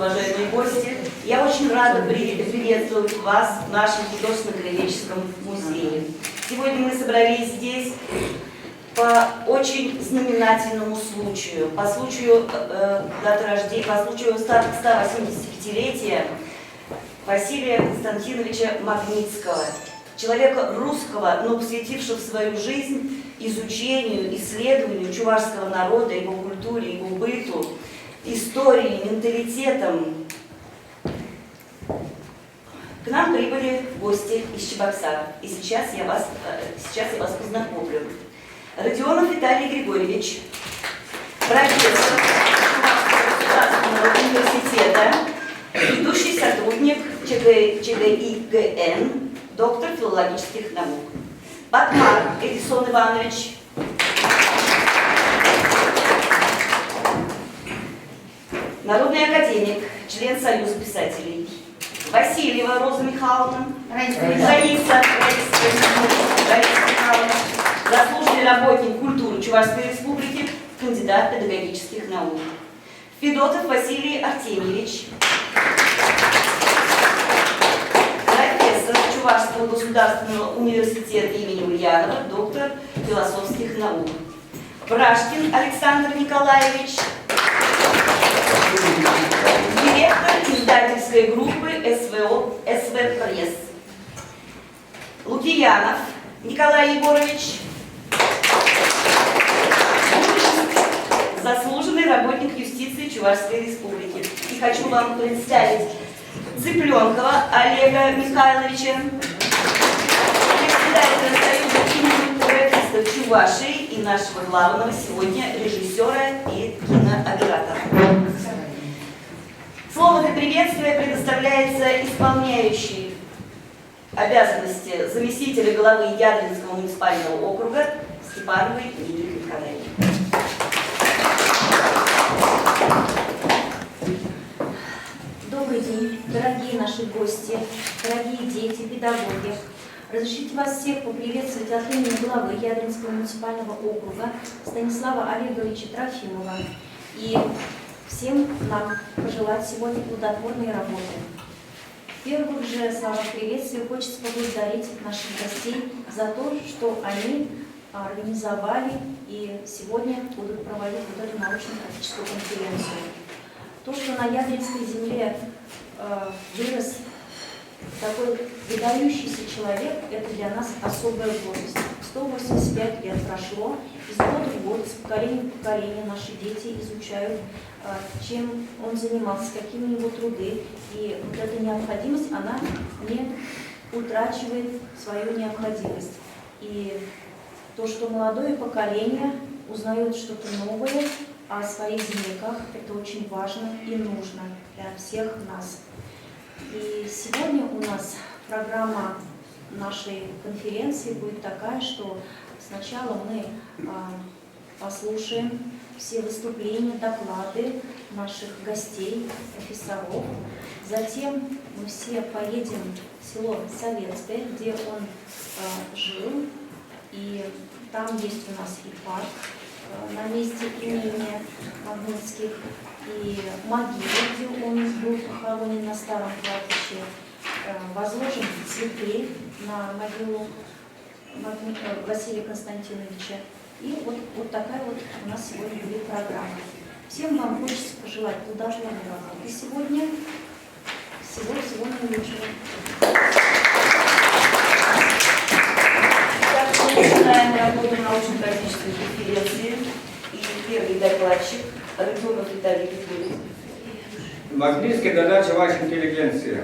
уважаемые гости! Я очень рада приветствовать вас в нашем художественно-краеведческом музее. Сегодня мы собрались здесь по очень знаменательному случаю, по случаю даты рождения, по случаю 185-летия Василия Константиновича Магнитского, человека русского, но посвятившего свою жизнь изучению, исследованию чувашского народа, его культуре, его быту, истории, менталитетам. К нам прибыли гости из Чебоксар, и сейчас я вас познакомлю. Родионов Виталий Григорьевич, профессор Чувашского государственного университета, ведущий сотрудник ЧГИГН, доктор филологических наук. Батмар Эдисон Иванович, народный академик, член Союза писателей. Васильева Роза Михайловна, Раиса, Раиса, Раиса Михайловна, заслуженный работник культуры Чувашской Республики, кандидат педагогических наук. Федотов Василий Артемьевич, профессор Чувашского государственного университета имени Ульянова, доктор философских наук. Брашкин Александр Николаевич, директор издательской группы СВО СВ Пресс. Лукиянов Николай Егорович, заслуженный работник юстиции Чувашской Республики. И хочу вам представить Цыпленкова Олега Михайловича, председателя Союза кинематографистов Чувашии и нашего главного сегодня режиссера и кинооператора. Слово для приветствия предоставляется исполняющей обязанности заместителя главы Ядринского муниципального округа Степановой Нине Николаевне. Добрый день, дорогие наши гости, дорогие дети, педагоги. Разрешите вас всех поприветствовать от имени главы Ядринского муниципального округа Станислава Олеговича Трофимова и всем нам пожелать сегодня плодотворной работы. В первых же словах приветствия хочется поблагодарить наших гостей за то, что они организовали и сегодня будут проводить вот эту научно-практическую конференцию. То, что на Ядринской земле вырос такой выдающийся человек, это для нас особая гордость. 185 лет прошло, из года в год, из поколения в поколение наши дети изучают, чем он занимался, какие у него труды. И вот эта необходимость, она не утрачивает свою необходимость. И то, что молодое поколение узнает что-то новое о своих земляках, это очень важно и нужно для всех нас. И сегодня у нас программа нашей конференции будет такая, что сначала мы послушаем все выступления, доклады наших гостей, профессоров. Затем мы все поедем в село Советское, где он жил. И там есть у нас и парк на месте имения Магнитских, и могила, где он был похоронен на старом кладбище. Возложим цветы на могилу Василия Константиновича. И вот такая вот у нас сегодня будет программа. Всем вам хочется пожелать плодотворной работы сегодня. Всего-всего наилучшего. Так, мы начинаем работу научно-практической конференции. И первый докладчик Родионов Виталий Григорьевич. Магнитский тата чӑваш интеллигенцийӗ.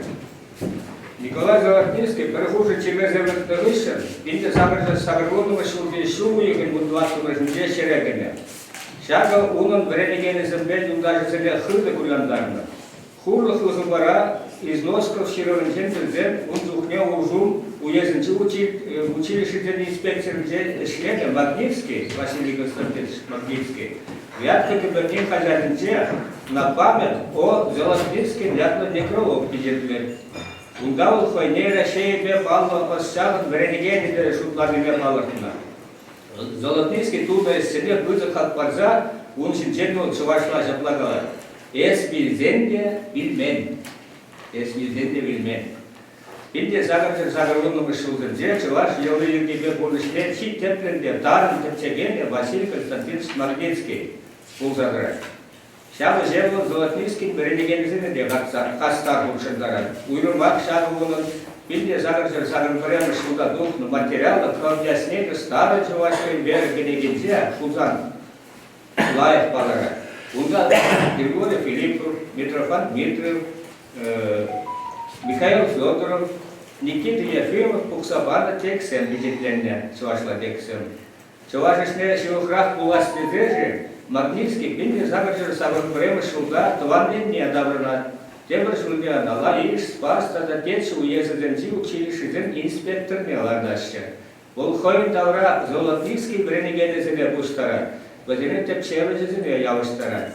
Николай Золотницкий пӗр хушӑ чирлесе выртнӑ хыҫҫӑн 1880 ҫулхи ҫу уйӑхӗн 14-мӗшӗнче ҫӗре кӗнӗ. Ҫакӑ унӑн вӗренекенӗсемпе юлташӗсене хытӑ кулянтарнӑ. Хурлӑхлӑ хыпара Износков ҫырӑвӗнчен пӗлсен ун чухне Уржум уесӗнчи училищӗсен инспекторӗнче ӗҫленӗ Магнитский, Василий Константинович Магнитский, Вятка кӗпӗрнин хаҫатӗнче «На память о Золотницком» ятлӑ некролог пичетлет. Унта вӑл хӑйне Раҫҫейӗпе паллӑ ӑсчахӑн вӗренекенӗ те шутланине палӑртнӑ. Золотницкий тунӑ ӗҫсене пысӑк хак парса ун ҫинчен вӑл чӑвашла ҫапла калать. Эс вилсен те вилмен. Эс вилсен те вилмен. Пинте сакӑрҫӗр сакӑрвуннӑмӗш ҫулсенче чӑваш йӑли-йӗркипе пурнӑҫне чи тӗплӗн те тарӑн тӗпчекенӗ Василий Константинович Магницкий пулса тӑрать. Ҫав ӗҫе вӑл Золотницкин вӗренекенӗсене те хастар хутшӑнтарать. Уйрӑмах ҫакӑ унӑн 1881 ҫулта тухнӑ материаллӑ Объяснение старой чувашской веры кӗнекинче Хусан лайӑх палӑрать. Унта Григорий Филиппов, Митрофан Дмитриев, Михаил Федоров, Никита Ефимов пухса панӑ текстсем пичетленнӗ, чӑвашла текстсем. Чӑваш ӗҫне ҫывӑхрах пулас тесе-ши Магницкий 1881 ҫулта тӑван енне таврӑнать. Тепӗр ҫулне ӑна Лаиш, Спас тата Теччӗ уесӗсенчи училищӗсен инспекторне лартаҫҫӗ. Вӑл хӑйӗн тавра Золотницкий вӗренекенӗсене пуҫтарать, вӗсене тӗпчевҫӗсене явӑҫтарать.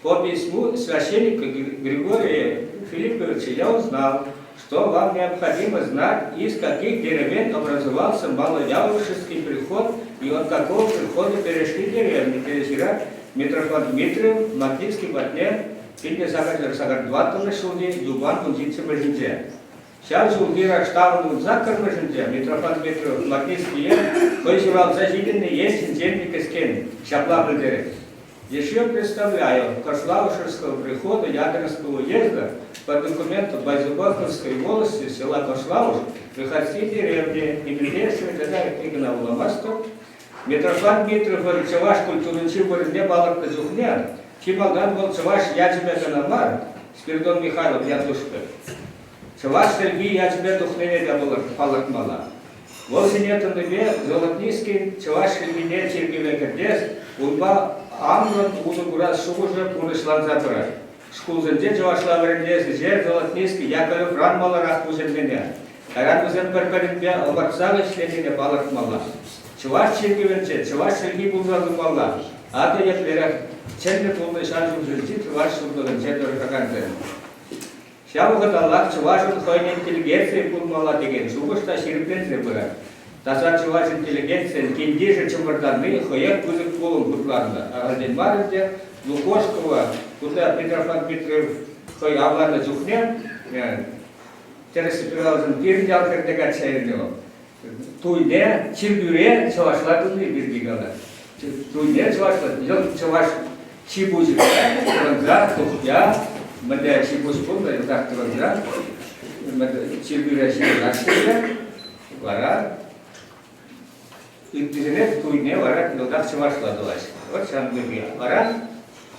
По письму священника Григория Филипповича я узнал, что вам необходимо знать, из каких деревень образовался Малоялушевский приход и от какого прихода перешли деревни, пересирать Митрофан Дмитриев, Магнитский патне, 1884 ҫулхи юпан кунҫитсӗмӗшӗнче. Ҫав ҫулхи раштавӑн 18-мӗшӗнче Митрофан Петров Магнитские хӑй ҫуралса ҫитӗннӗ ен ҫинчен кӗскен ҫапла пӗлтерет. Еще представляю Кошлаушевского прихода Ядерского уезда по документу Базюбаховской волости села Кошлауш приходские деревни и милейшего тата книгӑна вуламастӑп. Митрофан Дмитриевӑн чӑваш культуринчи вырӑнне палӑртнӑ чухне чи малтан вӑл чӑваш ячӗпе кӑна мар, Спиридон Михайлов ятушка. Чӑваш чӗлхи ячӗпе тухнине те палӑртмалла. Вӑл ҫине тӑнипе Золотницкий чӑваш чӗлхине чиркӗве кӗртес, унпа анлӑн усӑ курас шухӑшӗ пурнӑҫланса пырать. Шкулсенче чӑвашла вӗрентес ӗҫе Золотницкий Яковлевран маларах пуҫӑннине, кайран вӗсем пӗр-пӗринпе ӑмӑртса ӗҫленине палӑртмалла. Чӑваш чиркӗвӗнче чӑваш чӗлхи пулса тумалла. Акӑ еплерех чӗннӗ пулнӑ ҫав ҫулсенчи чӑваш ҫултӑкӗнче тӑрӑшакансем. Ҫав вӑхӑталлах чӑвашӑн хӑйӗн интеллигенцийӗ пулмалла текен шухӑш та ҫирӗпленсе пырать. Таса чӑваш интеллигенцийӗн килтишӗ чӑмӑртанни хӑех пысӑк пулӑм шутланнӑ. Ахальтен мар ӗнтӗ Лукошкова кунта Митрофан Дмитриев хӑй авланнӑ чухне тӗрӗссипе каласан пирӗн ял хӗрне качча илнӗ вӑл. Туйне чиркӳре чӑвашла туни пирки калать. Туйне чӑвашла, йӑлт чӑваш ҫи-пуҫӗпе тӑхӑнса, тухья, мӗнле ҫи-пуҫ пулнӑ, йӑлтах тӑхӑнса, чиркӳре ҫырӑнаҫҫӗ вара ыттисене туйне вара йӑлтах чӑвашла тӑваҫҫӗ. Вот ҫавӑн пирки. Вара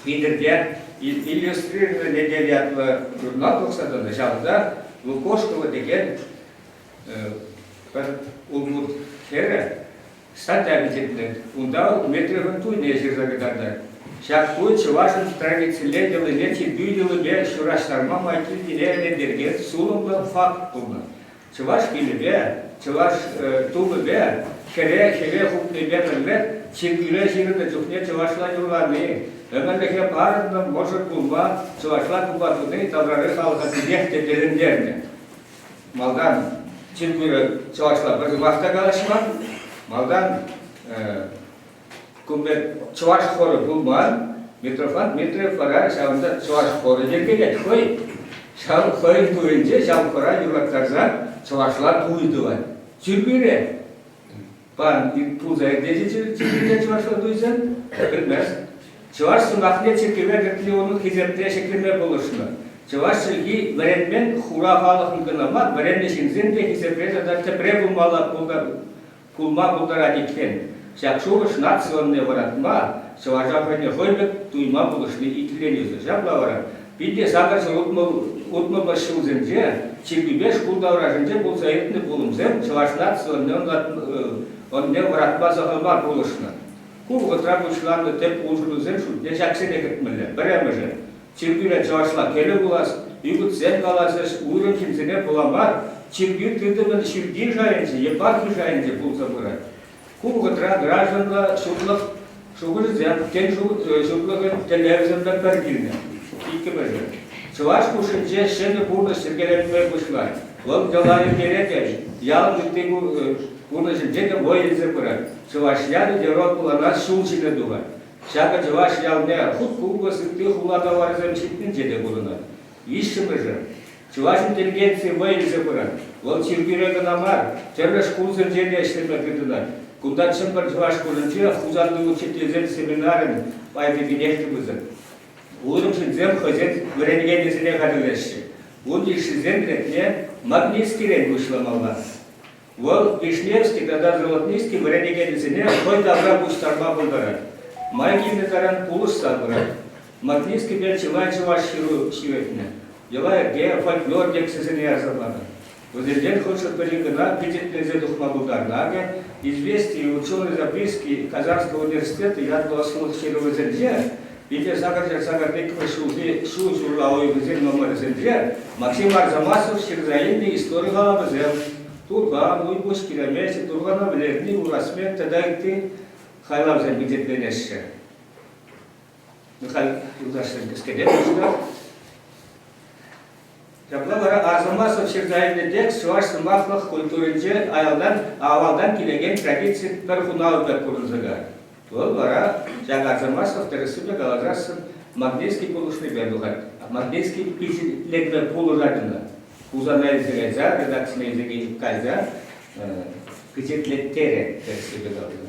Питӗрте иллюстрированная неделя ятлӑ журнал тухса тӑнӑ. Ҫавӑнта Лукошкова текен пӗр улпут хӗрӗ статья пичетлет. Унта Дмитриевӑн туйне ҫырса кӑтартать. Ҫак туй чӑвашӑн традицилле йӑлине чиркӳ йӑлипе ҫураҫтарма май килнине ӗнентерекен сулӑмлӑ факт пулнӑ. Чӑваш килӗпе, чӑваш тумӗпе, хӗре хӗве хупнипе пӗрлех чиркӳре ҫырӑннӑ чухне чӑвашла юрлани, ӗмӗрлӗхе парӑннӑ мӑшӑр пулма чӑвашла тупа туни таврари халӑха питех те тӗлӗнтернӗ. Малтан чиркӳре чӑвашла пӗр сӑмах та калаҫман. Малтан кун пек чӑваш хорӗ пулман. Митрофан Дмитриев вара ҫавӑнта чӑваш хорӗ йӗркелет хӑй. Ҫав хӑйӗн туйӗнче ҫав хора юрлаттарса чӑвашла туй тӑвать. Чиркӳре пан пулса иртет чиркӳре чӑвашла туйсем, пӗлмест. Чӑваш сӑмахне чиркӗве кӗртни унӑн хисепне ҫӗклеме пулӑшнӑ. Чӑваш чӗлхи вӗренмен хура халӑхӑн кӑна мар, вӗреннӗ ҫынсен те хисепре тата тӗпре пулмалла пулма пултарать иккен. Ҫак шухӑш наци ӑнне вӑратма, чӑваша хӑйне хӑй пек туйма пулӑшни иккӗленӳсӗр. Ҫапла вара пин те 860-мӗш ҫулсенче чиркӳпе шкул таврашӗнче пулса иртнӗ пулӑмсем чӑваш наци ӑнне вӑратма сахал мар пулӑшнӑ. Ку вӑхӑтра пуҫланнӑ тӗп улшӑнусен шутне ҫаксене кӗртмелле. Пӗрремӗшӗ. Чиркӳре чӑвашла кӗлӗ вулас, ӳкӗтсем калас ӗҫ уйрӑм ҫынсене пула мар, чиркӳ тытӑмӗн ҫӳлти шайӗнче, епархи шайӗнче пулса пырать. Ку вӑхӑтра гражданла ҫутлӑх шухӑшӗсем тӗн ҫутлӑхӗн тӗллевӗсемпе пӗр килнӗ. Иккӗмӗшӗ. Чӑваш хушшинче ҫӗнӗ пурнӑҫ йӗркеленме пуҫлать. Вӑл йӑла-йӗркере те, ялӑн ытти пурнӑҫӗнче те вӑй илсе пырать. Чӑваш ялӗ Европӑланас ҫул ҫине тухать. Ҫакӑ чӑваш ялне хут купӑс ытти хула таварӗсем ҫитнинче те курӑнать. Виҫҫӗмӗшӗ, чӑваш интеллигенцийӗ вӑй илсе пырать. Вӑл чиркӳре кӑна мар, тӗрлӗ шкулсенче те ӗҫлеме тытӑнать. Кунта Чӗмпӗр чӑваш шкулӗнче Хусанти учительсен семинарӗн пайти питех те пысӑк. Уйрӑм ҫынсем хӑйсен вӗренекенӗсене хатӗрлеҫҫӗ. Ун йышшисен ретне Магнитскирен пуҫламалла. Вӑл Вишневский тата Золотницкий вӗренекенӗсене хӑй тавра пуҫтарма пултарать. Май килнӗ таран пулӑшса пырать. Магнитскипе чылай чӑваш ҫыру ҫӳретнӗ. Йӑла-йӗрке, фольклор тексчӗсене ярса панӑ. Вӗсенчен хӑшӗ-пӗри кӑна пичетленсе тухма пултарнӑ. Акӑ «Известия и ученые записки Казанского университета» ятлӑ ӑслӑлӑх ҫырӑвӗсенче Питӗ сакӑр ҫулхи ҫу ҫурла уйӑхӗсен номерӗсенче Максим Арзамасов ҫырса илнӗ истори халапӗсем, Турхан, Уйпуҫ киремечӗ, Турхана вӗлерни, Урасмет тата ытти хайлавсем пичетленеҫҫӗ. Михаил юлташсем кӗскетет пуҫлӑх. Ҫапла вара Арзамасов ҫырса илнӗ текст чӑваш сӑмахлӑх культуринче аялтан, авалтан килекен традици пӗр хунав пек курӑнса кайрӗ. Вӑл вара ҫак Арзамасов тӗрӗссипе каласассӑн Магнитский пулӑшнипе тухать. Магнитский пичетленме пулӑшать ӑна. Хусана илсе кайса, редакцине илсе кайса пичетлеттерет тӗрӗссипе каласан.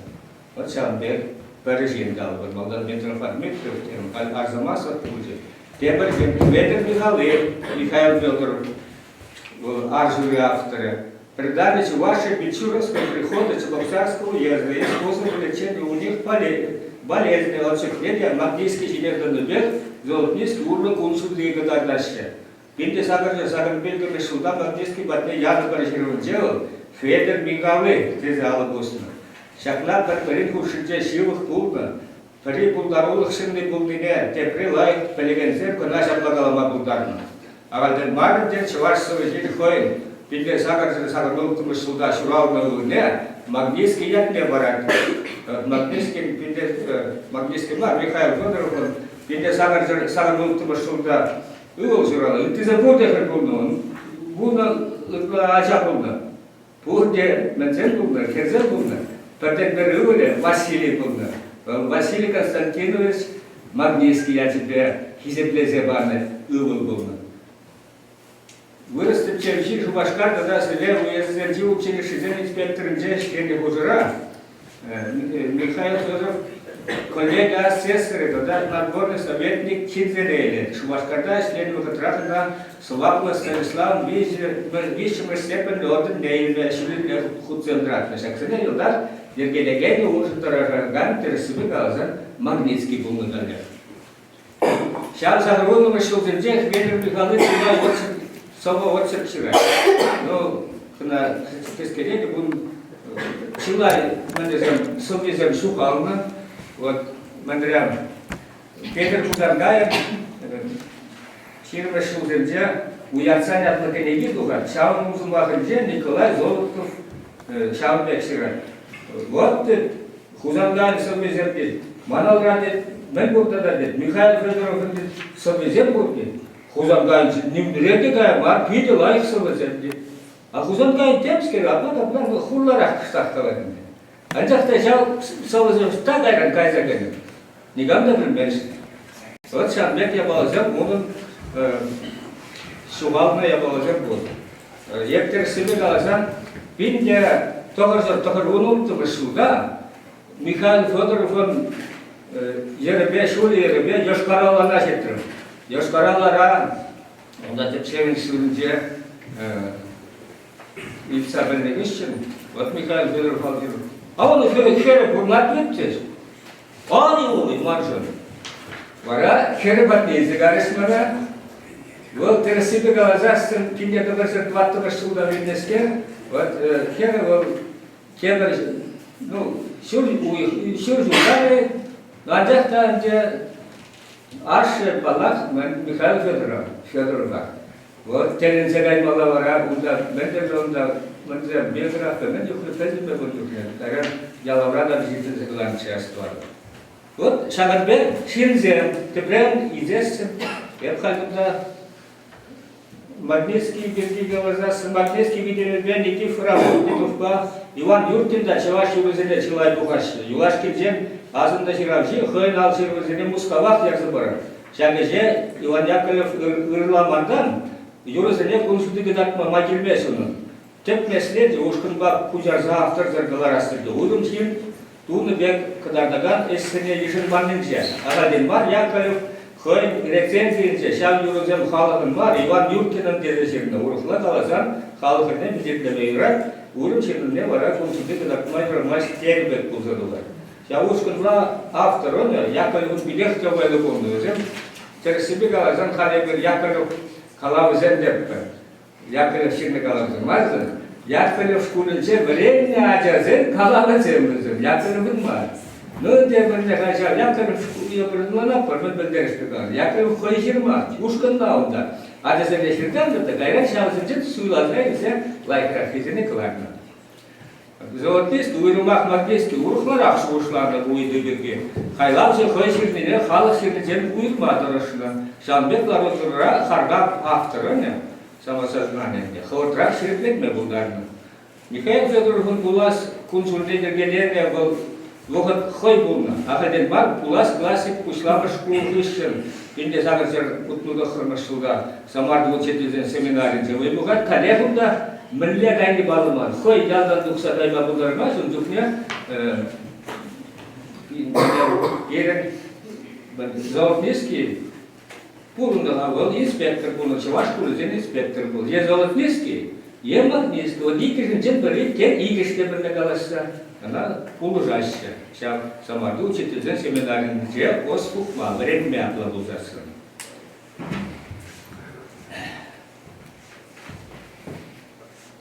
Вот ҫавӑн пек пӗр ҫын калӑпӑр. Малтан Митрофан Дмитриев терӗм, халь Арзамасов пулчӗ. Тепӗр ҫын Хветӗр Михалев, Михаил Федоров, вӑл арҫури авторӗ. Предали Чувашия Бичуровского прихода Чебоксарского уезда и способы лечения у них болезни от чухне Магнийский ҫине тӑнӑ пек Золотницкий урлӑ кун ҫути кӑтартаҫҫӗ. 1885 ҫулта Магнийский патне янӑ пӗр ҫырӑвӗнче вӑл Хветӗр Михали тесе алӑ пуснӑ. Ҫакна пӗр-пӗрин хушшинче ҫывӑх пулнӑ, пӗри пултарулӑх ҫынни пулнине тепри лайӑх пӗлекенсем кӑна ҫапла калама пултарнӑ. Ахальтен мар ӗнтӗ чӑваш сӑвӑҫин хӑйӗн 1886 ҫулта ҫуралнӑ ывӑлне Магнитский ятне парать. Магнитский, Магнитский мар, Михаил Федоровӑн 1886 ҫулта ывӑл ҫуралнӑ. Ыттисем пурте хӗр пулнӑ ун. Вунӑ ытла ача пулнӑ. Пурте мӗнсем пулнӑ, хӗрсем пулнӑ. Пӗртен-пӗр ывӑлӗ Василий пулнӑ. Вӑл Василий Константинович Магнитский ячӗпе хисеплесе панӑ ывӑл пулнӑ. Вырӑс тӗпчевҫи Шупашкар тата Сӗве уесӗсенчи училищӗсен инспекторӗнче ӗҫленӗ хушӑра Михаил Федоров коллега асессорӗ тата надворный советник хитреленӗ. Шупашкарта ӗҫленӗ вӑхӑтра тата сӑваплӑ Станислав виҫҫӗмӗш степеньлӗ орденне илме ҫӳллӗ хутсем тӑратнӑ. Ҫаксене йӑлтах йӗркелекенӗ уншӑн тӑрӑшакан тӗрӗссипе каласан Магнитский пулнӑ каллех. Ҫав сакӑрвуннӑмӗш ҫулсенче Хветӗр Михайлович чылай сӑвӑ очерк ҫырать. Ну, кӑна кӗскететӗп, ун чылай мӗнлесем сӑввисем ҫухалнӑ. Вот мӗнрен Петӗр Хусанкаев ҫирӗммӗш ҫулсенче Уятсан ятлӑ кӗнеки тухать. Ҫавӑн усӑллахӗнче Николай Золотов ҫавӑн пек ҫырать. Вот Хусанкайӑн сӑввисем тет, Маналра тет, мӗн пур тата тет, Михаил Федоровӑн тет, сӑввисем пур тет. Хусанкайӑн нимре те кая мар, питӗ лайӑх сӑвӑсем тет. А Хусанкайӑн темскер, апла капла вӑл хурларах кӑштах калать ӗнтӗ. Анчах та ҫав сӑвӑсем ӑҫта кайран кайса кӗнӗ, никам та пӗлмест. Вот ҫавӑн пек япаласем унӑн ҫухалнӑ япаласем пур. Еткерсемпе каласан, 1996 ҫулта Михаил Федоровӑн йӗрӗпе, ҫулӗ-йӗрӗпе Йошкар-Олана ҫитрӗм. Йошкар-Олара унта тӗпчевӗн ҫулӗнче ыйтса пӗлнӗ хыҫҫӑн вот Михаил Федоров а он хӗрӗ пурӑнать вӗт тет. Ан маншӑн. Вара хӗрӗ патне илсе карӗҫ мана. Вӑл тӗрӗссипе каласассӑн килне тӑвӑрсӑр тӑваттӑмӗш ҫулта вилнӗскер, вот хӗрӗ вӑл тепӗр ну, ҫур уйӑх, ҫур ҫулта анчах та ӗнтӗ ашшӗ, паллах, Михаил Федоров, Федорова. Вот тӗлӗнсе каймалла вара унта мӗн тӗрлӗ унта мӗнсем биографи мӗн чухлӗ пӗлтӗмӗр ун чухне. Кайран ялавра та вӗҫертсе кӑларнӑччӗ астӑватӑп. Вот ҫакӑн пек ҫынсем тӗпрен илсессӗн эп халь кунта. Магнитский пирки каласассӑн Магнитский витӗмӗпе Никифор Охотниковпа Иван Юркин та чӑваш юррисене чылай пухаҫҫӗ. Юлашкинчен асӑннӑ ҫыравҫи хӑйӗн ал ҫырӑвӗсене Мускавах ярса парать. Ҫак ӗҫе Иван Яковлев ырламантан юрӑсене кун ҫути кӑтартма май килмест унӑн. Тӗп меслечӗ ушкӑнпа куҫарса авторсӑр кӑларас тӗлте уйрӑм ҫын тунӑ пек кӑтартакан ӗҫсене йышӑнманнинче. Ахальтен мар Яковлев хӑйӗн рецензийӗнче ҫав юрӑсем халӑхӑн мар, Иван Юркинӑн тесе ҫырнӑ. Урӑхла каласан, халӑхӑнне пичетлеме юрать, уйрӑм ҫыннӑнне вара кун ҫути кӑтартма юрамасть тенӗ пек пулса тухать. Ҫав ушкӑнра авторӑн Яковлевӑн питех те вӑйлӑ пулнӑ. Вӗсем тӗрӗссипе каласан халӗ эпир Яковлев калавӗсем тетпӗр. Яковлев ҫырнӑ калавсем мар-ха. Яковлев шкулӗнче вӗреннӗ ачасен калавӗсем вӗсем. Яковлевӑн мар. Ну, ӗнтӗ пӗрле-ха ҫав Яковлев шкулне пӗрле пӗр пӗлтерӗшлӗ калав. Яковлев хӑй ҫырман, ушкӑнта унта. Ачасене ҫыртарнӑ та кайран ҫавсенчен суйласа илсе лайӑхраххисене кӑларнӑ. Зоотист уйрӑмах Мордейский урӑхларах шухӑшланӑ ку ыйту пирки. Хайлавҫӑ хӑй ҫырнине халӑх ҫырнинчен уйӑрма тӑрӑшнӑ. Ҫавӑн пек лару-тӑрура харкам авторӑн самосознание хӑвӑртрах ҫирӗплетме пултарнӑ. Михаил Федоровӑн пулас кун-ҫулне йӗркеленӗ вӑл вӑхӑт хӑй пулнӑ. Ахальтен мар пулас классик пуҫламӑш шкул хыҫҫӑн 1869 ҫулта Самарти учительсен семинарӗнче вӑй пухать. Каллех унта мӗнле кайни паллӑ мар. Хӑй ялтан тухса кайма пултармасть, ун чухне пирӗн Золотницкий пурӑннӑ-ха вӑл, инспектор пулнӑ, чӑваш шкулӗсен инспектор пулнӑ. Е Золотницкий, е Магницкий. Вот иккӗшӗнчен пӗри, тен, иккӗш те пӗрле калаҫса ӑна пулӑшаҫҫӗ. Ҫав Самарти учительсен семинарӗнче ӑс пухма, вӗренме апла пулсассӑн.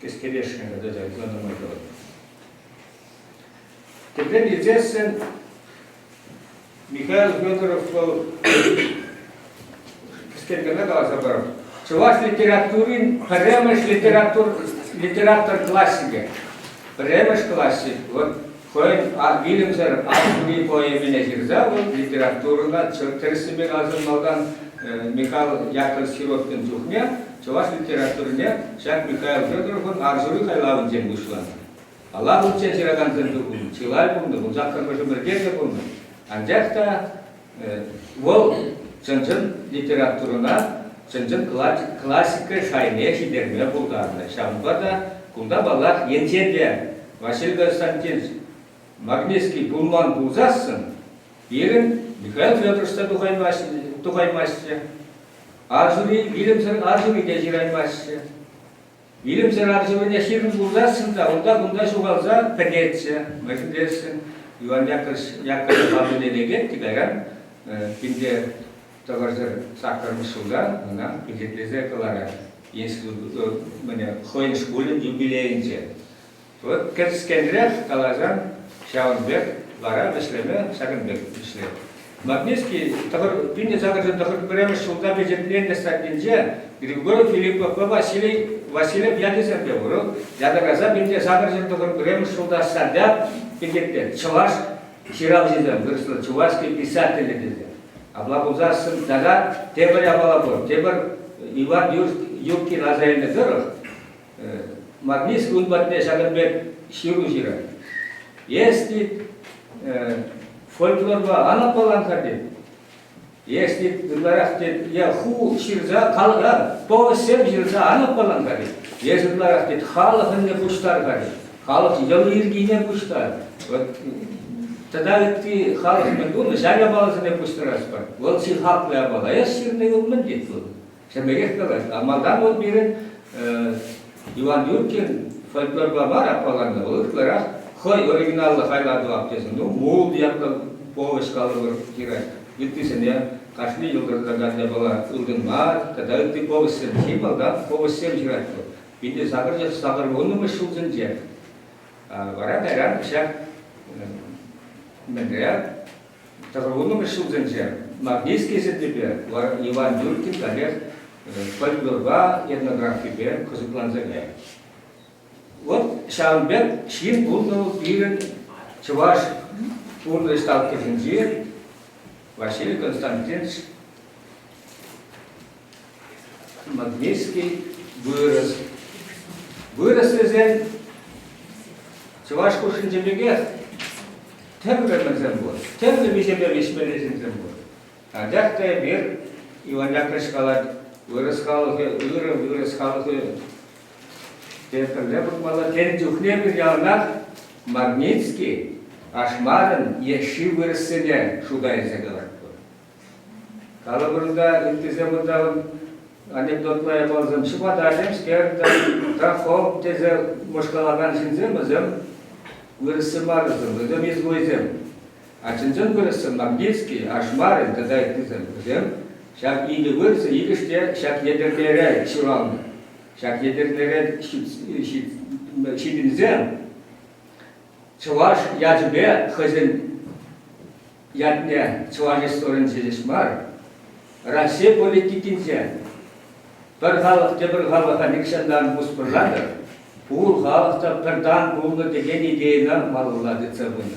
Кӗскелешнӗ тата ытла нумай калать. Тӗпрен илсессӗн Михаил Федоров вӑл кӗскен кӑна каласа парам. Чӑваш литературин пӗрремӗш литератур литератор классикӗ. Пӗрремӗш классик. Вот хӑйӗн вилӗмсӗр Арҫури поэмине ҫырса вӑл литературӑна тӗрӗссипе каласан малтан Михаил Яковлевич Сироткин чухне чӑваш литературине ҫак Михаил Федоровӑн Арҫури хайлавӗнчен пуҫланӑ. Паллах, унччен ҫыракансем те пулнӑ, чылай пулнӑ, вунсаккӑрмӗш ӗмӗрте те пулнӑ. Анчах та вӑл чӑн-чӑн литературӑна чӑн-чӑн классика шайне ҫитерме пултарнӑ. Ҫавӑнпа та кунта, паллах, енчен те Василий Константинович Магницкий пулман пулсассӑн, пирӗн Михаил Федорович та тухаймастчӗ, Арҫури вилӗмсӗр Арҫури те ҫыраймастчӗ. Вилӗмсӗр арҫурине ҫырнӑ пулсассӑн та унта-кунта ҫухалса пӗтетчӗ. Мӗншӗн тесен Иван Яковлев аллине лекет те кайран пинте тӑхӑрсӑр саккӑрмӗш ҫулта ӑна пичетлесе кӑларать. Институт хӑйӗн шкулӗн юбилейӗнче. Вот кӗскенрех каласан ҫавӑн пек вара вӗҫлеме ҫакӑн пек вӗҫлет. Магницкий 1891 ҫулта пичетленнӗ статйинче Григорий Филипповпа Василий Васильев ячӗсемпе вӑл ятарласа 1891 ҫулта статья пичетлет чӑваш ҫыравҫисем, вырӑсла чувашский писатели тесе. Апла пулсассӑн тата тепӗр япала пур. Тепӗр Иван Юркин аса илнӗ тӑрӑх Магницкий ун патне ҫакӑн пек ҫыру ҫырать. Эс, тет, фольклорпа ан аппалан-ха, тет. Эс, тет, ытларах, тет, я ху ҫырса, халӑха повестьсем ҫырса ан аппалан-ха, тет. Эс ытларах, тет, халӑхӑнне пуҫтар-ха, тет. Халӑх йӑли-йӗркине пуҫтар. Вот тата ытти халӑх мӗн тунӑ, ҫав япаласене пуҫтарас пар. Вӑл чи хаклӑ япала. Эс ҫырни вӑл мӗн тет вӑл? Ҫӗмӗрех калать. А малтан вӑл пирӗн Иван Юркин фольклорпа мар аппаланнӑ, вӑл ытларах хӑй оригиналлӑ хайлав тӑвап тесен, ну, мул ятлӑ повесть калӑпӑр ҫырать. Ыттисене кашни йӑлтӑртакан япала ылтӑн мар тата ытти повестьсем чи малтан повестьсем ҫырать вӑл. 1880-мӗш ҫулсенче. Вара кайран ҫак мӗнре Тӑхӑрвуннӑмӗш ҫулсенче Магницкий сӗннипе Иван Юркин каллех фольклорпа, этнографипе кӑсӑкланса кайнӑ. Вот ҫавӑн пек ҫын пулнӑ пирӗн чӑваш пурнӑҫ талккӑшӗнчи Василий Константинович Магницкий. Вырӑс. Вырӑс тесен чӑваш хушшинчи пекех тӗрлӗ мӗнсем пур, тӗрлӗ виҫепе виҫмелли ҫынсем пур. Анчах та эпир, Иван Яковлевич калать, вырӑс халӑхӗ ырӑ, вырӑс халӑхӗ те пӗрле пулмалла. Тен чухне эпир яланах Магницкий Ашмарин йышши вырӑссене шута илсе калатпӑр. Калӑпӑр та, ыттисем унта анекдотла япаласем ҫӑпатасем-ҫке, трахом тесе мӑшкалакан ҫынсем вӗсем вырӑссем мар вӗсем, вӗсем изгойсем. А чӑн-чӑн вырӑссем Магницкий, Ашмарин тата ыттисем вӗсем ҫак икӗ вырӑсӗ икӗш те ҫак Етӗрнере ҫуралнӑ. Ҫак Етӗрнере ҫитӗнсе чӑваш ячӗпе хӑйсен ятне чӑваш историйӗнче ҫеҫ мар, Раҫҫей политикинче пӗр халӑх тепӗр халӑха нихҫантан пусмӑрлатӑр, пур халӑх та пӗр тан пулнӑ текен идейӑна малалла тытса пынӑ.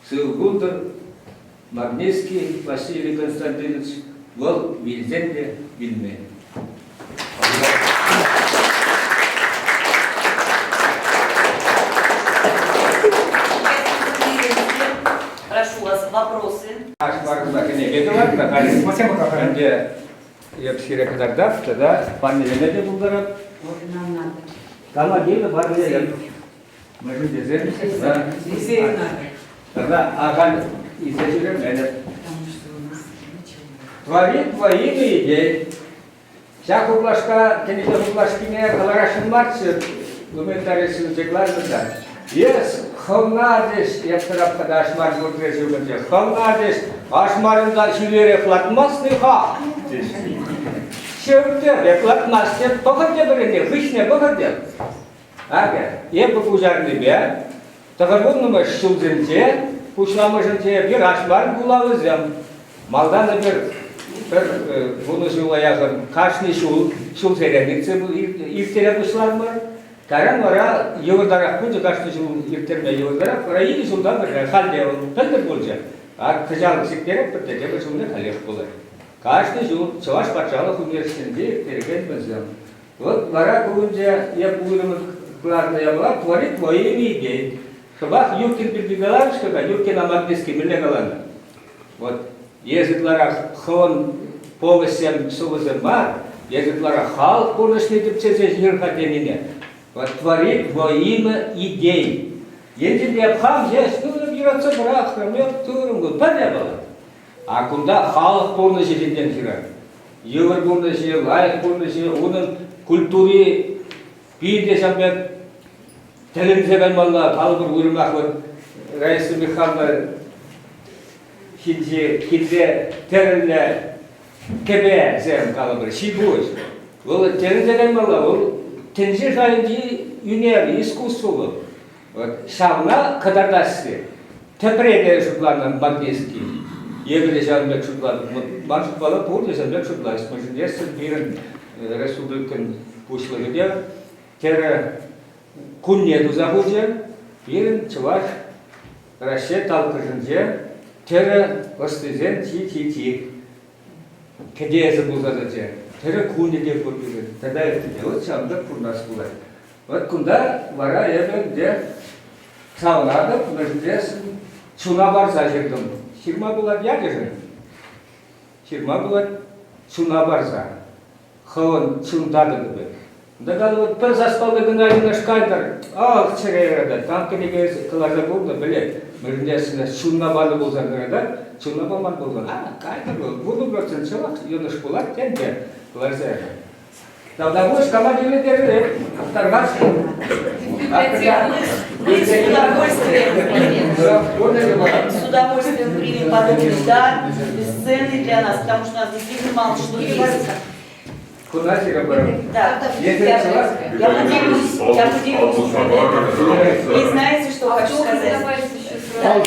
Сыв пултӑр Магницкий Василий Константинович, вӑл вилсен те вилмен. Прошу вас, вопросы. Ашмарӑнта кӗнеке кӑларнӑ, халӗ ӗнтӗ эп сире кӑтартап тата парнелеме те пултарап. Кама кирлӗ парнелем. Мӗншӗн тесен тата ахаль илсе ҫӳременӗп. Творит во имя идей. Ҫак хуплашка кӗнеке хуплашкине кӑларасшӑн марччӗ, гуманитари ҫынсем кӑларнӑ та. Эс хӑвна теҫ, эп тӑрап-ха Ашмар пӳртре ҫывӑхӗнче, хӑвна теҫ, Ашмарӑнта ҫӳлерех лартмастни-ха, теҫ. Ҫӗртер, эп лартмастӑп, пӑхӑр тепӗр ӗнтӗ, хыҫне пӑхӑр теп. Акӑ, эпӗ пуҫарнипе тӑхӑрвуннӑмӗш ҫулсенче пуҫламӑшӗнче эпир Ашмар вулавӗсем. Малтан эпир пӗр вунӑ ҫула яхӑн кашни ҫул ҫулсерен ирттере пуҫларӑмӑр. Кайран вара йывӑртарах пулчӗ, кашни ҫул ирттерме йывӑртарах. Вара икӗ ҫултан пӗрре, халь те пӗлтӗр пулчӗ. А кӑҫал сиктеретпӗр те тепӗр ҫулне халех пулать. Кашни ҫул Чӑваш патшалӑх университетӗнче ирттерекен вӗсем. Вот вара ку ӗнтӗ эп уйрӑмӑн кӑларнӑ япала творит во имя идей. Шӑпах Юркин пирки каларӗҫ-ха, Юркина Магницкий мӗнле каланӑ? Вот эс ытларах хӑвӑн повеҫсем, сӑвӑсем мар, эс ытларах халӑх пурнӑҫне тӗпчесе ҫыр-ха тенине. Вот творит во имя идей. Енчен те эп хам ҫеҫ, ну, юратса пӑрахрӑм, эп турӑм, пӗр япала. А кунта халӑх пурнӑҫӗ ҫинчен ҫырать. Йывӑр пурнӑҫӗ, лайӑх пурнӑҫӗ, унӑн культури питӗ ҫав пек тӗлӗнсе каймалла. Калӑпӑр, уйрӑмах вот Раиса Михайловна ҫинче хитре тӗрӗллӗ кӗпесем, калӑпӑр, ҫи-пуҫ. Вӑл тӗлӗнсе каймалла, вӑл тӗнче шайӗнчи ӳнер, искусство вӑл. Вот ҫавна кӑтартасси тӗпре те шутланӑ Магницкий. Эпӗ те ҫавӑн пек шутлатӑп. Вот ман шутпала пурте ҫавӑн пек шутлаҫҫӗ. Мӗншӗн тесен пирӗн республикӑн пуҫлӑхӗ те тӗрӗ кунне туса хучӗ. Пирӗн Чӑваш Раҫҫей талккӑшӗнче тӗрӗ ӑстисем чи-чи-чи кӗтесӗ пулса тӑчӗ. Тӗрӗ кунӗ те пур пирӗн. Тата ытти те. Вот ҫавӑн пек пурӑнас пулать. Вӑт кунта вара эпӗ ӗнтӗ савӑнатӑп, мӗншӗн тесен чуна парса ҫыртӑм. Ҫырма пулать ячӗшӗн. Ҫырма пулать чуна парса. Хӑвӑн чун татӑкӗ пек. Унта калӑпӑр, пӗр саспалли кӑна йӑнӑш кайтӑр. Ах, чӗре ыратать. Кам кӗнеке кӑларса курнӑ, пӗлет. Мӗншӗн тесен чунна панӑ пулсан ыратать, чунна паман пулсан, а, кайтӑр вӑл, 10% ҫавах йӑнӑш пулать, тен те кӑларса ярать. Тавтапуҫ, кама кирлӗ терӗр? Тархасшӑн. Мы с удовольствием примем. С удовольствием примем подобный дар, бесценный для нас, потому что у нас действительно мало что есть. Куда Да, я поделюсь, я поделюсь. И знаете, что хочу сказать? Да, у нас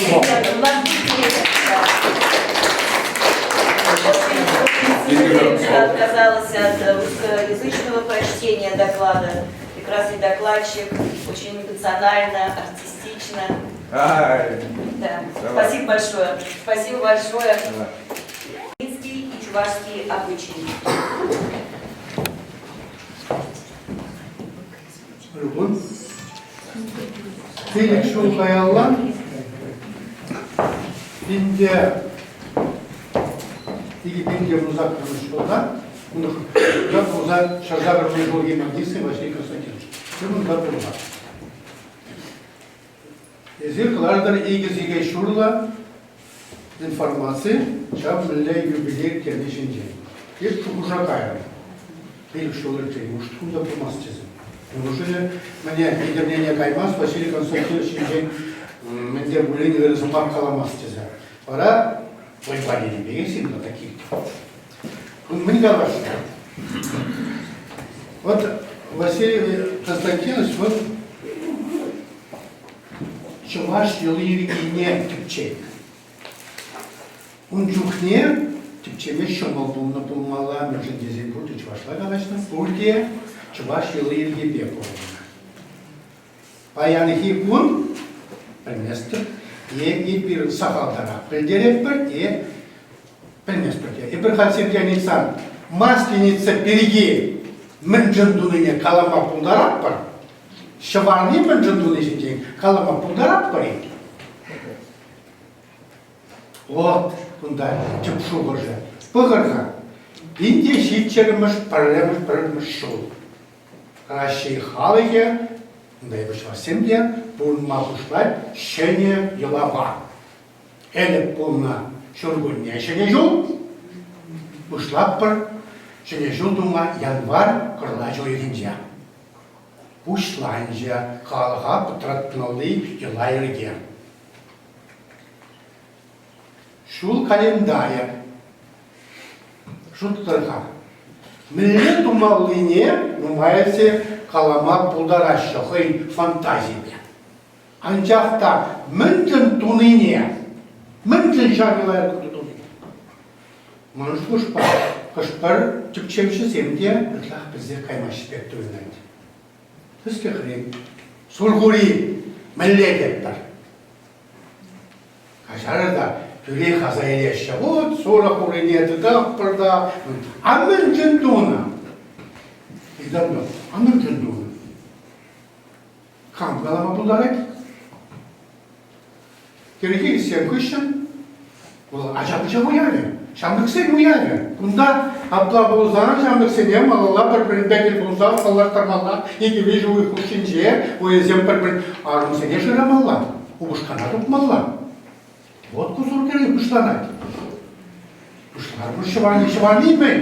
что отказалась от русскоязычного прочтения доклада. Прекрасный докладчик, очень эмоционально, артистично. Да. Спасибо большое. Спасибо большое. Давай. И чувашские обычаи. Ыркун. Пилӗк ҫул каялла пинте 2018 ҫулта пулса ҫырса пӗрмӗш ҫулхи магистр Василий Константинович. Унта пулнӑ. Эсир кӑлартӑр икӗ сехет ҫурлӑ информаци ҫав мӗнле юбилей теми ҫинчен. Эп шухӑша кайрӑм. Пилӗк ҫул иртсен ушкӑн та пулмасть тесе. Неужели мӗне Етӗрнене каймасть Василий Константинович ҫинчен мӗн те пулин ырӑ сӑмах каламасть тесе. Вара вӑйпа тенӗ пекех сирӗн таких. Мӗн каласшӑн? Вот Василий Константинович вот чӑваш йӑли-йӗркине тӗпчет. Ун чухне тӗпчеме ҫӑмӑл пулнӑ пулмалла, мӗншӗн тесен пурте чӑвашла калаҫнӑ, пурте чӑваш йӑли-йӗркипе пурӑннӑ. Паянхи кун пӗлместӗп, е эпир сахалтарах пӗлтеретпӗр, е пӗлместпӗр те. Эпир халь сиртен ыйтсан Масленица пирки мӗншӗн тунине калама пултаратпӑр, Ҫӑварни мӗншӗн туни ҫинчен калама пултаратпӑр-и? Вот кунта тӗп шухӑшӗ. Пӑхӑр-ха, пин те ҫичҫӗрмӗш пӗрремӗш пӗрремӗш ҫул. Раҫҫей халӑхӗ, унта эпир чӑвашсем те, пурӑнма пуҫлать ҫӗнӗ йӑлапа. Ӗлӗк пулнӑ ҫуркунне Ҫӗнӗ ҫул, пуҫлатпӑр Ҫӗнӗ ҫул тума январь кӑрлач уйӑхӗнче. Пуҫланчӗ халӑха пӑтратмалли йӑла-йӗрке. Ҫул календарӗ. Шутлӑр-ха. Мӗнле тумаллине нумайӑшӗ калама пултараҫҫӗ хӑй фантазипе. Анчах та мӗншӗн тунине, мӗншӗн ҫав йӑла-йӗрке тунине ман шухӑшпа хӑш-пӗр тӗпчевҫӗсем те ытлах пӗлсех каймаҫҫӗ пек туйӑнать. Тӗслӗхрен, Сурхури мӗнле тетпӗр? Каҫарӑр та, тӳрех аса илеҫҫӗ. Вот сурӑх урине тытатпӑр та, а мӗншӗн тунӑ? Ыйтатпӑр, а мӗншӗн тунӑ? Кам калама пултарать? Кӗрхи ӗҫсем хыҫҫӑн вӑл ача-пӑча уявӗ, ҫамрӑксен уявӗ. Кунта апла пулсан ҫамрӑксене малалла пӗр-пӗринпе тӗл пулса паллаштармалла, икӗ-виҫӗ уйӑх хушшинче вӑйӑсем пӗр-пӗр арӑмсене шырамалла, упӑшкана тупмалла. Вот ку суркӗри пуҫланать. Пуҫлар ҫӑварни, ҫӑварни мӗн?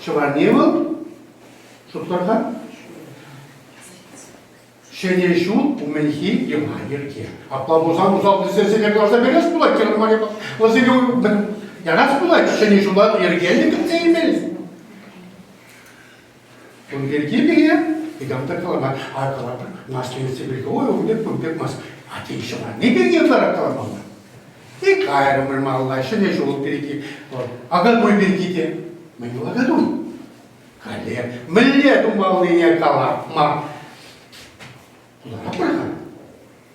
Ҫӑварни вӑл шутлар-ха. Ҫӗнӗ ҫул умӗнхи йӑла-йӗрке. Апла пулсан усал тӗслӗхсене кӑларса перес пулать, терӗ Мария Васильевна. Ярас пулать, ҫӗнӗ ҫула йӗркеллӗ кӗтсе илмелле. Кун пирки пире никам та каламан. А калатӑр, наследница пирки, ой, ун пек, кун пек мас. А тен, ҫӑварни пирки ытларах каламалла. И кайрӑмӑр малалла, ҫӗнӗ ҫул пирки, Акатуй пирки те. Мӗн вӑл Акатуй? Халӗ мӗнле тумаллине калама пултаратпӑр-ха.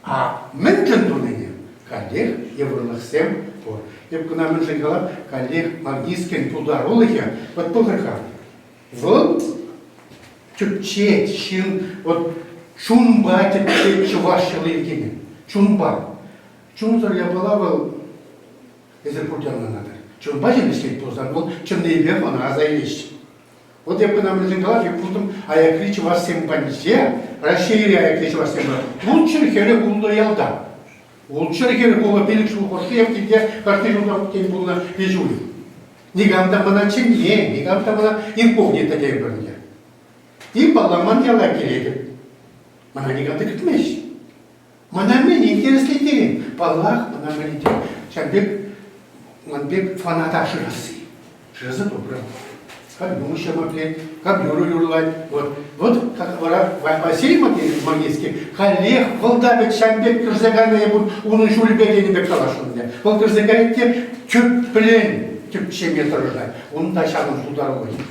А мӗншӗн тунине каллех йывӑрлӑхсем пур. Эп кӑна мӗншӗн калам, каллех Магницкин пултарулӑхӗ, вот пӑхӑр-ха, вӑл тӗпчет ҫын, вот чунпа тӗпчет чӑваш йӑли-йӗркине, чунпа. Чунсӑр япала вӑл Эсир пурте ӑнланатӑр. Чунпа ҫын ӗҫлет пулсан, вӑл чӑннипех ӑна аса илеҫҫӗ. Вот эп кӑна мӗншӗн калас, эп пултӑм аякри чӑвашсем патӗнче, Раҫҫейри аякри чӑвашсем ултҫӗр хӗрӗх ултӑ ялта. Ултҫӗр хӗрӗх ултӑ пилӗк ҫул хушши эп килте кашни ҫултах тен пулнӑ виҫ уйӑх. Никам та мана чӗнмен, никам та мана инкогнито тейӗпӗр ӗнтӗ. И палламан яла килетӗп. Мана никам та кӗтмест. Мана мӗн интереслентерет? Паллах, мана мӗн ҫав пек ман пек фаната шырасси. Шыраса тупрӑм. Как юмӑҫ пӗлет, как юрӑ юрлать. Вот, вот как вара Василий Магницкий каллех вӑл та вӗт ҫав пек кӗрсе кайнӑ эпир унӑн ҫулӗпе тенӗ пек каласшӑн ӗнтӗ. Вӑл кӗрсе каять те тӗплӗн тӗпчеме тӑрӑшать. Ун та ҫавӑн пултарулӑхӗ.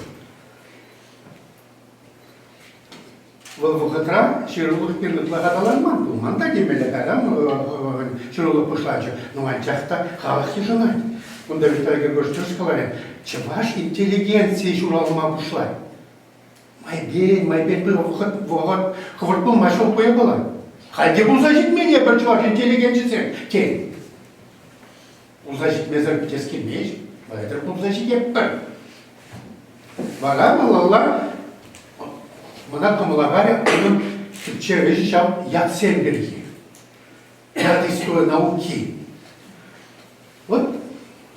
Вӑл вӑхӑтра ҫырулӑх пир ытлах аталанман пулман та темелле кайран ҫырулӑх пуҫланчӗ. Ну, анчах та халӑх йышӑнать. Кунта Виталий Григорьевич тӗрӗс каларӗ. Чӑваш интеллигенцийӗ ҫуралма пуҫлать. Майпен, майпен вӑхӑт, вӑхӑт хӑвӑрт пулма ҫул пуя Халь те пулса ҫитмен эпир чӑваш интеллигенчӗсем, тен. Пулса ҫитмесӗр пӗтес килмест, айтӑр пулса ҫитетпӗр. Вара малалла мана кӑмӑла карӗ унӑн тӗпчев ӗҫӗ ҫав ятсем пирки. Ят истории науки. Вот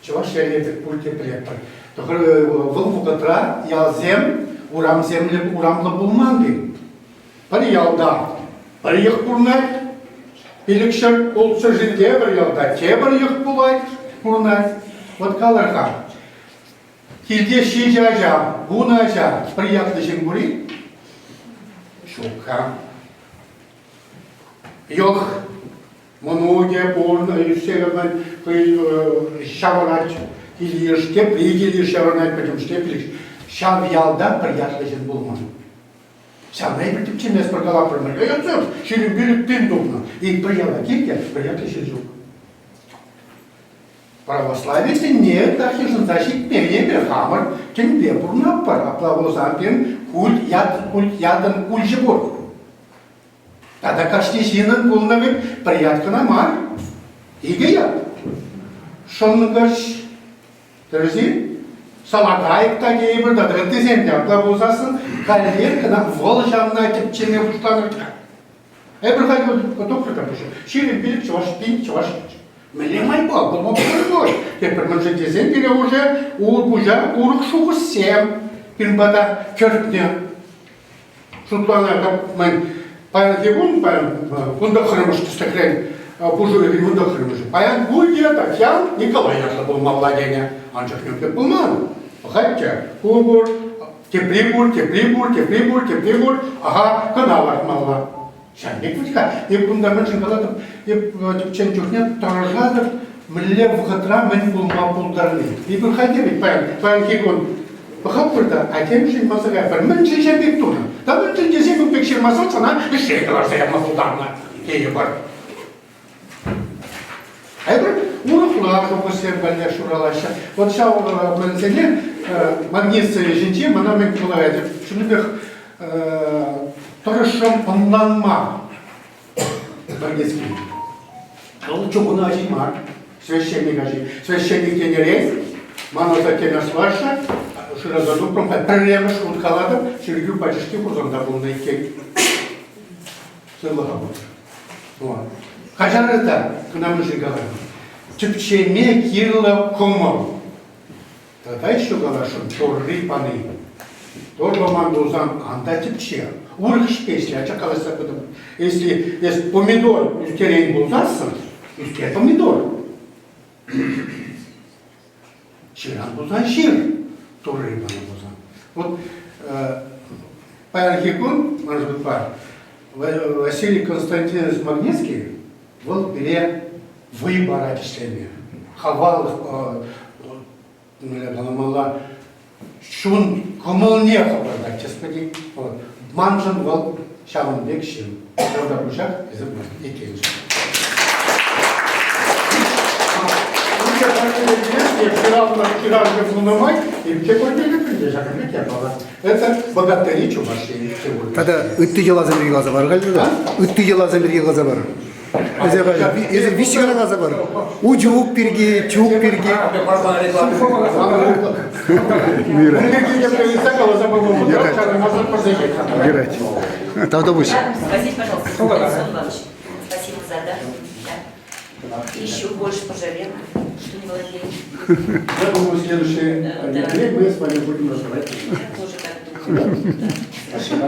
чӑваш ялӗ пек пурте пӗлетпӗр. Вӑл вӑхӑтра ялсем урамсемлӗ урамлӑ пулман пек. Пӗр ялта пӗр йӑх пурӑнать, пилӗкҫӗр ултҫӗр ҫын тепӗр ялта тепӗр йӑх пулать, пурӑнать. Вот калӑр-ха, килте ҫичӗ ача, вунӑ ача пӗр ятлӑ ҫын пур-и? Ҫук-ха. Йӑх мӑнукӗ пурнӑ ӳссе хӑй ҫавӑрать килйыш, тепри килйыш ҫаврӑнать, пӗтӗмӗшле пилӗк. Ҫав ялта пӗр ятлӑ ҫын пулман. Ҫавна эпир тӗпчеместпӗр, калатпӑр. Ятсем 25 пин тупнӑ. И пӗр яла кил те пӗр ятлӑ ҫын ҫук. Православи тӗнне так йышӑнса ҫитмен эпир хамӑр тӗнпе пурӑнатпӑр. Апла пулсан пирӗн культ ят, культ ятӑн кульчӗ пур. Тата кашни ҫыннӑн пулнӑ вӗт пӗр ят кӑна мар, икӗ ят. Шӑнкӑрч, тӗрӗс-и? Салакайӑк та тейӗпӗр тата ыттисем те апла пулсассӑн каллех кӑна вӑл ҫавна тӗпчеме пуҫланӑ-ха. Эпир халь тухрӑр та пуҫа. 25 чӑваш пин чӑваш Мӗнле майпа пулма пултарать? Тепӗр мӗншӗн тесен пире уже пуҫа урӑх шухӑшсем пирӗн пата кӗртнӗ. Шутланатӑп, мӗн паянхи кун, паян вунтӑххӑрмӗш тӗслӗхрен пуш уйӑхӗн вунтӑххӑрмӗшӗ. Паян пуль те Татьян Николай ятлӑ пулмалла тенӗ. Анчах ун пек пулман. Пӑхать те, ку пур, тепри пур, тепри пур, тепри пур, тепри пур, аха, кӑна лартмалла. Ҫав пек вӗт-ха. Эп кунта мӗншӗн калатӑп, эп тӗпчен чухне тӑрӑшатӑп, мӗнле вӑхӑтра мӗн пулма пултарни. Эпир халь те вӗт паян, паянхи кун пӑхатпӑр та, а темшӗн манса каятпӑр. Мӗншӗн ҫав пек тунӑ? Та мӗншӗн тесен кун пек ҫырмасан сана ӗҫрен кӑларса яма пултарнӑ тейӗпӗр. Эпир урӑхла шухӑшсем валли шуралаҫҫӗ. Вот ҫав мӗнсене магнит ҫинче мана мӗн пулать? Чӑннипех тӑрӑшрӑм ӑнланма Магнитский. Вӑл чухӑн ачи мар, священник ачи. Священник тенӗрен ман асаттен аслашшӗ шыраса тупрӑм, пӗрремӗш хут калатӑп, чиркӳ пачӑшки Хусанта пулнӑ иккен. Сывлӑха пултӑр. Каҫарӑр та, кӑна мӗншӗн каларӑм. Тӗпчеме кирлӗ кӑмӑл. Тата еще каласшӑн, Турри пани. Тур паман пулсан ан та тӗпче. Урӑх ӗҫпе ӗҫле, ача калаҫса пытӑм. Если эс помидор ӳстерен пулсассӑн, ӳстер помидор. Ҫыран пулсан ҫыр, Турри панӑ пулсан. Вот паянхи кун, ман шутпа, Василий Константинович Магнитский вӑл пире вӑй парать ӗҫлеме. Хаваллӑх мӗнле каламалла, чун кӑмӑлне хӑпартать, господи. Вот. Маншӑн вӑл ҫавӑн пек ҫын. Ҫавна пуҫах эсӗ иккеншӗн. Это богатыри Чувашии. Тата ытти йӑласем пирки каласа пар халь Ытти йӑласем пирки каласа пар. Эсӗ виҫҫӗ кӑна каласа пар. Учук пирки, чук пирки. Юрать. Тавтапуҫ. Спасибо, пожалуйста, Спасибо за да. Еще больше пожалела, что не владею. Я думаю, следующий юбилей мы с вами будем разговаривать. Я тоже так думаю. Спасибо.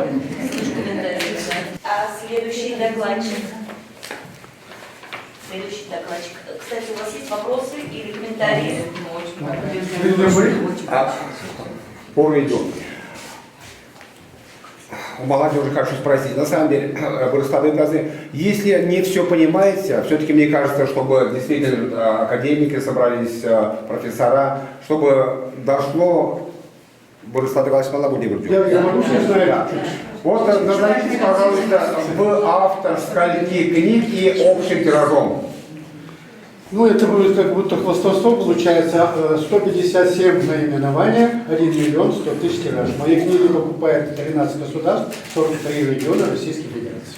А следующий докладчик. Следующий докладчик. Кстати, у вас есть вопросы или комментарии? Пору идем. У молодежи хочу спросить. На самом деле, Борислав если не все понимаете, все-таки мне кажется, чтобы действительно академики собрались, профессора, чтобы дошло Борислав Иванович Я, я могу да. Вот назовите, пожалуйста, в автор скольки книг и общим тиражом. Ну, это будет как будто хвастовство, получается 157 наименования, 1 миллион 100 тысяч тираж. Мои книги покупает 13 государств, 43 региона Российской Федерации.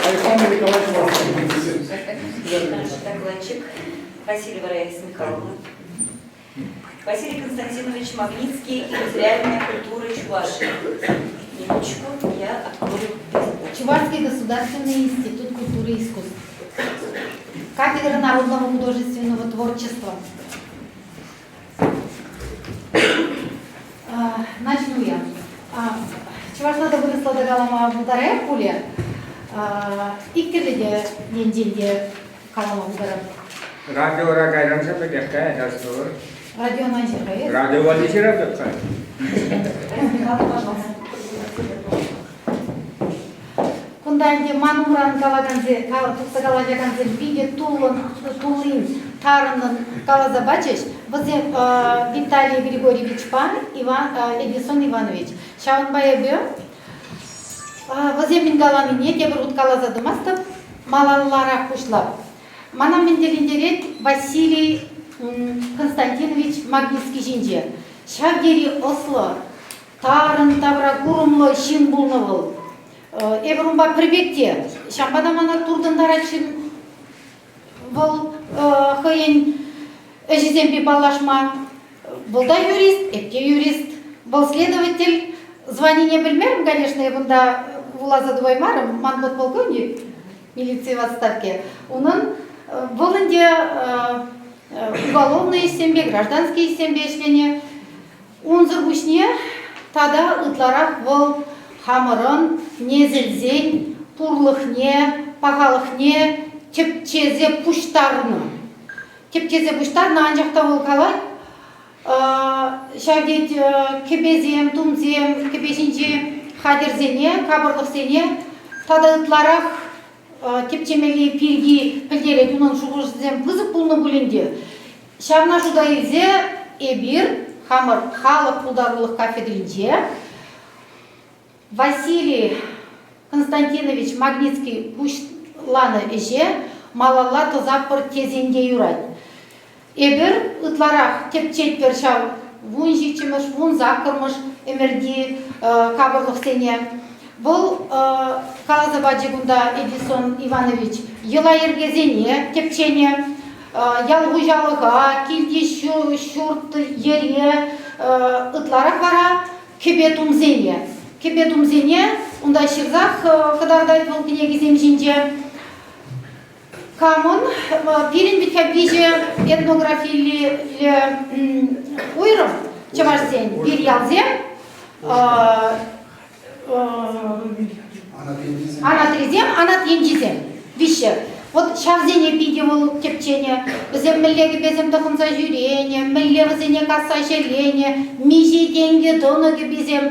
Александр Николаевич Наш докладчик Васильева Раиса Михайловна. Василий Константинович Магнитский и материальная культура Чувашии. Минуточку, я открою презентацию. Чувашский государственный институт культуры и искусств. Кафедра народного художественного творчества. Начну я. Чӑвашла та вырӑсла та калама пултарать пулӗ. Иккӗшӗ те енчен те калама пултарать. Радиора кайран пекех каять астӑвӑр. Радиона ҫырать. Радио валли ҫыратӑп халь. Пожалуйста. Кунта ӗнтӗ ман умран калакансем, тухса калаҫакансем питӗ туллӑн, туллин, тарӑннӑн каласа пачӗҫ. Вӗсем Виталий Григорьевичпа Иван, Эдисон Иванович. Ҫавӑнпа эпӗ вӗсем мӗн каланине тепӗр хут каласа тӑмастӑп, малалларах пуҫлап. Мана мӗн тӗлӗнтерет Василий Константинович Магницкий ҫинче. Ҫав тери ӑслӑ, тарӑн тавракурӑмлӑ ҫын пулнӑ вӑл. Эпир унпа пӗр пек те. Ҫавӑнпа та мана туртӑнтарать ҫын вӑл хӑйӗн ӗҫӗсемпе паллашма. Вӑл та юрист, эп те юрист. Вӑл следователь званине пӗлмерӗм, конечно, эп унта вуласа тухаймарӑм. Ман подполковник милици в отставке. Унӑн вӑл ӗнтӗ уголовнӑй ӗҫсемпе, гражданский ӗҫсемпе ӗҫленӗ. Унсӑр пуҫне тата ытларах вӑл хамӑрӑн несӗлсен пурлӑхне, пахалӑхне тӗпчесе пуҫтарнӑ. Тӗпчесе пуҫтарнӑ, анчах та вӑл калать, ҫав тет кӗпесем, тумсем, кӗпе ҫинчи хатӗрсене, капӑрлӑхсене тата ытларах тӗпчемелли пирки пӗлтерет. Унӑн шухӑшӗсем пысӑк пулнӑ пулин те, Ҫавна шута илсе эпир хамӑр халӑх пултарулӑх кафедринче Василий Константинович Магницкий пуҫланӑ ӗҫе малалла тӑсатпӑр тесен те юрать. Эпир ытларах тӗпчетпӗр ҫав 17-мӗш, 18-мӗш ӗмӗрти капӑрлӑхсене. Вӑл каласа пачӗ кунта Эдисон Иванович йӑла-йӗркесене тӗпченӗ, ял хуҫалӑха, килти ҫурт-йӗре, ытларах вара кӗпе-тумсене. Кӗпе-тумсене унта ҫырсах кӑтартать вӑл кӗнекисем ҫинче. Камӑн пирӗн вӗт-ха виҫӗ этнографиллӗ уйрӑм чӑвашсен вирьялсем, Анатрисем, анат енчисем. Виҫҫӗ. Вот ҫавсене питӗ вӑл тӗпченӗ. Вӗсем мӗнле кӗпесем тӑхӑнса ҫӳренӗ, мӗнле вӗсене касса ҫӗленӗ, миҫе тенкӗ тӑнӑ кӗписем,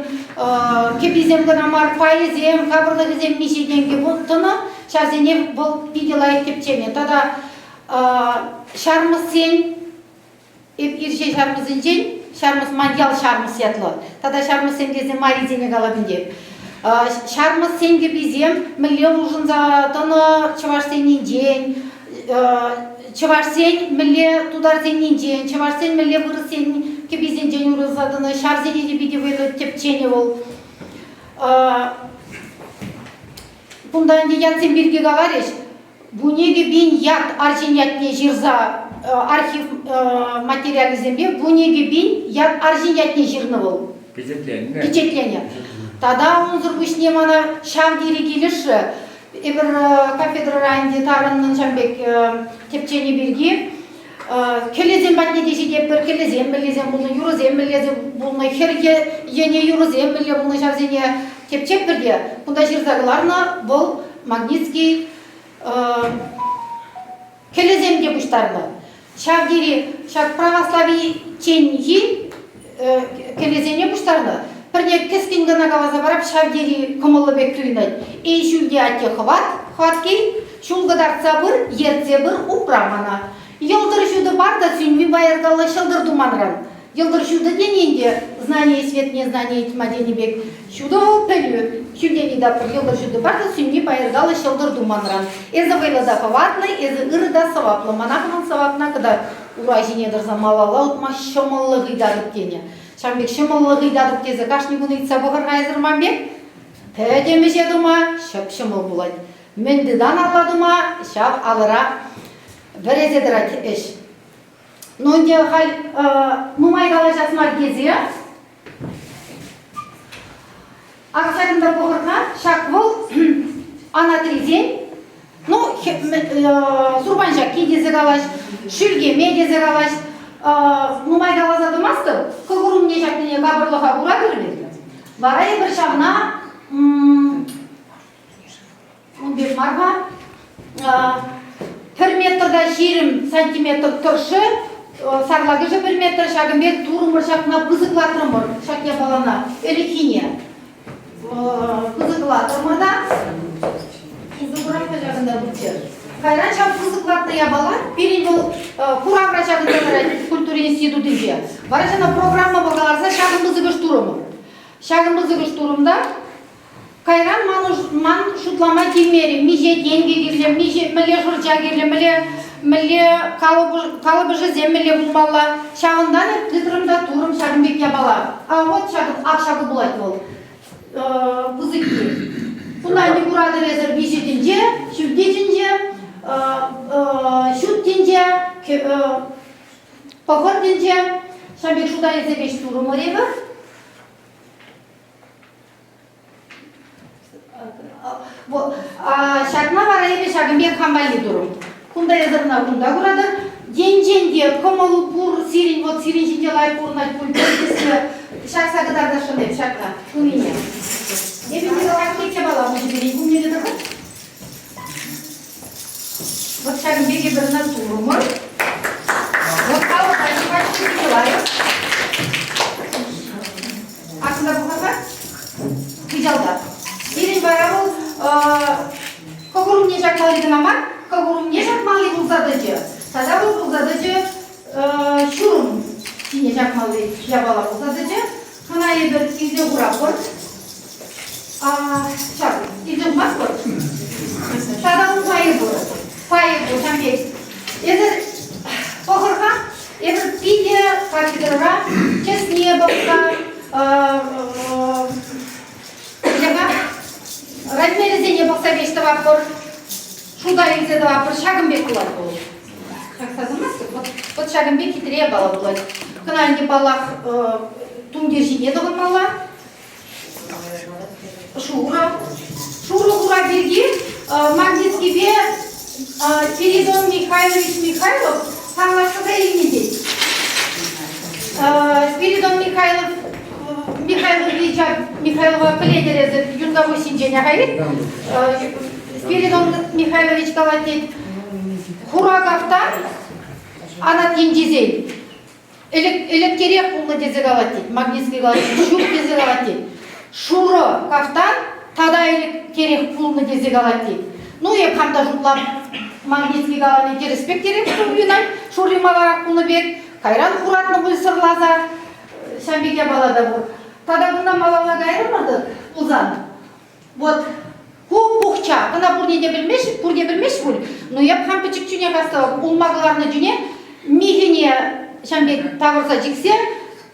кӗписем кӑна мар, пайӗсем, капӑрлӑхӗсем миҫе тенкӗ тӑнӑ, ҫавсене вӑл питӗ лайӑх тӗпченӗ. Тата ҫармӑссен Эп ирҫе ҫармӑсӗнчен, ҫармӑс ман ял ҫармӑс ятлӑ. Тата ҫармӑссем тесе марисене калап ӗнтӗ. Ҫармӑссен кӗписем мӗнле улшӑнса тӑнӑ чӑвашсеннинчен, чӑвашсен мӗнле тутарсеннинчен, чӑвашсен мӗнле вырӑссен кӗписенчен уйрӑлса тӑнӑ, ҫавсене те питӗ вӑйлӑ тӗпченӗ вӑл. Кунта ӗнтӗ ятсем пирки каларӗҫ. 12 000 ят арҫын ятне ҫырса архив материалӗсемпе 12 000 ят арҫын ятне ҫырнӑ вӑл. Пичетленнӗ. Пичетленӗ. Тата унсӑр пуҫне мана ҫав тери килӗшрӗ. Эпир кафедрӑра ӗнтӗ тарӑннӑн ҫав пек тӗпченӗ пирки кӗлӗсем патне те ҫитетпӗр, кӗлӗсем мӗнлесем пулнӑ, юрӑсем мӗнлесем пулнӑ, хӗр ене юрӑсем мӗнле пулнӑ ҫавсене тӗпчетпӗр те кунта ҫырса кӑларнӑ вӑл Магницкий кӗлӗсем те пуҫтарнӑ. Ҫав тери ҫак православичченхи кӗлӗсене пуҫтарнӑ. Пӗрне кӗскен кӑна каласа парап, ҫав тери кӑмӑллӑ пек туйӑнать. Эй, ҫӳлте атте хӑват, хӑваткей, ҫул кӑтартса пыр, ертсе пыр, упра мана. Йӑлтӑр ҫутӑ пар та сӳнми пайӑркаллӑ ҫӑлтӑр туманран. Йӑлтӑр ҫутӑ тени ӗнтӗ знание свет не знание тьма тенӗ пек. Ҫутӑ вӑл пӗлӳ. Ҫӳлтен ыйтатпӑр йӑлтӑр ҫутӑ пар та сӳнми пайӑркаллӑ ҫӑлтӑр ту манран. Эсӗ вӑйлӑ та хӑватлӑ, эсӗ ырӑ та сӑваплӑ. Мана хӑвӑн сӑвапна кӑтарт. Ура ҫине тӑрса малалла утма ҫӑмӑллӑх ыйтатӑп тенӗ. Ҫавӑн пек ҫӑмӑллӑх ыйтатӑп тесе кашни кун ыйтса пӑхӑр-ха эсӗр ман пек. Пӗтӗм ӗҫе тума ҫӑп-ҫӑмӑл пулать. Мӗн тытан алла тума, ҫав алӑра вӗресе тӑрать ӗҫ. Ну ӗнтӗ халь нумай калаҫас мар тесе ак ҫакӑнта пӑхӑр-ха, ҫак вӑл анатрисен, ну, сурпан ҫакки тесе калаҫ, шӳлкеме тесе калаҫ. Нумай каласа тӑмастӑп, кӑкӑр умне ҫакнине капӑрлӑха куратӑр вӗт. Вара эпир ҫавна Ун пек мар-ха. Пӗр метр та 20 сантиметр тӑршшӗ, сарлакӑшӗ пӗр метр, ҫакӑн пек турӑмӑр ҫакна пысӑклатрӑмӑр ҫак япалана, ӗлӗкхине. Пысӑклатрӑмӑр та усӑ курать-ха ҫакӑнта пулчӗ. Кайран ҫав пысӑклатнӑ япала пирӗн вӑл куравра ҫакӑнса тӑрать культура институтӗнче. Вара ҫавна программӑпа кӑларса ҫакӑн пысӑкӑш турӑмӑр. Ҫакӑн пысӑкӑш турӑм та Кайран ман шутлама тивмерӗ, миҫе тенкӗ кирлӗ, миҫе, мӗнле шӑрҫа кирлӗ, мӗнле, мӗнле калӑпӑшӗсем мӗнле пулмалла. Ҫавӑнтан эп тытрӑм та турӑм ҫакӑн пек япала. А вот ҫакӑ, ак ҫакӑ пулать вӑл, пысӑкки. Кунта ӗнтӗ куратӑр эсӗр виҫӗ тӗнче, ҫӳлти тӗнче, ҫут тӗнче, пӑхӑр тӗнче. Ҫавӑн пек шута илсе веҫ турӑмӑр эпӗр. Ҫакна вара эпӗ ҫакӑн пек хам валли турӑм. Кунта эсӗ ӑна кунта куратӑр. Енчен те кӑмӑл пур сирӗн, вот сирӗн ҫинче лайӑх пурӑнать пуль тесе ҫакса кӑтартасшӑн эп ҫакна тунине. Эпӗ Николай япала хучӗ пирӗн умне те тӑхӑр. Вот ҫакӑн пек эпир ӑна турӑмӑр. Вот алӑка лайӑх. Асӑнса пӑхар-ха. Хыҫалта. Пирӗн вара вӑл кӑкӑр умне ҫакмалли кӑна мар, кӑкӑр умне ҫакмалли пулса тӑчӗ. Тата вӑл пулса тӑчӗ ҫурӑм ҫине ҫакмалли япала пулса тӑчӗ. Кӑна эпир илсе хуратпӑр. Ҫак, илсе хумастпӑр. Тата ун пайӗ пур. Пайӗ пур, ҫавӑн пек. Эсир пӑхӑр-ха, эпир питӗ кафедрӑра чысне пӑхса размерӗсене пӑхса веҫ тӑватпӑр, шута илсе тӑватпӑр. Ҫакӑн пек пулать вӑл. Ҫакса тӑмастӑп. Вот, вот ҫакӑн пек хитре япала пулать. Кӑна ӗнтӗ, паллах, тумтир ҫине тӑхӑнмалла. Шурӑ. Шурӑ хура пирки Магницкипе Спиридон Михайлович Михайлов танлаштарса илнӗ тет. Спиридон Михайлов Михайловича Михайлова пӗлетӗр эсӗ Юнтапа ҫинчен ахаль Спиридон Михайлович калать тет, хура кафтан анат енчисен Ӗлӗктерех пулнӑ тесе калать тет, Магницкий калать, ҫук тесе калать тет. Шурӑ кафтан тата ӗлӗктерех пулнӑ тесе калать тет. Ну, эп хам та шутлап, Магницкий калани тӗрӗс пек терӗм туйӑнать, шурри маларах пулнӑ пек. Кайран хуратнӑ пуль сӑрласа, ҫав пек япала та пур. Тата кунта малалла кайрӑмӑр-тӑк пулсан, Вот ку пухча, ӑна пурне те пӗлмеҫ, пурте пӗлмеҫ пуль, но эп хам пӗчӗк чуне кастӑвап, улма кӑларнӑ чуне михӗне ҫам пек тавӑрса чиксе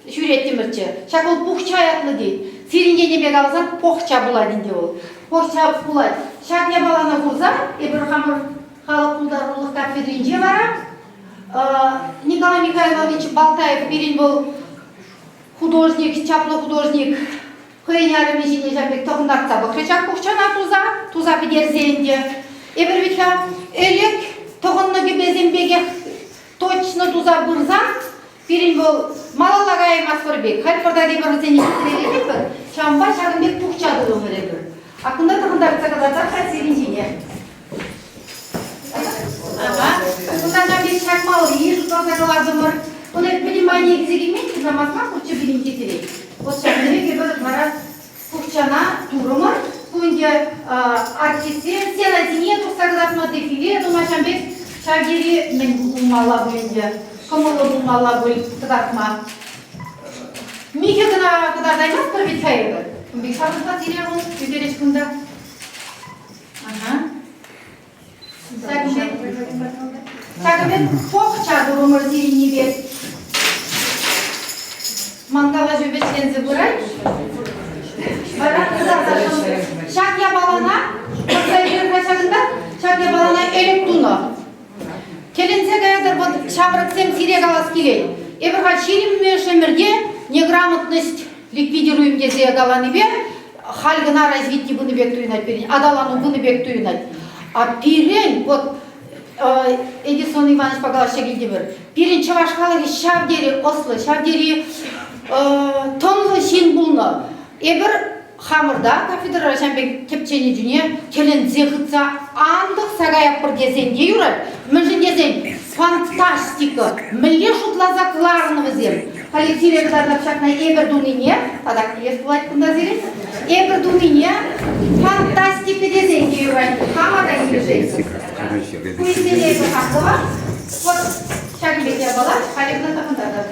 ҫӳреттӗмӗрччӗ. Ҫак вӑл пухча ятлӑ тет. Сирӗн енӗпе каласан похча пулать ӗнтӗ вӑл. Похча пулать. Ҫак япалана курсан эпир хамӑр халӑх пултарулӑх кафедринче вара Николай Михайлович Балтаев пирӗн вӑл художник, чаплӑ художник, Хӑйӗн арӑмӗ ҫине ҫав пек тӑхӑнтартса пӑхрӗ ҫак пухчана туса, туса пӗтерсе ӗнтӗ. Эпир вӗт-ха ӗлӗк тӑхӑннӑ кӗпесем пекех точно туса пырсан пирӗн вӑл малалла каяймастпӑр пек. Халь пӑртак эпир вӗсене хитрелетӗпӗр, ҫавӑнпа ҫакӑн пек пухча турӑмӑр эпир. А кунта тӑхӑнтартса кӑтартар-ха сирӗн ҫине. Ага. Кунта ҫав пек ҫакмалли шутласа кӑлартӑмӑр. Кунта понимание килсе килмен, замазма пурччӗ пирӗн хитрет. Вот ҫакӑн пек эпир вара пухчана турӑмӑр. Ку ӗнтӗ артистсем сцена ҫине тухса кӑтартма дефиле тума ҫавӑн пек ҫав тери мӗн пулмалла пуль ӗнтӗ, кӑмӑллӑ пулмалла пуль кӑтартма. Михӗ кӑна кӑтартаймастпӑр вӗт-ха эпӗ. Ун пек ҫаврӑнса сире вӑл ӳкерет кунта. Ага. Ҫакӑн пек пӑхча турӑмӑр сирӗннипе. Ман калаҫу вӗҫленсе пырать. Вара ҫак япалана пӑхса илер-ха ҫакӑнта, ҫак япалана ӗлӗк тунӑ. Тӗлӗнсе каятӑр вӑт ҫамрӑксем сире калас килет. Эпир-ха ҫирӗммӗш ӗмӗрте неграмотность ликвидируем тесе каланипе халь кӑна развитие пынӑ пек туйӑнать пирӗн, аталану пынӑ пек туйӑнать. А пирӗн вот Эдисон Ивановичпа калаҫса килтӗмӗр. Пирӗн чӑваш халӑхӗ ҫав тери ӑслӑ, ҫав тери тӑнлӑ ҫын пулнӑ. Эпир хамӑрта кафедрӑра ҫавӑн пек тӗпченӗ чухне тӗлӗнсе хытса антӑхса каятпӑр тесен те юрать. Мӗншӗн тесен фантастика! Мӗнле шутласа кӑларнӑ вӗсем? Халӗ сире кӑтартап ҫакна эпӗр тунине, тата килес пулать кунта сирӗн, эпӗр тунине фантастика тесен те юрать. Хама та килӗшет. Ку ӗҫсене эпӗ хаклӑ. Вот ҫакӑн пек япала халӗ кӑна тӑхӑнтартӑп.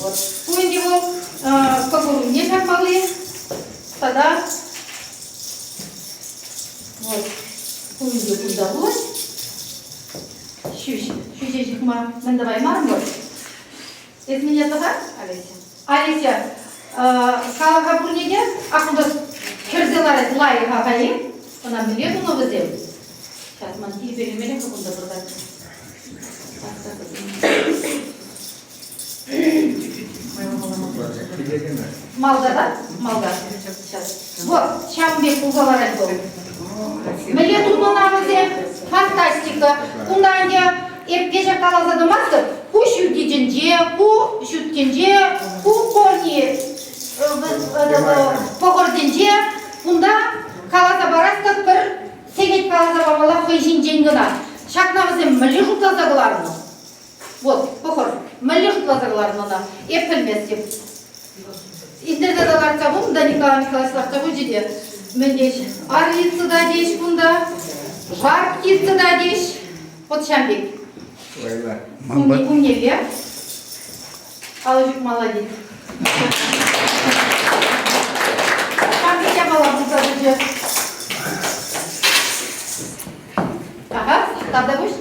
Вот. Ку ӗнтӗ вӑл кӑкӑр умне ҫакмалли тата вот ку ӗнтӗ кунта пулать. Ҫӳҫ, ҫӳҫе ҫыхма мӗн тӑваймарӑм вӑл. Эс мӗне тӑхать, Олеся? Олеся, кала-ха пурне те, ак унта хӗрсе ларать лайӑх ахаль-и? Ӑна мӗнле тунӑ вӗсем? Сейчас ман тирпейлемелле-ха кунта пӑртак. Малта да? Малта. Сейчас. Вот, ҫавӑн пек пулса ларать вӑл. Мӗнле тунӑ вӗсем? Фантастика. Кунта ӗнтӗ эп кӗҫӗр каласа тӑмастӑп. Ку ҫӳлти тӗнче, ку ҫут тӗнче, ку корни пӑхӑр тӗнче. Кунта каласа парас-тӑк пӗр сехет каласа памалла хӑй ҫинчен кӑна. Ҫакна вӗсем мӗнле шутласа кӑларнӑ? Вот, пӑхӑр, мӗнле шутласа кӑларнӑ ӑна? Эп пӗлместӗп. Интернета лартса хунӑ та Николай Михайлович лартса хучӗ те. Мӗн теҫ? Орлица та теҫ кунта, жар птица та теҫ. Вот ҫам пек. Умнелле. Алӑ ҫупмалла тет. Ҫам пек япала пулса тӑчӗ. Ага, тавтапуҫ.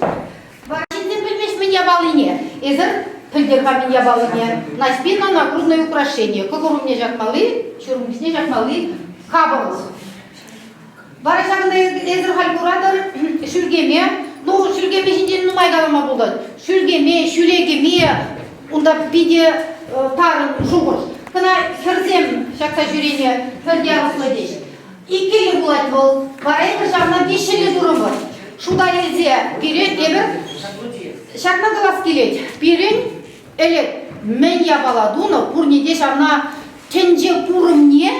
Ҫынсем пӗлмест мӗн япалине. Эсӗр пӗлтер-ха мӗн япалине. Наҫпин нагрудное украшение. Кӑкӑр умне ҫакмалли, ҫурӑм хыҫне ҫакмалли капӑрлӑх. Вара ҫакӑнта эсӗр халь куратӑр шӳлкеме. Ну, шӳлкеме ҫинчен нумай калама пулать. Шӳлкеме, ҫӳлекеме, унта питӗ тарӑн шухӑш. Кӑна хӗрсем ҫакса ҫӳренӗ пӗр ярӑслӑ теҫ. Иккӗллӗ пулать вӑл. Вара эпир ҫавна виҫҫӗллӗ турӑмӑр. Шута илсе пире эпир ҫакна калас килет. Пирӗн ӗлӗк мӗн япала тунӑ, пурне те ҫавна тӗнче курӑмне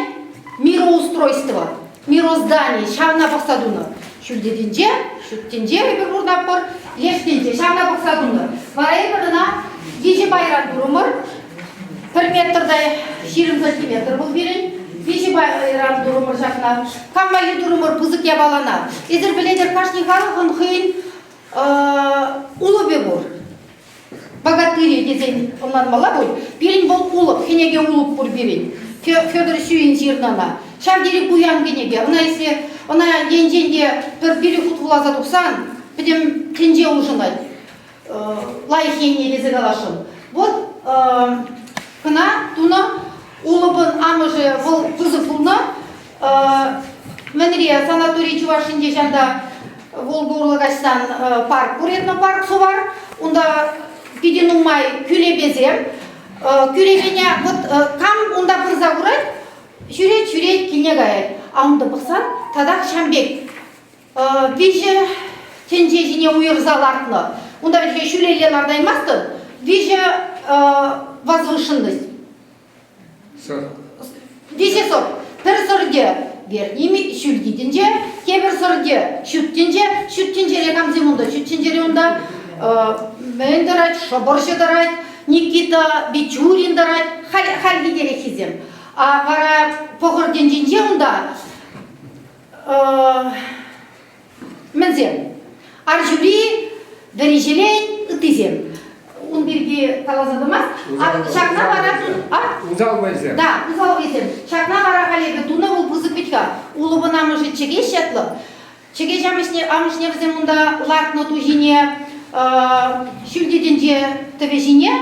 мироустройство, мироздани ҫавна пӑхса тунӑ. Ҫӳлти тӗнче, ҫут тӗнче эпир пурӑнатпӑр, леш тӗнче ҫавна пӑхса тунӑ. Вара эпир ӑна виҫӗ пайран турӑмӑр. Пӗр метр та 20 сантиметр вӑл пирӗн. Виҫӗ пайран турӑмӑр ҫакна. Кам валли турӑмӑр пысӑк япалана. Эсир пӗлетӗр, кашни халӑхӑн хӑйӗн улӑпӗ пур. Богатыри тесен ӑнланмалла пуль. Пирӗн вӑл улӑп, кӗнеке улӑп пур пирӗн. Федор Сюин ҫырнӑ ӑна. Ҫав тери пуян кӗнеке. Ӑна если ӑна енчен те пӗр пилӗк хут вуласа тухсан пӗтӗм тӗнче улшӑнать. Лайӑх енне тесе каласшӑн. Вот кӑна тунӑ улӑпӑн амӑшӗ вӑл пысӑк пулнӑ. Мӗнре санаторий Чувашинче ҫанта Волга урлӑ каҫсан парк пур, этнопарк Сувар. Унта питӗ нумай кӳлепесем. Кӳлепене вот кам унта пырса курать, ҫӳрет-ҫӳрет, килне каять. А унта пӑхсан татах ҫам пек виҫӗ тӗнче ҫине уйӑрса лартнӑ. Унта вӗт ҫӳлелле лартаймастӑн, виҫӗ возвышенность. Виҫӗ сӑр. Пӗр сӑрте верхний ҫӳлти тӗнче, тепӗр сӑрте ҫут тӗнче. Ҫут тӗнчере камсем унта? Ҫут тӗнчере унта мӗн тӑрать? Шӑпӑрҫӑ тӑрать, Никита Бичурин тӑрать, хальхитереххисем. А вара пӑхӑр тӗнчинче унта Мӗнсем? Арҫури, вӗриҫӗлен, ыттисем. ун пирки каласа тӑмасть. Ҫакна вара Усал вӑйсем. Да, усал вӑйсем. Ҫакна вара халь эпӗ тунӑ вӑл пысӑк вӗт-ха. Улӑпӑн амӑшӗ чӗкеҫ ятлӑ. Чӗкеҫ амӑшне, амӑшне вӗсем унта лартнӑ ту ҫине, ҫӳлти тӗнче тӑвӗ ҫине.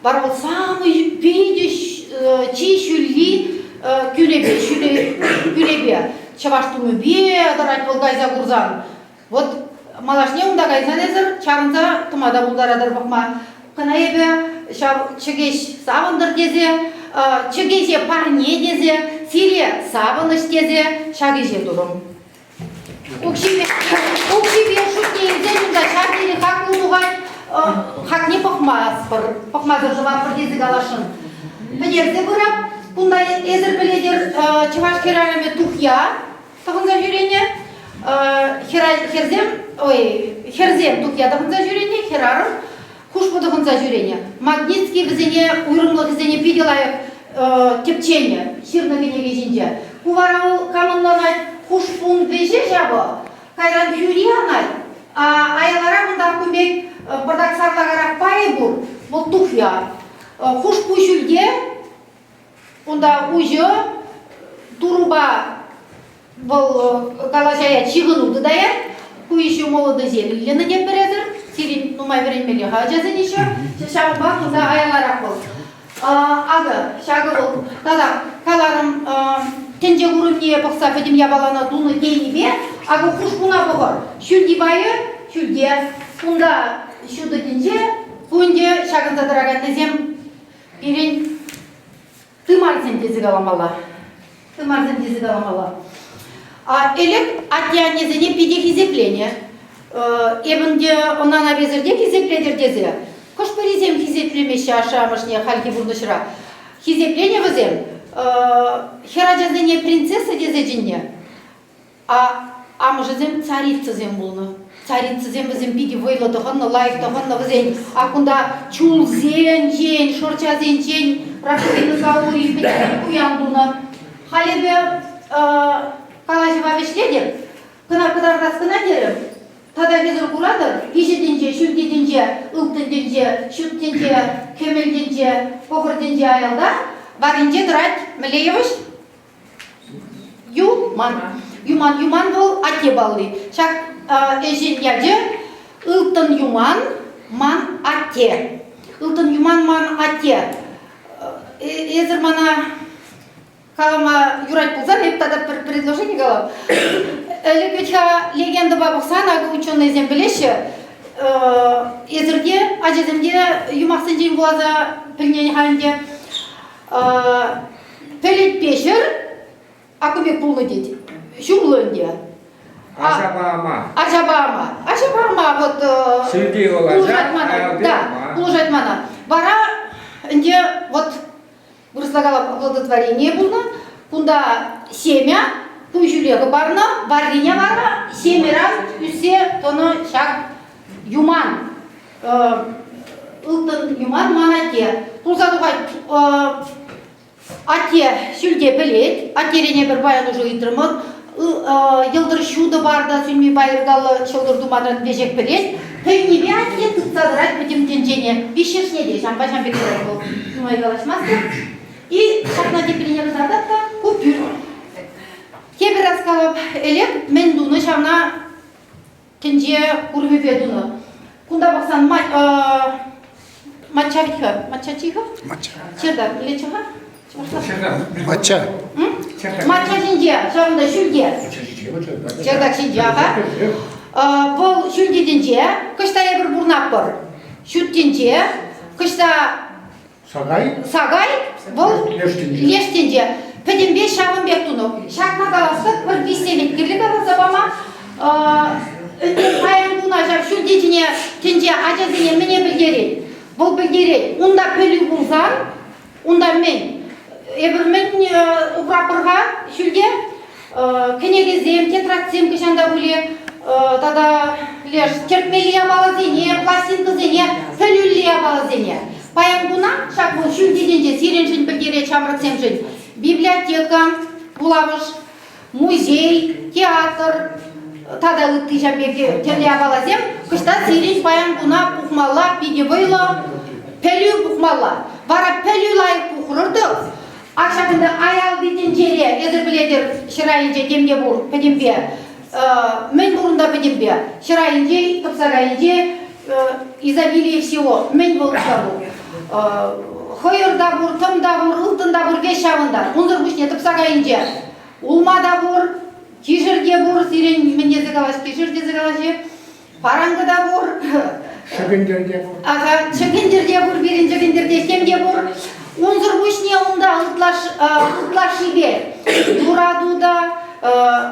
Вара вӑл самый питӗ чи ҫӳлли кӳлепе, ҫӳле кӳлепе. Чӑваш тумӗпе тӑрать вӑл кайса курсан. Вот малашне унта кайсан эсӗр чарӑнса тӑма та пултаратӑр пӑхма. Кӑна эпӗ ҫав чӗкеҫ савӑнтӑр тесе, чӗкеҫе парне тесе, сире савӑнӑҫ тесе ҫак ӗҫе турӑм. Укҫипе, укҫипе шутне илсен унта ҫав тери хаклӑ тухать, хакне пӑхмастпӑр, пӑхмасӑр тӑватпӑр тесе каласшӑн. Пӗтерсе пырап. Кунта эсӗр пӗлетӗр, чӑваш хӗрарӑмӗ тухья тӑхӑнса ҫӳренӗ. Хӗрсем, ой, хӗрсем тухья тӑхӑнса ҫӳренӗ, хӗрарӑм хушпу тӑхӑнса ҫӳренӗ. Магнитский вӗсене уйрӑмлӑхӗсене питӗ лайӑх тӗпченӗ, ҫырнӑ кӗнеке ҫинче. Ку вара вӑл кам ӑнланать, хушпун вӗҫӗ ҫавӑ, кайран хӳри анать, аяларах унта кун пек пӑртак сарлакарах пайӗ пур, вӑл тухья. Хушпу ҫӳлте Унта уҫӑ турӑпа вӑл калаҫаять, ҫыхӑну тытаять. Ку ӗҫе молодосем илнӗ те пӗресӗр. Сирӗн нумай вӗренмелле-ха ачасен еще. Ҫавӑнпа кунта аяларах вӑл. Акӑ, ҫакӑ вӑл тата каларӑм, тӗнче курӑмне пӑхса пӗтӗм япалана тунӑ тенипе, акӑ хушпуна пӑхӑр. Ҫӳлти пайӗ ҫӳлте, кунта ҫутӑ тӗнче, ку ӗнтӗ ҫакӑнса тӑраканнисем Пирӗн тымарсем тесе каламалла. Тымарсем тесе каламалла. Ӗлӗк атте-аннесене питӗ хисепленӗ. Эпӗн те ӑна навесӗрте хисеплетӗр тесе хӑш-пӗрисем хисеплемеҫҫӗ ашшӗ-амӑшне хальхи пурнӑҫра. Хисепленӗ вӗсем хӗр ачасене принцесса тесе чӗннӗ. А амӑшӗсем царицӑсем пулнӑ. Царицӑсем вӗсем питӗ вӑйлӑ тӑхӑннӑ, лайӑх тӑхӑннӑ вӗсен. А кунта чулсенчен, шӑрчасенчен раковина саури пӗтӗм пуян тунӑ. Халь эпӗ калаҫӑва вӗҫлетӗп. Кӑна кӑтартас кӑна терӗм. Тата хӗсӗр куратӑр, виҫӗ тӗнче, ҫӳлти тӗнче, ылтӑн тӗнче, ҫут тӗнче, кӗмӗл тӗнче, пӑхӑр тӗнче аялта. Варринче тӑрать мӗнле йывӑҫ? Юман. Юман. Юман вӑл атте палли. Ҫак ӗҫӗн ячӗ Ылтӑн юман ман атте. Ылтӑн юман ман атте. Эсӗр мана калама юрать пулсан, эп тата пӗр предложени калам. Ӗлӗк вӗт-ха легендӑпа пӑхсан, акӑ ученӑйсем пӗлеҫҫӗ, эсӗр те, ачасем те юмахсенчен вуласа пӗлнӗ-ха ӗнтӗ. Пӗлӗтпе ҫӗр акӑ пек пулнӑ тет. Ҫумлӑ ӗнтӗ. Ачапа ама. Ачапа ама. Ачапа ама вот Ҫӳлти вӑл ача, пулӑшать мана. Да, пулӑшать мана. Вара ӗнтӗ вот вырӑсла калап оплодотворение пулнӑ. Кунта семя куҫ хӑпарнӑ, варрине вара семеран ӳссе тӑнӑ ҫак юман. Ылтӑн юман ман атте. Пулса тухать атте ҫӳлте пӗлет. Аттерен эпир паян уже ыйтрӑмӑр. Йӑлтӑр ҫутӑ бар та сӳнми пайӑркаллӑ ҫӑлтӑр туманран веҫех пӗлет. Пӗлнипе атте тытса тӑрать пӗтӗм тӗнчене. Виҫҫӗшне те ҫампа ҫам пек тӑрать вӑл. Нумай калаҫмастӑп. И ҫакна теприне кӑтартап та ку пӳрт. Тепӗр раз калап, ӗлӗк мӗн тунӑ ҫавна тӗнче курӑмӗпе тунӑ. Кунта пӑхсан мачча вӗт-ха. Мачча чи-ха? Мачча. Чердак илетчӗ-ха? Мачча. Мачча ҫинче, ҫавӑнта ҫӳлте. Чердак ҫинче, аха. Вӑл ҫӳлти тӗнче, кӑҫта эпир пурнатпӑр. Ҫут тӗнче, кӑҫта Сакай? Сакай вӑл леш тӗнче. Пӗтӗмпе ҫавӑн пек тунӑ. Ҫакна калас-тӑк пӗр виҫсенӗк кирлӗ каласа пама. Ӗнтӗ паян куна ҫав ҫӳлти тӗнче ачасене мӗне пӗлтерет? Вӑл пӗлтерет, унта пӗлӳ пулсан, унта мӗн? Эпир мӗн упрапӑр-ха ҫӳлте? Кӗнекесем, тетрадьсем хӑҫан та пулӗ тата леш тӗртмелли япаласене, пластинкӑсене, пӗлӳллӗ япаласене. Паян куна ҫак вӑл ҫӳлти тӗнче сирӗншӗн пӗлтерет ҫамрӑксемшӗн. Библиотека, вулавӑш, музей, театр тата ытти ҫав пек тӗрлӗ япаласем кӑҫта сирӗн паян куна пухмалла питӗ вӑйлӑ. пӗлӳ пухмалла. Вара пӗлӳ лайӑх пухрӑр-тӑк, ак ҫакӑнта аялти тӗнчере, эсӗр пӗлетӗр, ҫӗр айӗнче тем те пур, пӗтӗмпе. Мӗн пур унта пӗтӗмпе? Ҫӗр айӗнче, тӑпсакайӗнче, изобилие всего. Мӗн вӑл унта пур? Хӑйӑр та пур, тӑм та пур, ылтӑн та пур, веҫ ҫавӑнта. Унсӑр пуҫне тӑпсакайӗнче улма та пур, кишӗр те пур, сирӗн мӗн тесе калаҫ, кишӗр тесе калаҫҫӗ. Паранкӑ та пур. Чӗкӗнтӗр те пур. Ага, чӗкӗнтӗр те пур, пирӗн чӗкӗнтӗрте тем те пур. Унсӑр пуҫне унта ытлаш, ытлашшипе юрату та,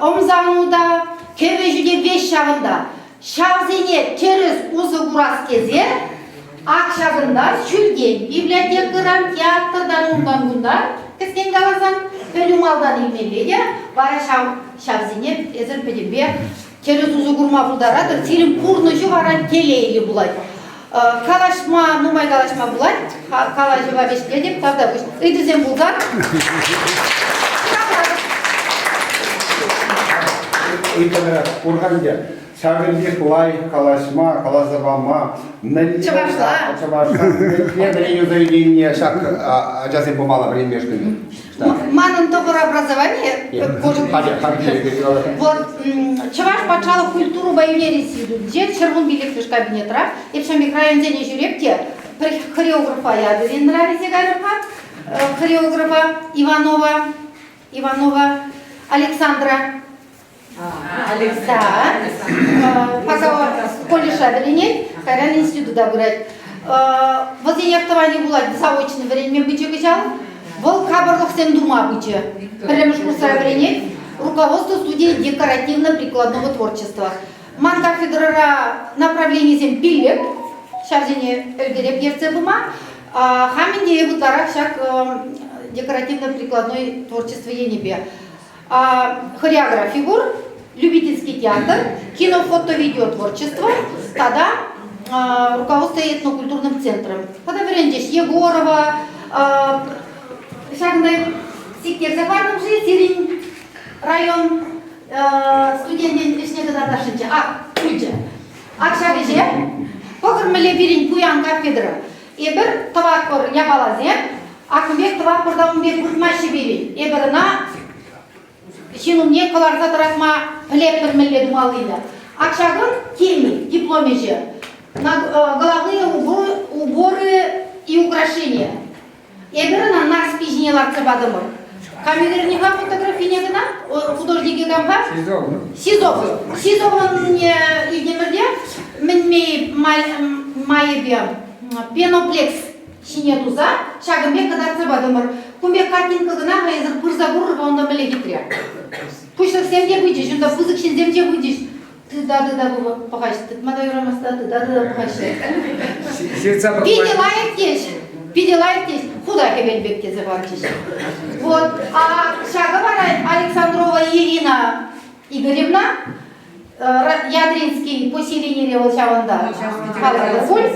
ӑмсану та, кӗвӗҫӳ те веҫ ҫавӑнта. Ҫавсене тӗрӗс усӑ курас тесе ак ҫакӑнта ҫӳлтен библиотекӑран, театртан, унтан-кунтан, кӗскен каласан, пӗлӳ малтан илмелле те, вара ҫав ҫавсене эсӗр пӗтӗмпе Тӗрӗс усӑ курма пултаратӑр, сирӗн пурнӑҫу вара телейлӗ пулать. Калаҫма, нумай калаҫма пулать. Калаҫӑва вӗҫлетӗп, тавтапуҫ. Ыйтусем пулсан? Ыйтӑвра пур-ха ӗнтӗ. Ҫакӑн пек лайӑх калаҫма, каласа пама, мӗнле Чӑвашла. Чӑвашла мӗнле вӗренӳ заведенине ҫак ачасем пымалла вӗренмешкӗн? Манӑн тӑхӑр образование вот Чӑваш патшалӑх культурӑпа ӳнер институтӗнче 115-мӗш кабинетра эп ҫав пек районсене ҫӳреп те пӗр хореографа ятӑрин нравится кайрӑм-ха хореографа Иванова Иванова Александра Да. Пока колледжа вӗренет, кайран института пырать. Вӗсен тӑванӗ пулать заочно вӗренме пычӗ кӑҫал. Вӑл капӑрлӑхсем тума пычӗ. Пӗрремӗш курсра вӗренет. Руководство студии декоративно-прикладного творчества. Ман кафедрӑра направленисем пиллӗк. Ҫавсене ӗлкӗреп ертсе пыма. Хам ӗнтӗ эп ытларах ҫак декоративно-прикладной творчество енӗпе. Хореографи пур, любительский театр, кино-фото-видеотворчество тата руководство этнокультурным центром. Тата вӗрентӗҫ Егорова, ҫакӑнта сиктерсе патӑм-ши сирӗн район студентӗн ӗҫне кӑтартасшӑнччӗ. Ак, пулчӗ. Ак ҫак ӗҫе пӑхӑр мӗнле пирӗн пуян кафедра. Эпир тӑватпӑр япаласем, акӑ пек тӑватпӑр та ун пек выртмаҫҫӗ пирӗн. Эпир ӑна ҫын умне кӑларса тӑратма пӗлетпӗр мӗнле тумаллине. Ак ҫакӑн теми, диплом ӗҫӗ. Головные уборы и украшения. Эпир ӑна Нарспи ҫине лартса патӑмӑр. Кам ӳкернӗ-ха фотографине кӑна? Художникӗ кам-ха? Сизов. Сизов. Сизовӑн илтӗмӗр те мӗн майӗпе пеноплекс ҫине туса ҫакӑн пек кӑтартса патӑмӑр. Кун пек картинка кӑна эсӗр пырса курӑр-ха унта мӗнле хитре. Пуҫлӑхсем те пычӗҫ, унта пысӑк ҫынсем те пычӗҫ. Тыта-тыта пӑхаҫ, тытма та юрамасть та, тыта-тыта пӑхаҫҫӗ. Питӗ лайӑх теҫ, питӗ лайӑх теҫ, худа хӗвел пек тесе хӑварчӗҫ. Вот, а ҫакӑ вара Александрова Ирина Игоревна, Ядринский поселенире вӑл ҫавӑнта каларӗ пуль.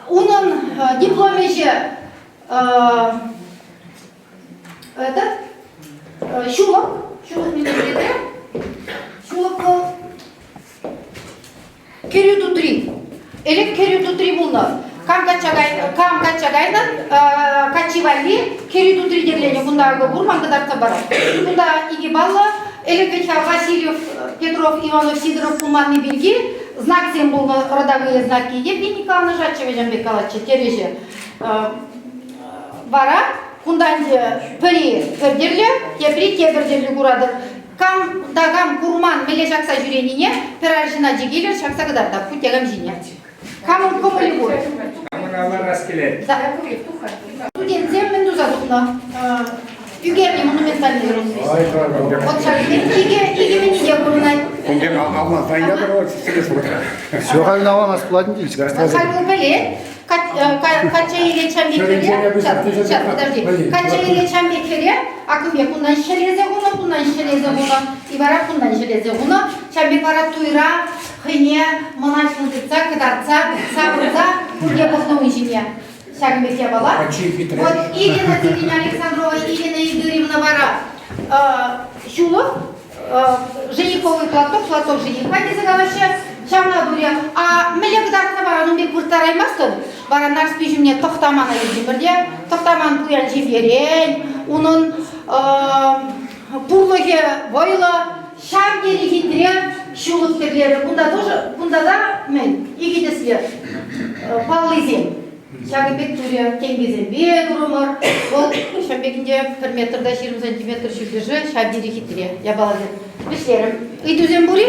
Унӑн диплом ӗҫӗ этот ҫулӑк, ҫулӑк мӗнле Ҫулӑк вӑл кӗрӳ тутри. Ӗлӗк кӗрӳ тутри пулнӑ. Кам качча кайнӑ, кам качча кайнӑ, каччи валли кӗрӳ тутри тӗрленӗ. Кунта акӑ пур, ман кӑтартса парать. Кунта икӗ паллӑ. Ӗлӗк вӗт-ха Васильев, Петров, Иванов, Сидоров пулманни пирки знаксем пулнӑ, родовые знаки. Евгений Николаевна Жачева ҫавӑн пек калатчӗ, терӗҫӗ. Вара кунта ӗнтӗ пӗри пӗр тӗрлӗ, тепри тепӗр тӗрлӗ куратӑр. Кам та кам курман мӗнле ҫакса ҫӳренине пӗр арҫын ачи килӗр ҫакса кӑтартап хуть те кам ҫине. Камӑн кӑмӑлӗ пур. Камӑн алларас килет. Студентсем мӗн туса тухнӑ? Ӳкернӗ монументальный Вот ҫак икӗ икӗ мӗне те курӑнать. Кун пек авланса ятӑр сӗлес вӑхӑтра. Все халь аван асплатин килчӗ. Халь вӑл пӗлет. Качча илет ҫам пек хӗре. Сейчас, подожди. Качча илет ҫам пек хӗре. Акӑ пек кунтан ҫӗлесе хунӑ, кунтан ҫӗлесе хунӑ. И вара кунтан ҫӗлесе хунӑ. Ҫав пек вара туйра хӑйне мӑнаҫлӑн тытса, кӑтартса, савӑнса пурте пӑхнӑ ун ҫине. Ҫакӑн пек япала. Вот Ирина Сергеевна Александрова, Ирина Игоревна вара ҫулӑх жениховый платок, платок жениха тесе калаҫҫӗ. Ҫавна турӗ. А мӗнле кӑтартса паран ун пек вырттараймастӑн? Вара Нарспи ҫумне Тӑхтамана илтӗмӗр те, Тӑхтаман пуян ҫемьерен, унӑн пурлӑхӗ вӑйлӑ, ҫав тери хитре ҫулӑх тӗрлерӗ. Кунта тоже, кунта та мӗн, икӗ тӗслӗ паллисем. Ҫакӑн пек турӗ тенкӗсемпе турӑмӑр. Вӑл ҫав пек ӗнтӗ пӗр метр та 20 сантиметр ҫӳллӗшӗ ҫав тери хитре япаласем. Вӗҫлерӗм. Ыйтусем пур-и?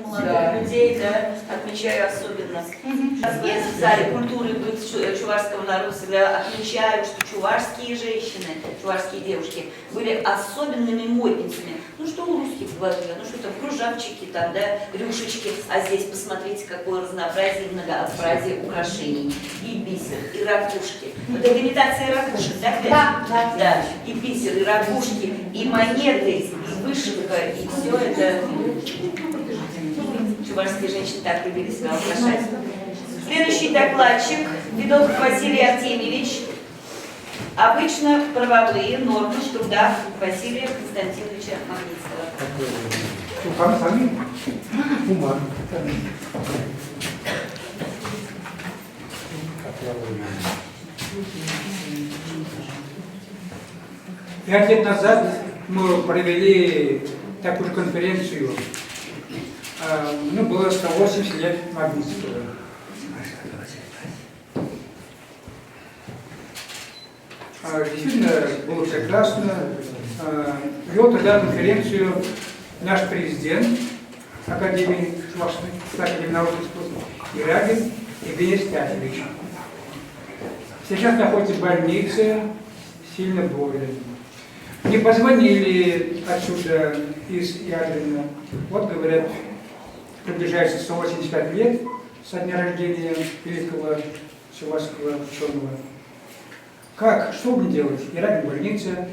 Молодых людей, да, отмечаю особенно. В зале культуры быт чувашского народа всегда отмечаю, что чувашские женщины, чувашские девушки были особенными модницами. Ну что у русских в глазу, ну что там, кружавчики там, да, рюшечки. А здесь посмотрите, какое разнообразие и многообразие украшений. И бисер, и ракушки. Вот это имитация ракушек, да, Катя? Да, да. Да, и бисер, и ракушки, и монеты, и вышивка, и все это. Чувашские женщины так любили себя украшать. Следующий докладчик, Федотов Василий Артемьевич. Обычно правовые нормы в трудах Василия Константиновича Магнитского. 5 лет назад мы провели такую же конференцию. Ну, было 180 лет Магнитского. Действительно, было прекрасно. Вел тогда конференцию наш президент Академии Чувашской Академии народных искусств Ирагин Евгений Стасевич. Сейчас находится в больнице, сильно болен. Мне позвонили отсюда, из Ядрина. Вот, говорят, приближается 185 лет со дня рождения великого чувашского ученого. Как? Что будем делать? Ирак в больнице.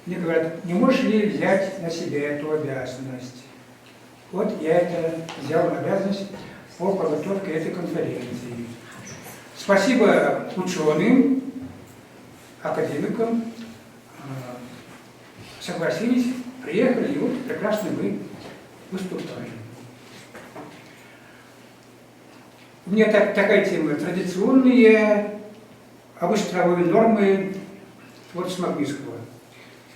Мне говорят, не можешь ли взять на себя эту обязанность? Вот я это взял обязанность по подготовке этой конференции. Спасибо ученым, академикам, согласились, приехали, и вот прекрасно мы выступаем. У меня такая тема. Традиционные обычно нормы творчества Магнитского.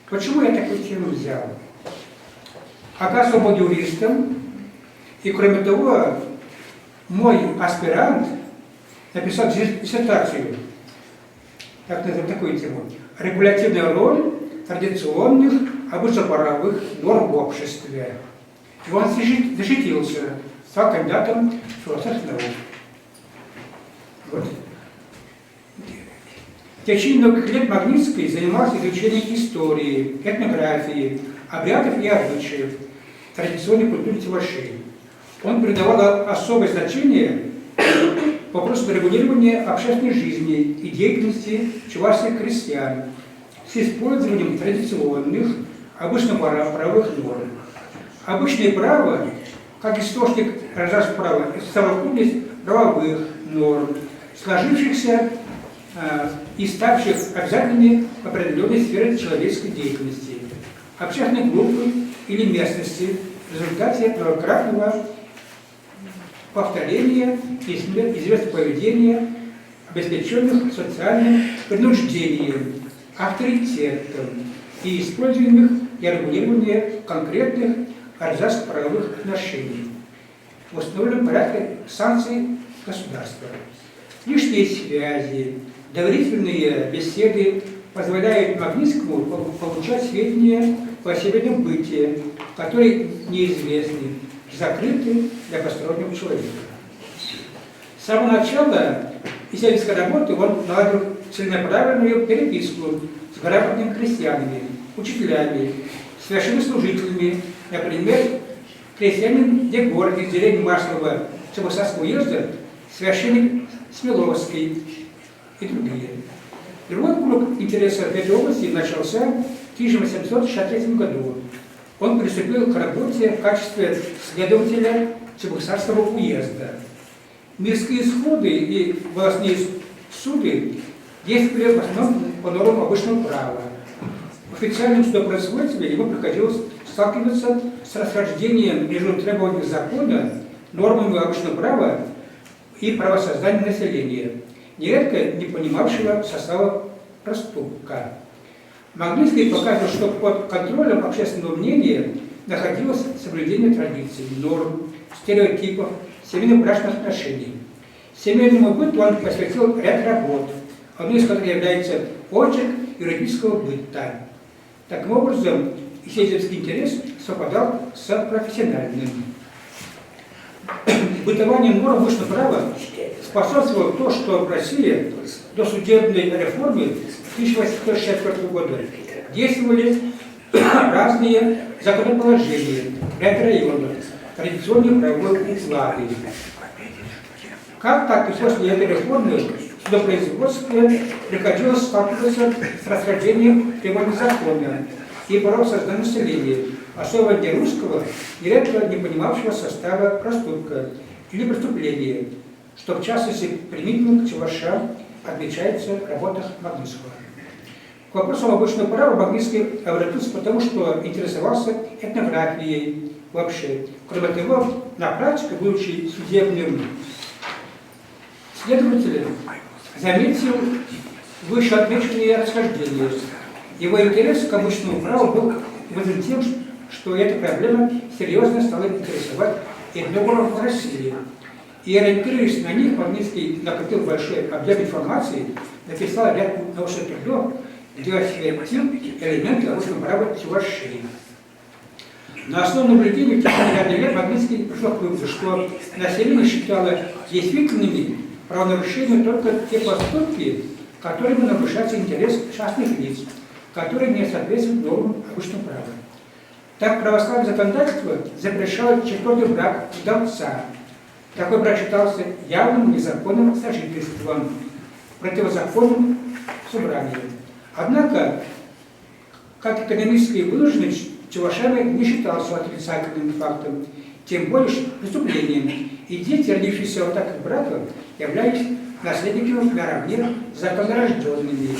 Почему я такую тему взял? Оказывается, был юристом, и кроме того, мой аспирант написал диссертацию, так назовем такую тему, регулятивная роль традиционных обычно-правовых норм в обществе. И он защитился, стал кандидатом философских наук. Вот. В течение многих лет Магнитский занимался изучением истории, этнографии, обрядов и обычаев, традиционной культуры чувашей. Он придавал особое значение вопросу регулирования общественной жизни и деятельности чувашских крестьян с использованием традиционных, обычно правовых норм. Обычное право, как источник гражданского права, это совокупность правовых норм, сложившихся и ставших обязательными в определенной сфере человеческой деятельности, общественной группы или местности в результате многократного повторения известного поведения, обеспеченных социальным принуждением, авторитетом и используемых для регулирования конкретных гражданско-правовых отношений в установленном порядке санкций государства. Лишние связи, доверительные беседы позволяют Магнитскому получать сведения о семейном быте, которые неизвестны, закрыты для постороннего человека. С самого начала исследовательской работы он наладил целенаправленную переписку с грамотными крестьянами, учителями, священнослужителями, например, крестьянин Егор из деревни Маслова Чебоксарского уезда, священник Смеловский и другие. Другой круг интересов в этой области начался в 1863 году. Он приступил к работе в качестве следователя Чебоксарского уезда. Мирские сходы и волостные суды Действовали в основном по нормам обычного права. В официальном судопроизводстве ему приходилось сталкиваться с расхождением между требованиями закона, нормами обычного права и правосознания населения, нередко не понимавшего состава проступка. Магнитский показывал, что под контролем общественного мнения находилось соблюдение традиций, норм, стереотипов, семейно-брачных отношений. Семейному быту он посвятил ряд работ, одной из которых является очерк юридического быта. Таким образом, исследовательский интерес совпадал с профессиональным. Бытование норм высшего права способствовало то, что в России до судебной реформы 1864 года действовали разные законоположения в ряде районов, традиционные правовые уклады. Как так и после этой реформы судопроизводстве приходилось сталкиваться с расхождением требований закона и правосознания населения, особенно для русского, нередко не понимавшего состава проступка или преступления, что в частности применительно к чувашам отмечается в работах Магнитского. К вопросам обычного права Магнитский обратился потому, что интересовался этнографией вообще. Кроме того, на практике, будучи судебным следователем, заметил вышеотмеченные расхождения. Его интерес к обычному праву был вызван тем, что эта проблема серьезно стала интересовать этнографов в России. И ориентируясь на них, Магнитский накопил большой объем информации, написал ряд научных трудов, где осветил элементы обычного права Чувашии. На основе наблюдений в течение ряда лет Магнитский пришел к выводу, что население считало действительными правонарушениями только те поступки, которыми нарушается интерес частных лиц, которые не соответствуют нормам обычного права. Так православное законодательство запрещало четвертый брак вдовца. Такой брак считался явным незаконным сожительством, противозаконным собранием. Однако, как экономической вынужденность чувашами не считался отрицательным фактом, тем более преступлением, и дети, родившиеся от таких браков, являлись наследниками наравне с законорожденными,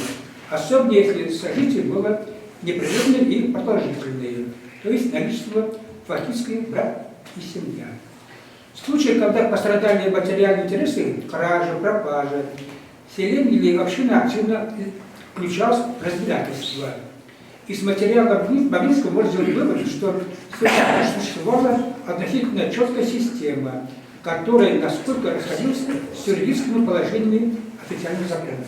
особенно если сожитие было непрерывное и продолжительное, то есть наличествовало фактический брак и семья. В случае, когда пострадали материальные интересы, кража, пропажа, селение или община активно включалась в разбирательство. Из материала Магнитского можно сделать вывод, что существовала относительно четкая система, которая насколько расходилась с юридическими положениями официальных законов.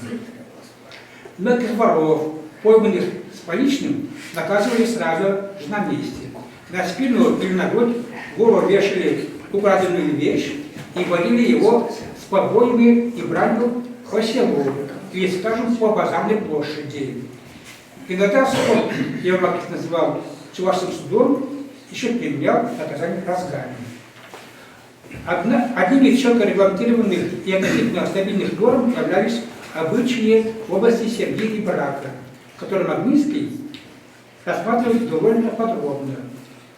Многих воров, пойманных с поличным, наказывали сразу же на месте. На спину или на грудь вору вешали украденную вещь и водили его с побоями и бранью по селу или, скажем, по базарной площади. Иногда суд, я их называл чувашским судом, еще применял наказание разгами. Одними из четко регламентированных и относительно стабильных норм являлись обычаи в области семьи и брака, которые Магнитский рассматривал довольно подробно.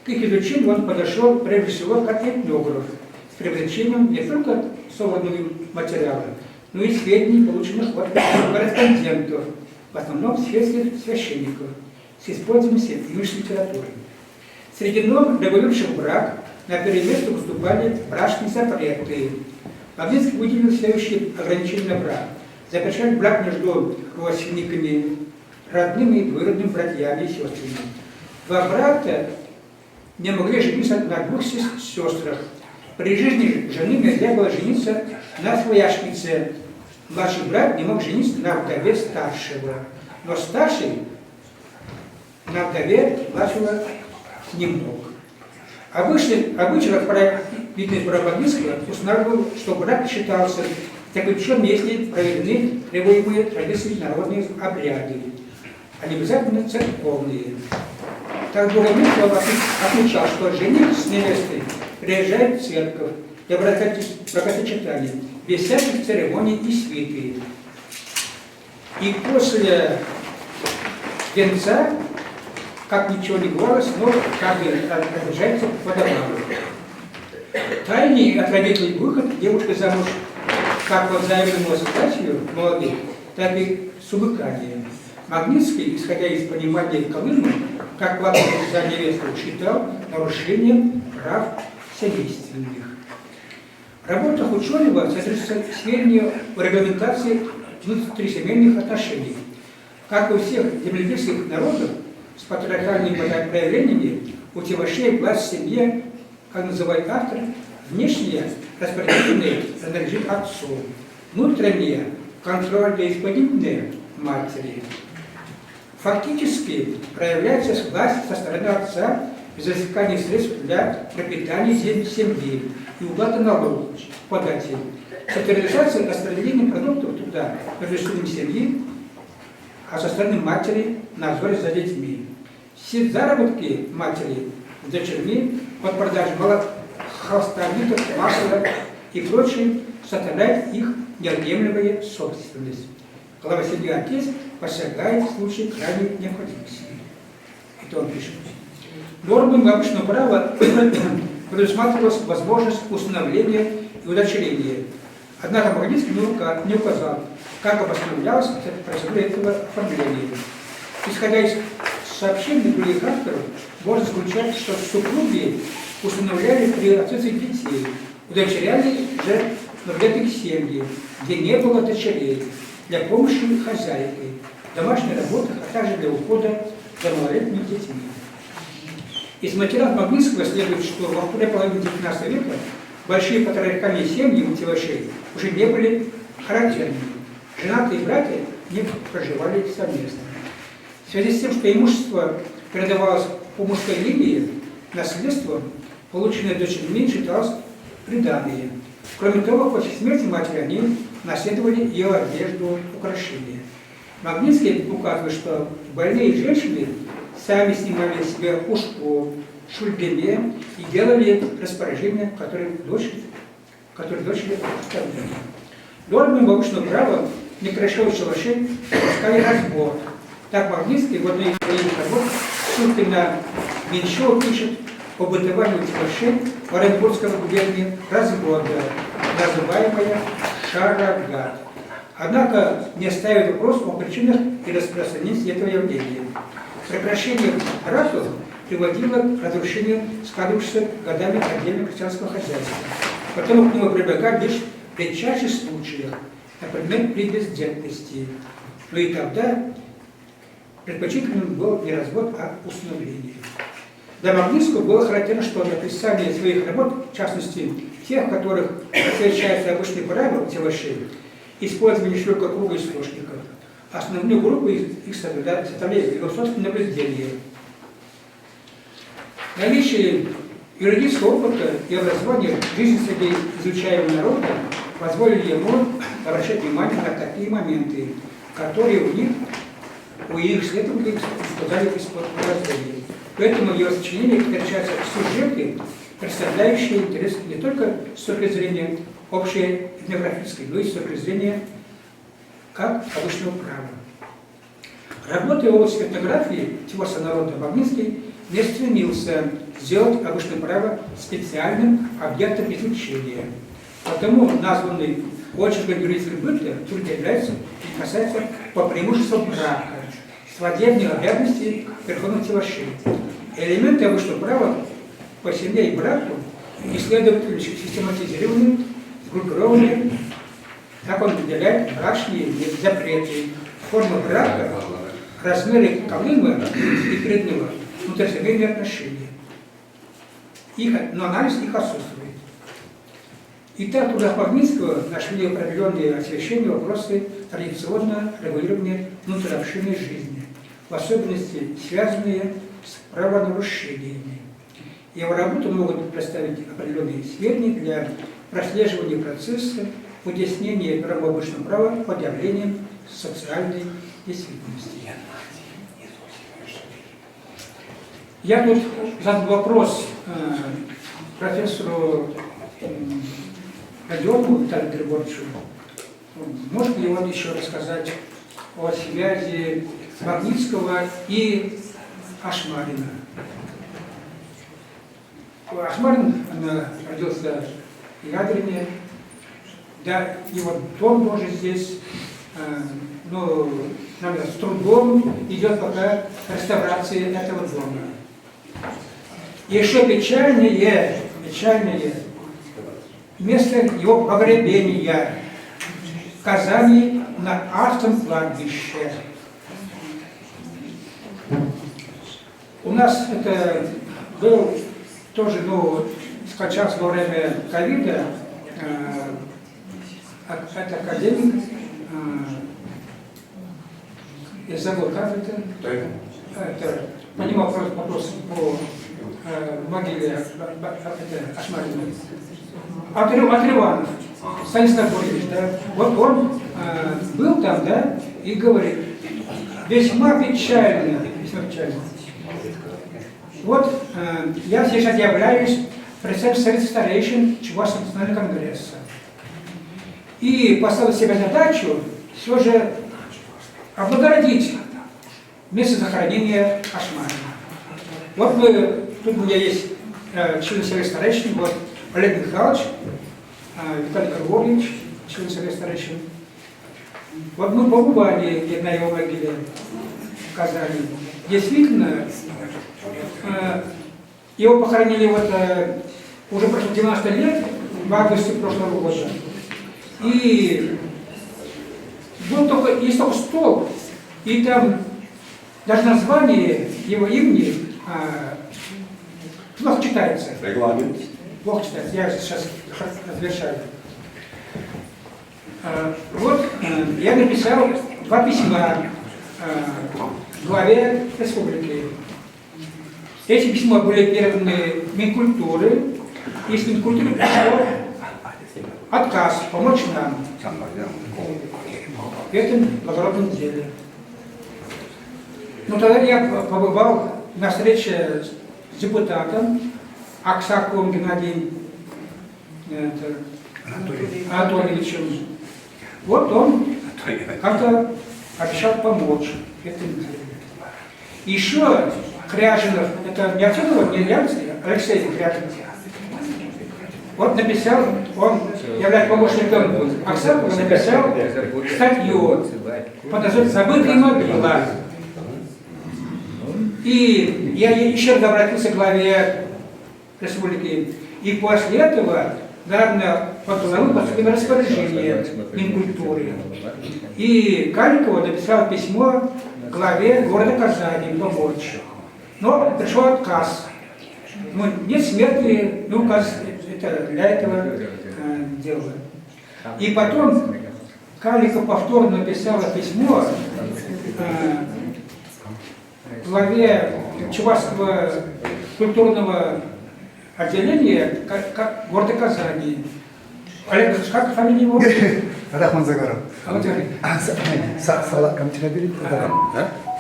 К их изучению он подошел прежде всего как этнограф, с привлечением не только собранного материала, но и сведений, полученных от корреспондентов, в основном светских священников, с использованием имущественной литературы. Среди норм, регулирующих брак, на первое место выступали брачные запреты. Магнитский выделил следующие ограничения на брак. Запрещали брак между родственниками, родными и двоюродными братьями и сестрами. Два брата не могли жениться на двух сестрах. При жизни жены нельзя было жениться на свояшнице. Младший брат не мог жениться на вдове старшего. Но старший на вдове младшего не мог. Обычный, обычай, как видно из Барабанинского, устанавливал, что брак считался заключенным, если проведены требуемые традиции народные обряды, а не обязательно церковные. Так Бураминского отмечал, что жених с невестой приезжает в церковь для бракосочетания, без всяких церемоний и свиты. И после венца, как ничего не бывало, снова каждый разъезжается по домам. Тайный от родителей выход девушки замуж, как по взаимному согласию молодых, так и сумыкание. Магнитский, исходя из понимания Колымы, как плату за невесту считал нарушением прав семейственных. В работах ученого содержится сведения о регламентации внутрисемейных отношений. Как у всех земледельских народов с патриархальными проявлениями, у Тивашей власть в семье, как называет автор, внешнее распределенное принадлежит отцу, внутреннее контрольное исполнительное матери. Фактически проявляется власть со стороны отца в изыскании средств для пропитания семьи и уплаты налогов, податей. Централизация распределения продуктов труда между членами семьи, а со стороны матери надзор за детьми. Все заработки матери с дочерьми от продажи холстовитов, масла и прочее составляет их неотъемлемая собственность. Глава семьи отец посягает в случае крайней необходимости. Это он пишет. Нормами обычного права предусматривалась возможность усыновления и удочерения. Однако Магнитский не указал, как обосновлялась процедура этого оформления. Исходя из сообщений других авторов, можно заключать, что супруги усыновляли при отсутствии детей, удочеряли же многодетных семьи, где не было дочерей, для помощи хозяйкой, в домашних работах, а также для ухода за малолетними детьми. Из материалов Магнитского следует, что во второй половине XIX века большие патриархальные семьи у Тивашей уже не были характерными. Женатые братья не проживали совместно. В связи с тем, что имущество передавалось по мужской линии, наследство, полученное дочерьми, считалось приданое. Кроме того, после смерти матери они наследовали ее одежду, украшения. Магнитский указывает, что больные женщины сами снимали себе ушко, шульгеме и делали распоряжения, которые дочери, которые дочери оставляли. Нормами обычного права некрашевых шалашей пускали развод. Так Магнитский в одной из своих работ ссылкой на Меньшова пишет о бытовании шалашей в Оренбургском губернии развода, называемая шарагат. Однако не ставит вопрос о причинах и распространении этого явления. Прекращение браку приводило к разрушению складывавшегося годами отдельного крестьянского хозяйства. Потом к нему прибегали лишь в редчайших случаях, например, при бездетности. Но и тогда предпочтительным был не развод, а усыновление. Для Магнитского было характерно, что написание своих работ, в частности, тех, в которых освещаются обычные правила Тевашей, использование широкого круга источников. Основную группу их составляли его собственные наблюдения. Наличие юридического опыта и образования жизни среди изучаемого народа позволили ему обращать внимание на такие моменты, которые у них, у их следователей сказали из-под подозрения. Поэтому в его сочинениях встречаются сюжеты, представляющие интерес не только с точки зрения общей этнографической, но и с точки зрения как обычного права. Работая в области этнографии творца народа Магнитский не стремился сделать обычное право специальным объектом изучения. Потому названный очерком юридического быта труд является и касается по преимуществу брака, свадебных обязанностей верховных тевашей. Элементы обычного права по семье и браку исследователи систематизированы, сгруппированы, так он выделяет брачные запреты, формы брака, размеры колымы и переднего, внутрисемейные отношения. Их, но анализ их отсутствует. Итак, в трудах Магнитского нашли определенные освещения вопросы традиционного регулирования внутриобщинной жизни, в особенности связанные с правонарушениями. Его работы могут представить определенные сведения для прослеживания процесса вытеснения правообычного права под явлением социальной действительности. Я тут задал вопрос профессору Родионову Виталию Григорьевичу. Может ли он еще рассказать о связи Магнитского и Ашмарина? Ашмарин родился в Ядрине, да, его дом тоже здесь. ну, с трудом идет пока реставрация этого дома. Еще печальнее, печальнее, место его погребения в Казани на Арском кладбище. У нас это был тоже, ну, скончался во время ковида, это академик, я забыл, как это? Это, понимал вопрос по могиле это, Ашмарина. Атриванов, Станислав Борисович, да, вот он был там, да, и говорит, весьма печально, весьма печально. Вот я сейчас являюсь председателем Совета старейшин Чувашского национального конгресса. И поставил себе задачу все же облагородить место захоронения Ашмарина. Вот мы, тут у меня есть член Совета старейшин, вот Олег Михайлович, Виталий Григорьевич, член Совета старейшин. Вот мы побывали на его могиле в Казани. Действительно, его похоронили вот уже прошло 90 лет, в августе прошлого года. И был только, есть только стол, и там даже название его имени плохо читается. Регламент. Плохо читается. Я сейчас завершаю. Вот я написал два письма главе республики. Эти письма были переданы Минкультуры, и с Минкультуры пришел отказ помочь нам в этом благородном деле. Но тогда я побывал на встрече с депутатом Аксаковым Геннадием Анатольевичем. Вот он как-то обещал помочь в этом деле. Еще Кряжинов, это не Артемова, не Янский, Алексей Кряжинов. Вот написал, он, являясь помощником Аксакова, написал статью под названием «Забытая могила». И я еще раз обратился к главе республики. И после этого, наверное, под главу поступило распоряжение Минкультуры. И Каликова написал письмо главе города Казани помочь. Но пришел отказ. Ну, нет смерти, ну, указ это для этого дела. И потом Каликов повторно написала письмо главе Чувашского культурного отделения города Казани. Олег, как фамилия его? Рахман Загаров.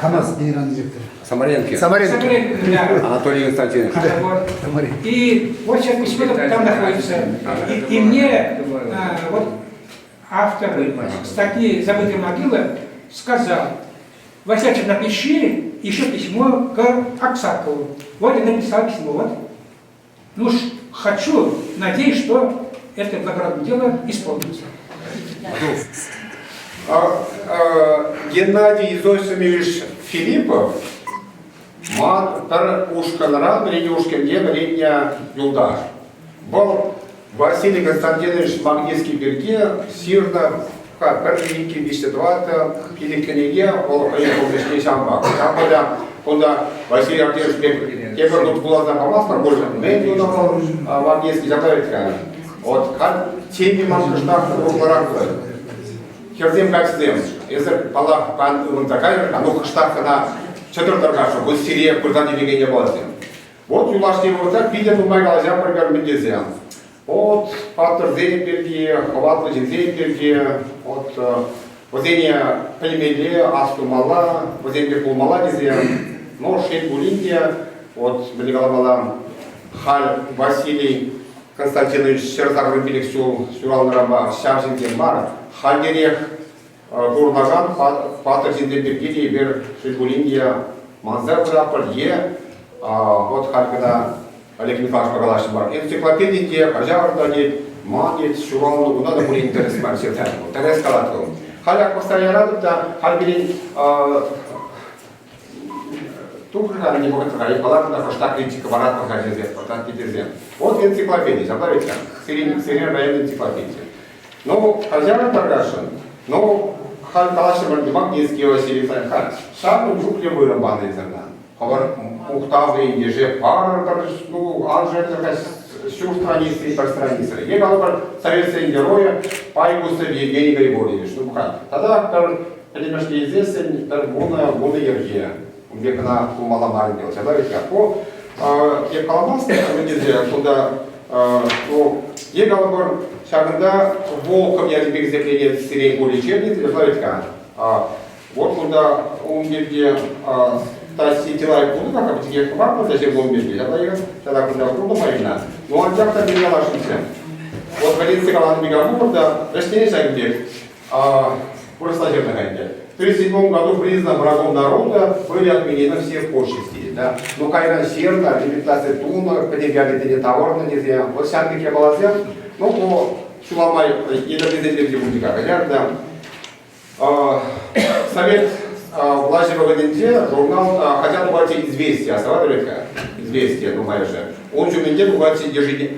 КамАЗ генеральный директор. Самаренко. Самаренко. Самаренко, да. Анатолий Константинович. Вот. И вот сейчас письмо там находится. И мне вот автор статьи «Забытая могила» сказал: Васильевич, напиши еще письмо к Аксакову. Вот я написал письмо. Вот. Ну уж хочу, надеюсь, что это благородное дело исполнится. Геннадий Изосимович Филиппов ман пӗр ушкӑнра вӗренӳ ушкӑнне вӗреннӗ юлташ. Вӑл Василий Константинович Магнитский пирки ҫырнӑ пӗр иккӗ виҫҫӗ тӑваттӑ пилӗк кӗнеке вӑл хӑйӗн пурнӑҫне ҫавӑнпа. Ҫавӑнпа та кунта Василий Артемьевич пек тепӗр хут вуласа памастпӑр пуль, мӗн тунӑ вӑл Магнитский ҫапла вӗт-ха. Вот халь теми ман кӑштах урӑхларах пулать. Хӗрсем, каччӑсем, эсӗр, паллах, пан ывӑнса кайрӑр-ха, ну кӑштах кӑна чӑтӑр тӑркашу, вӑл сире пырса тивекен япаласем. Вот юлашки вӑхӑтра питӗ нумай калаҫа пӗр мӗн тесе. Вот паттӑрсем пирки, хӑватлӑ ҫынсем пирки, вот вӗсене пӗлмелле, астумалла, вӗсем пек пулмалла тесе. Но шел пулин те, вот мӗнле каламалла, халь Василий Константинович 185 ҫул ҫуралнӑранпа ҫав ҫынсем мар, хальтерех пурӑнакан паттӑр ҫынсем пирки те эпир, шел пулин те, манса пыратпӑр е вот халь кӑна Олег Михайловичпа калаҫнӑ энциклопеди те, хаҫат та тет, ман тет, ҫуралнӑ куна та пулин тӗрӗс мар ҫырса. Тӗрӗс калать вӑл. Халь пӑхса яратӑп та, халь пирӗн тухрӗ-ха не вӑхӑтра, палатӑна кӑштах критика паратпӑр-ха тесе, тесе. Вот энциклопеди, ҫапла ведь-ха, Сирен район энциклопедийӗ. Ну, хозяин таргашӑн, ну, халь калаҫрӑмӑр Магнитский Василий Александрович, ҫакӑн чухлӗ вырӑн панӑ эсӗр Хӑвӑр мухтавлӑ ентеше парӑр, ну, ан шеллӗр-ха ҫур страници, пӗр страницӑра. Е калӑпӑр, Советсен геройӗ Пайгусов Евгений Григорьевич. Ну, тата пӗр пӗтӗмӗшле илсессӗн пӗр вунӑ, вунӑ йӗрке. Ун пек кӑна пулмалла мар ӗнтӗ. Ҫапла ведь-ха. Ку эп каламастӑп, мӗн тесе кунта ну, е калӑпӑр, ҫакӑнта Волков ячӗпе хисепленет сирень лечебница, ҫапла ведь-ха. Вот кунта ун пирки статьи дела пулнӑ та пӗчӗкех хӑпартнӑ та ҫын ун пирки. Ҫапла ҫапла кунта куртӑм Марина. Ну, анчах та мӗн каласшӑнччӗ. Вот полиция каланӑ пек пулӑр та, вӗҫлене ҫакӑн пек. Вырӑсла ҫырнӑ ӗнтӗ. В 1937 году признан врагом народа, были отменены все почести. Да? Ну, кайран ҫырнӑ, реабилитаци тунӑ, пӗтӗм ялӗсене тавӑрнӑ тесе. Вот ҫав пек япаласем, ну, ку ҫула май етӗрнесем пирки пулчӗ-ха, да. Совет влаҫӗ вӑхӑтӗнче журнал хаҫат тухатчӗ «Известия», астӑватӑр вӗт-ха? «Известия» нумайӑшӗ. Ун ҫумӗнче тухатчӗ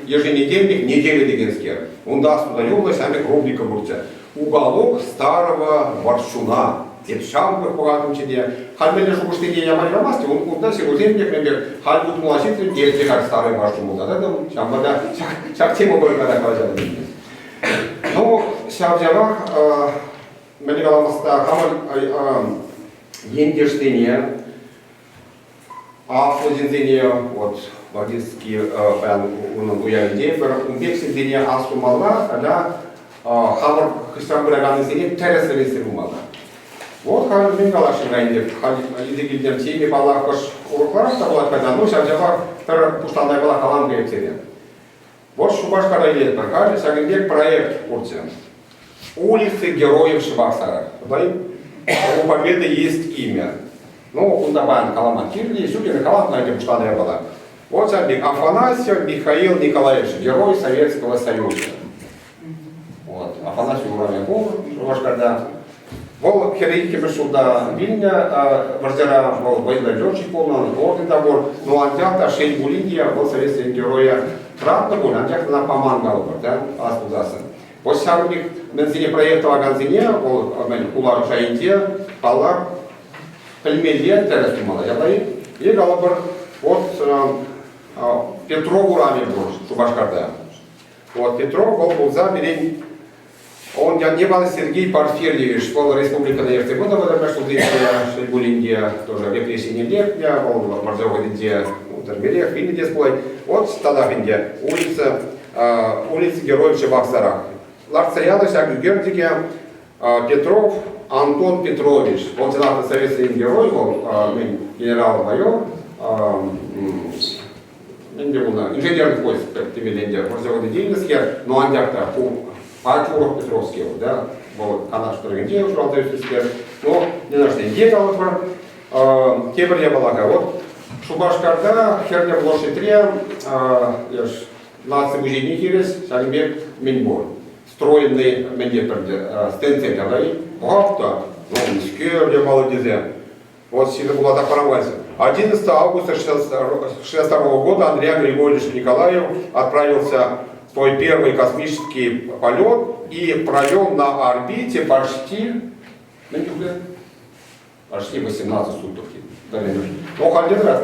еженедельник «Неделя» текенскер. Унта астуса юлнӑ ҫав пек рубрика пурччӗ. «Уголок старого ворчуна» теп ҫамрӑк пӑхатӑмччӗ те. Халь мӗнле шухӑшсене яма юрамасть, унта ҫырусем те пек халь утмӑла ҫитрӗм те те халь старый ворчун пулса тӑтӑм. Ҫавӑнпа та ҫак тема пырса та калаҫатӑп. Ну, ҫав-ҫавах мӗн каламаста хамӑр ентешсене, аслӑ ҫынсене, вот Владимирский паян унӑн уявӗнче пӗр ун пек ҫынсене астумалла тата хамӑр хыҫран пыраканнисене тӗрӗс вӗрентсе пымалла. Вот халь мӗн каласшӑн-ха ӗнтӗ, халь илсе килтӗм теме паллах кӑш урӑхларах та пулать кайсан, ну ҫав-ҫавах пӗр пуҫланса япала калам кайӑксене. Вот Шупашкара илетпӗр. Халь ҫакӑн пек проект пурччӗ. Улицы героев Чебоксаров. У Победы есть имя. Ну, кунта паян калама кирлӗ, ҫук эпӗ калам ӗнтӗ пуҫланӑ япала. Вот ҫав пек Афанасьев Михаил Николаевич, герой Советского Союза. Вот. Афанасьев урамӗ пур Шупашкарта. Вӑл хӗрӗх иккӗмӗш ҫулта вилнӗ, вӑрҫӑра вӑл вӑйлӑ летчик пулнӑ, орден та пур. Ну, анчах та шел пулин те, вӑл советсен геройӗ тӑратнӑ пуль, анчах ӑна паман калӑпӑр, да, ас пулсассӑн. Вот ҫавӑн пек мӗнсене проект тӑвакансене, вӑл мӗн, хула шайӗнче, паллах, пӗлмелле, тӗрӗс тумалла. Ҫапла-и? Е калӑпӑр, вот Петров урамӗ пур Шупашкарта. Вот Петров вӑл пулса пирӗн Он ятне панӑ Сергей Порфирьевич, вӑл республикӑна ертсе пынӑ вӑтӑрмӗш ҫулсенче, шел пулин те, тоже репрессине лекнӗ, вӑл вӑрҫӑ вӑхӑтӗнче тӗрмерех вилнӗ тес пулать. Вот татах ӗнтӗ улица, улица Героев Чебоксарах. Лартса янӑ ҫак ӳкерчӗке Петров Антон Петрович, вӑл чӑнах та советский герой, вӑл генерал-майор, мӗнпе пулнӑ инженерный поиск темелле ӗнтӗ вӑрҫӑ вӑхӑтӗнче но анчах та ку пач урӑх Петровский вӑл да вӑл Канаш тӑрӑхӗнче ҫуралса ӳснӗскер но не нужно калӑпӑр тепӗр япала вот Шупашкарта Хӗрлӗ площадьре наци музейне хирӗҫ ҫакӑн пек мӗн пур стройный мӗн тетпӗр стендсем тавра пӑхап та ну мӗскер япала тесе Вот сильно была так 11 августа 1962 года Андрей Григорьевич Николаев отправился в свой первый космический полет и провел на орбите почти, почти 18 суток. Ну, один раз,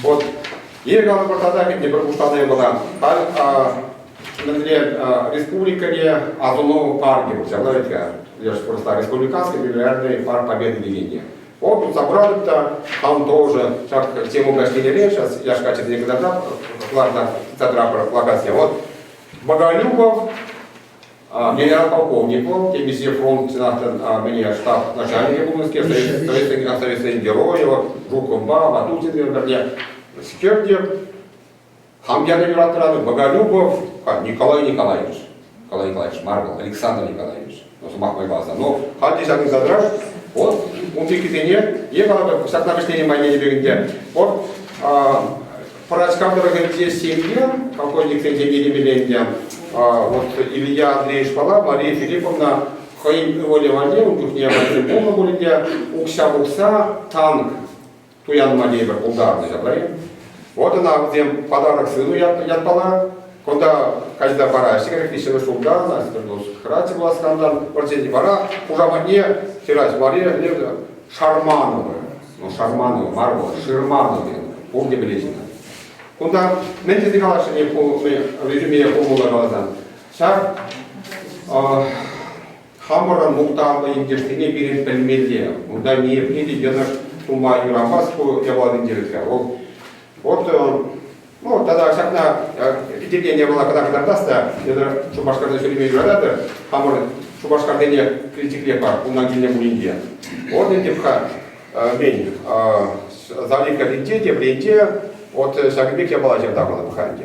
Вот. Егор Тадакин не пуштанӑ была. Мӗнле республикӑри Асӑну паркӗ ҫапла вӗт-ха. Я же просто республиканский мемориальный парк Победы дегенне. Вот тут собрали та, там тоже ҫак тему каҫхинере, сейчас яш каччӑсене кӑтартап, ларнӑ центра плакатсем. Вот Боголюбов, генерал-полковник был, темиҫе фронт сенатӑн мӗне штаб начальникӗ пулнӑскер, Советсен геройӗ, Жуковпа, Ватутин пӗрле. Скер Хам ята юраттӑран Боголюбов Николай Николаевич. Николай Николаевич мар вӑл, Александр Николаевич. Ну, сӑмах май каласан. Но халь те ҫакӑнса тӑрать. Вот ун пеккисене е калатӑп, ҫакна вӗҫленӗ майне пек ӗнтӗ. Вот Пӑрачкав тӑрӑхӗнче ҫемье, колхозниксен ҫемйи темелле ӗнтӗ. Вот Илья Андреевичпала Мария Филипповна. хӑйӗн ывӑлӗ валли ун чухне вӗсем пулнӑ пулин те укҫа пухса танк туянма тепӗр пултарнӑ ҫапла-и? Вот ӑна вӗсем подарок сыну ятпала кунта кайса параҫҫӗ виҫҫӗмӗш ҫулта Свердловск пуласкантан вӗрсен вара хушаматне ҫырать Мария Шарманова. Ну, Шарманова мар вӑл, Ширманова пурте пӗлеҫҫӗ. Кунта мӗн тесе каласшӑн резюме формула каласан? Ҫак хамӑрӑн мухтавлӑ ентешсене пирӗн пӗлмелле. Унта ниепле те йӑнӑш тума юрамасть ку япала интереслӗ. Вӑл вот ну, тата ҫакна питӗртен япала кӑна кӑтартас та, эсӗ Шупашкарта ҫӳреме юрататӑр, хамӑр Шупашкартине критикле пар, унтан килнӗ пулин те. Вот ӗнтӗ-ха, мен, Заливка линче те, ленче, вот ҫакӑн пек япала ҫырта пӑхнӑ ӗнтӗ.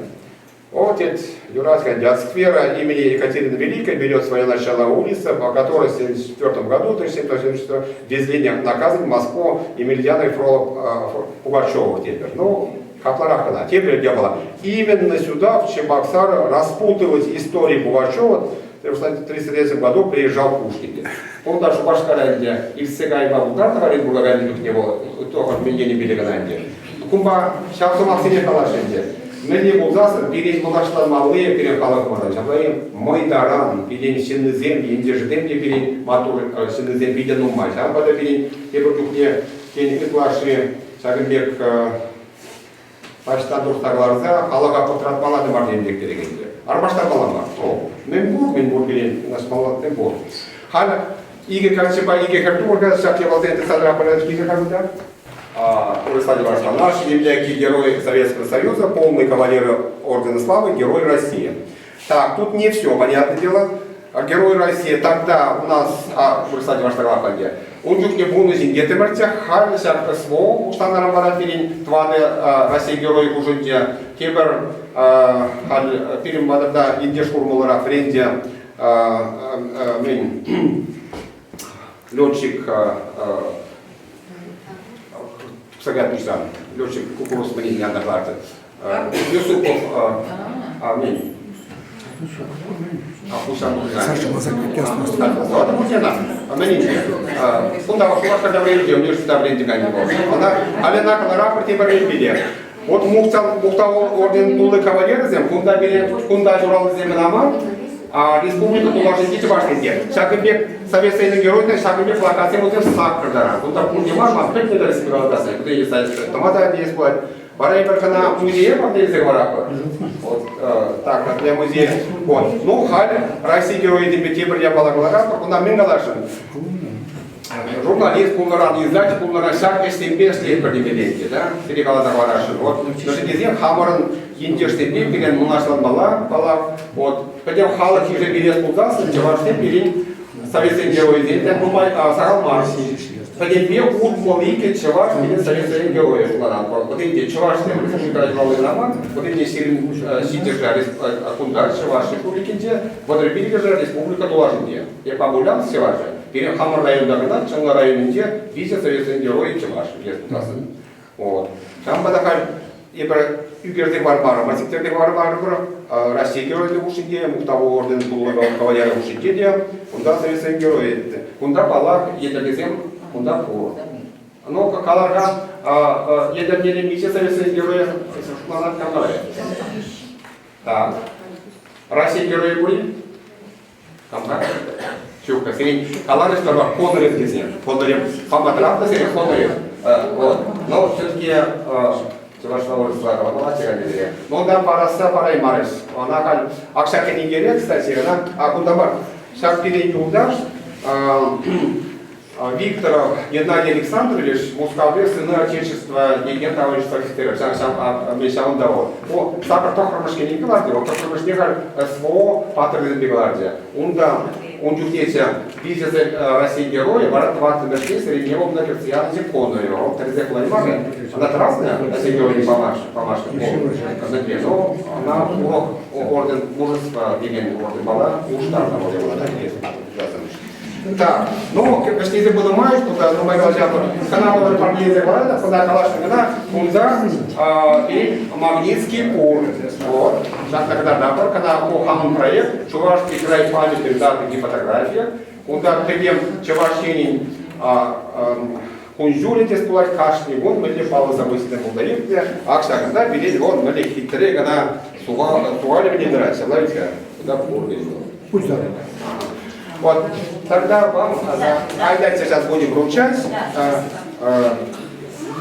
Вот тет, юрать от сквера имени Екатерины Великой берет свое начало улица, по которой в 1974 году, 1774, везли наказан в Москву Емельяна и Фролов Пугачевых теперь. Ну, капларах кӑна, теперь не было. Именно сюда, в Чебоксары, распутывать историю Пугачева, в 1933 году приезжал Пушкин. Унта Шупашкара ӗнтӗ иртсе кайма пултарнӑ Оренбурга кайнӑ чухне вӑл тохӑр мӗнене пиле кӑна ӗнтӗ. Кунпа ҫав сӑмахсене калаҫ ӗнтӗ. Мӗнле пулсассӑн пирӗн мӑнаҫланмалли пирӗн халӑхӑмӑрӑн ҫапла-и мӑй таран пирӗн ҫыннисем, ентешӗсем те пирӗн маттур ҫыннисем питӗ нумай. Ҫавӑнпа та пирӗн тепӗр чухне тен ытлашши ҫакӑн пек таҫта туртса кӑларса халӑха пӑтратмалла та мар тенӗ пек перекетлӗ. Арпаштармалла мар. О, мӗн пур, мӗн пур пирӗн мӗн пур. Халь икӗ каччӑпа икӗ хӗр турка ҫак япаласене тытса тӑраппӑр килсе кунта. Руслан Иванович, наш земляки герой Советского Союза, полный кавалер Ордена Славы, герой России. Так, тут не все, понятное дело. Герой России тогда у нас, а, Руслан Иванович, Главпанде, ун чухне пулнӑ ҫын тетӗмӗрччӗ, халь ҫак СВО пуҫланӑран вара пирӗн тӑватӑ Россия геройӗ хушӑнчӗ. Тепӗр халь пирӗн патӑрта ентеш формулӑра вӗренте мӗн летчик пуҫсан, летчик кукуруз мӗн янтӑрларчӗ. Юсупов мӗн Кунта Шупашкарта вӗреннӗ, университета вӗреннӗ кайнӑ вӑл. Ӑна Алена кӑларапӑр тепӗр вӗренпе. Вот Мухтав орден тулли кавалерӗсем кунта пире кунта ҫуралнисем кӑна мар, а республика тулашӗнчи чӑвашсем те. Ҫакӑн пек Совет Союзӗн геройӗсем ҫакӑн пек плакатсем вӗсем саккӑр таран. Кунта пурте мар, ман пӗтнӗ тӗрӗс Тӑма та теес пулать. Вара эпир кӑна музее илсе хӑваратпӑр. Вот так, для музея. Вот. Ну, халь Россия геройӗсемпе тепӗр япала кӑларатпӑр. Кунта мӗн каласшӑн? Журналист пулнӑран, издатель пулнӑран ҫак ӗҫсемпе ӗҫлетпӗр темелле ӗнтӗ, да? Сире каласа хӑварасшӑн. Вот, мӗншӗн тесен хамӑрӑн ентешсемпе пирӗн мӑнаҫланмалла, паллах. Вот, пӗтӗм халӑх йышӗ вилес пулсассӑн чӑвашсем пирӗн Советсен геройӗсем те нумай, сахал мар. Пӗтӗмпе 62 чӑваш пирӗн Советсен геройӗ шутланатпӑр. Вот ӗнтӗ чӑвашсем республикӑра ҫуралнӑ кӑна мар, вот ӗнтӗ сирӗн ҫичӗшӗ кунта Чӑваш Республикинче, 35-шӗ республика тулашӗнче. Эп Амулянск чӑвашӗ. Пирӗн хамӑр районта кӑна Чӑнлӑ районӗнче виҫӗ Советсен геройӗ чӑваш вилес пулсассӑн. Вот. Ҫавӑнпа та халь эпир ӳкерсе хӑвармарӑмӑр, сиктерсе хӑвармарӑмӑр. Россия геройӗ хушшинче, Мухтав орден кавалерӗ хушшинче те кунта Советсен геройӗ. Кунта, паллах, Етӗрнесем кунта пур. Ну, каларга Етӗрнере миҫе Советсен геройӗ шутланать каларӗ. Так. Россия геройӗ пур-и? Камра? Ҫук, сирӗн каларӗҫ тӑрӑх Конорев тесе. Конорев паматран та сире Конорев. Вот. Но все-таки чӑвашла вырӑсла каламалла чеканӗсене. Но унта парасса параймарӗҫ. Ӑна халь ак ҫак кӗнекере, кстати, ӑна а кунта мар. Ҫак пирӗн юлташ Викторов Геннадий Александрович Мускаври Сыны Отечества текен товарищество офицерӗ. Ҫавӑнта вӑл. О, сакӑр тӑххӑрмӗш кӗнеке кӑларчӗ. Вӑл тӑххӑрмӗшне халь СВО паттӑрӗсемпе кӑларчӗ. Унта ун чухне виҫӗ Россия геройӗ вара тӑваттӑмӗшне Средневовна кӗртсе янӑ Конорев. Вӑл тӗрӗсех кулаймарӗ. Она красная, Россия геройӗ помашка. Но она урок орден мужества деген орден бала улӑштарнӑ вӑл. Так, ну, вӗҫлесе пынӑ май, кунта нумай калаҫатпӑр. Кӑна вӑл парнелесе парать, кунта калаҫнӑ кӑна, кунта и Магнитский пур. Вот, ҫакна кӑтартатпӑр. Кӑна ку хамӑн проект, Чувашский край памятных дат и фотография. Унта пӗтӗм Чӑваш Енӗн кун-ҫулӗ тес пулать, кашни кун мӗнле паллӑ событисем пулса иртнӗ. Ак ҫакӑнта пире вӑл мӗнле хитре кӑна сухалӗ мӗне тӑрать, ҫапла ведь-ха? Кунта пур вӗт вӑл. Пусть Вот, тогда вам айдайте сейчас будем вручать.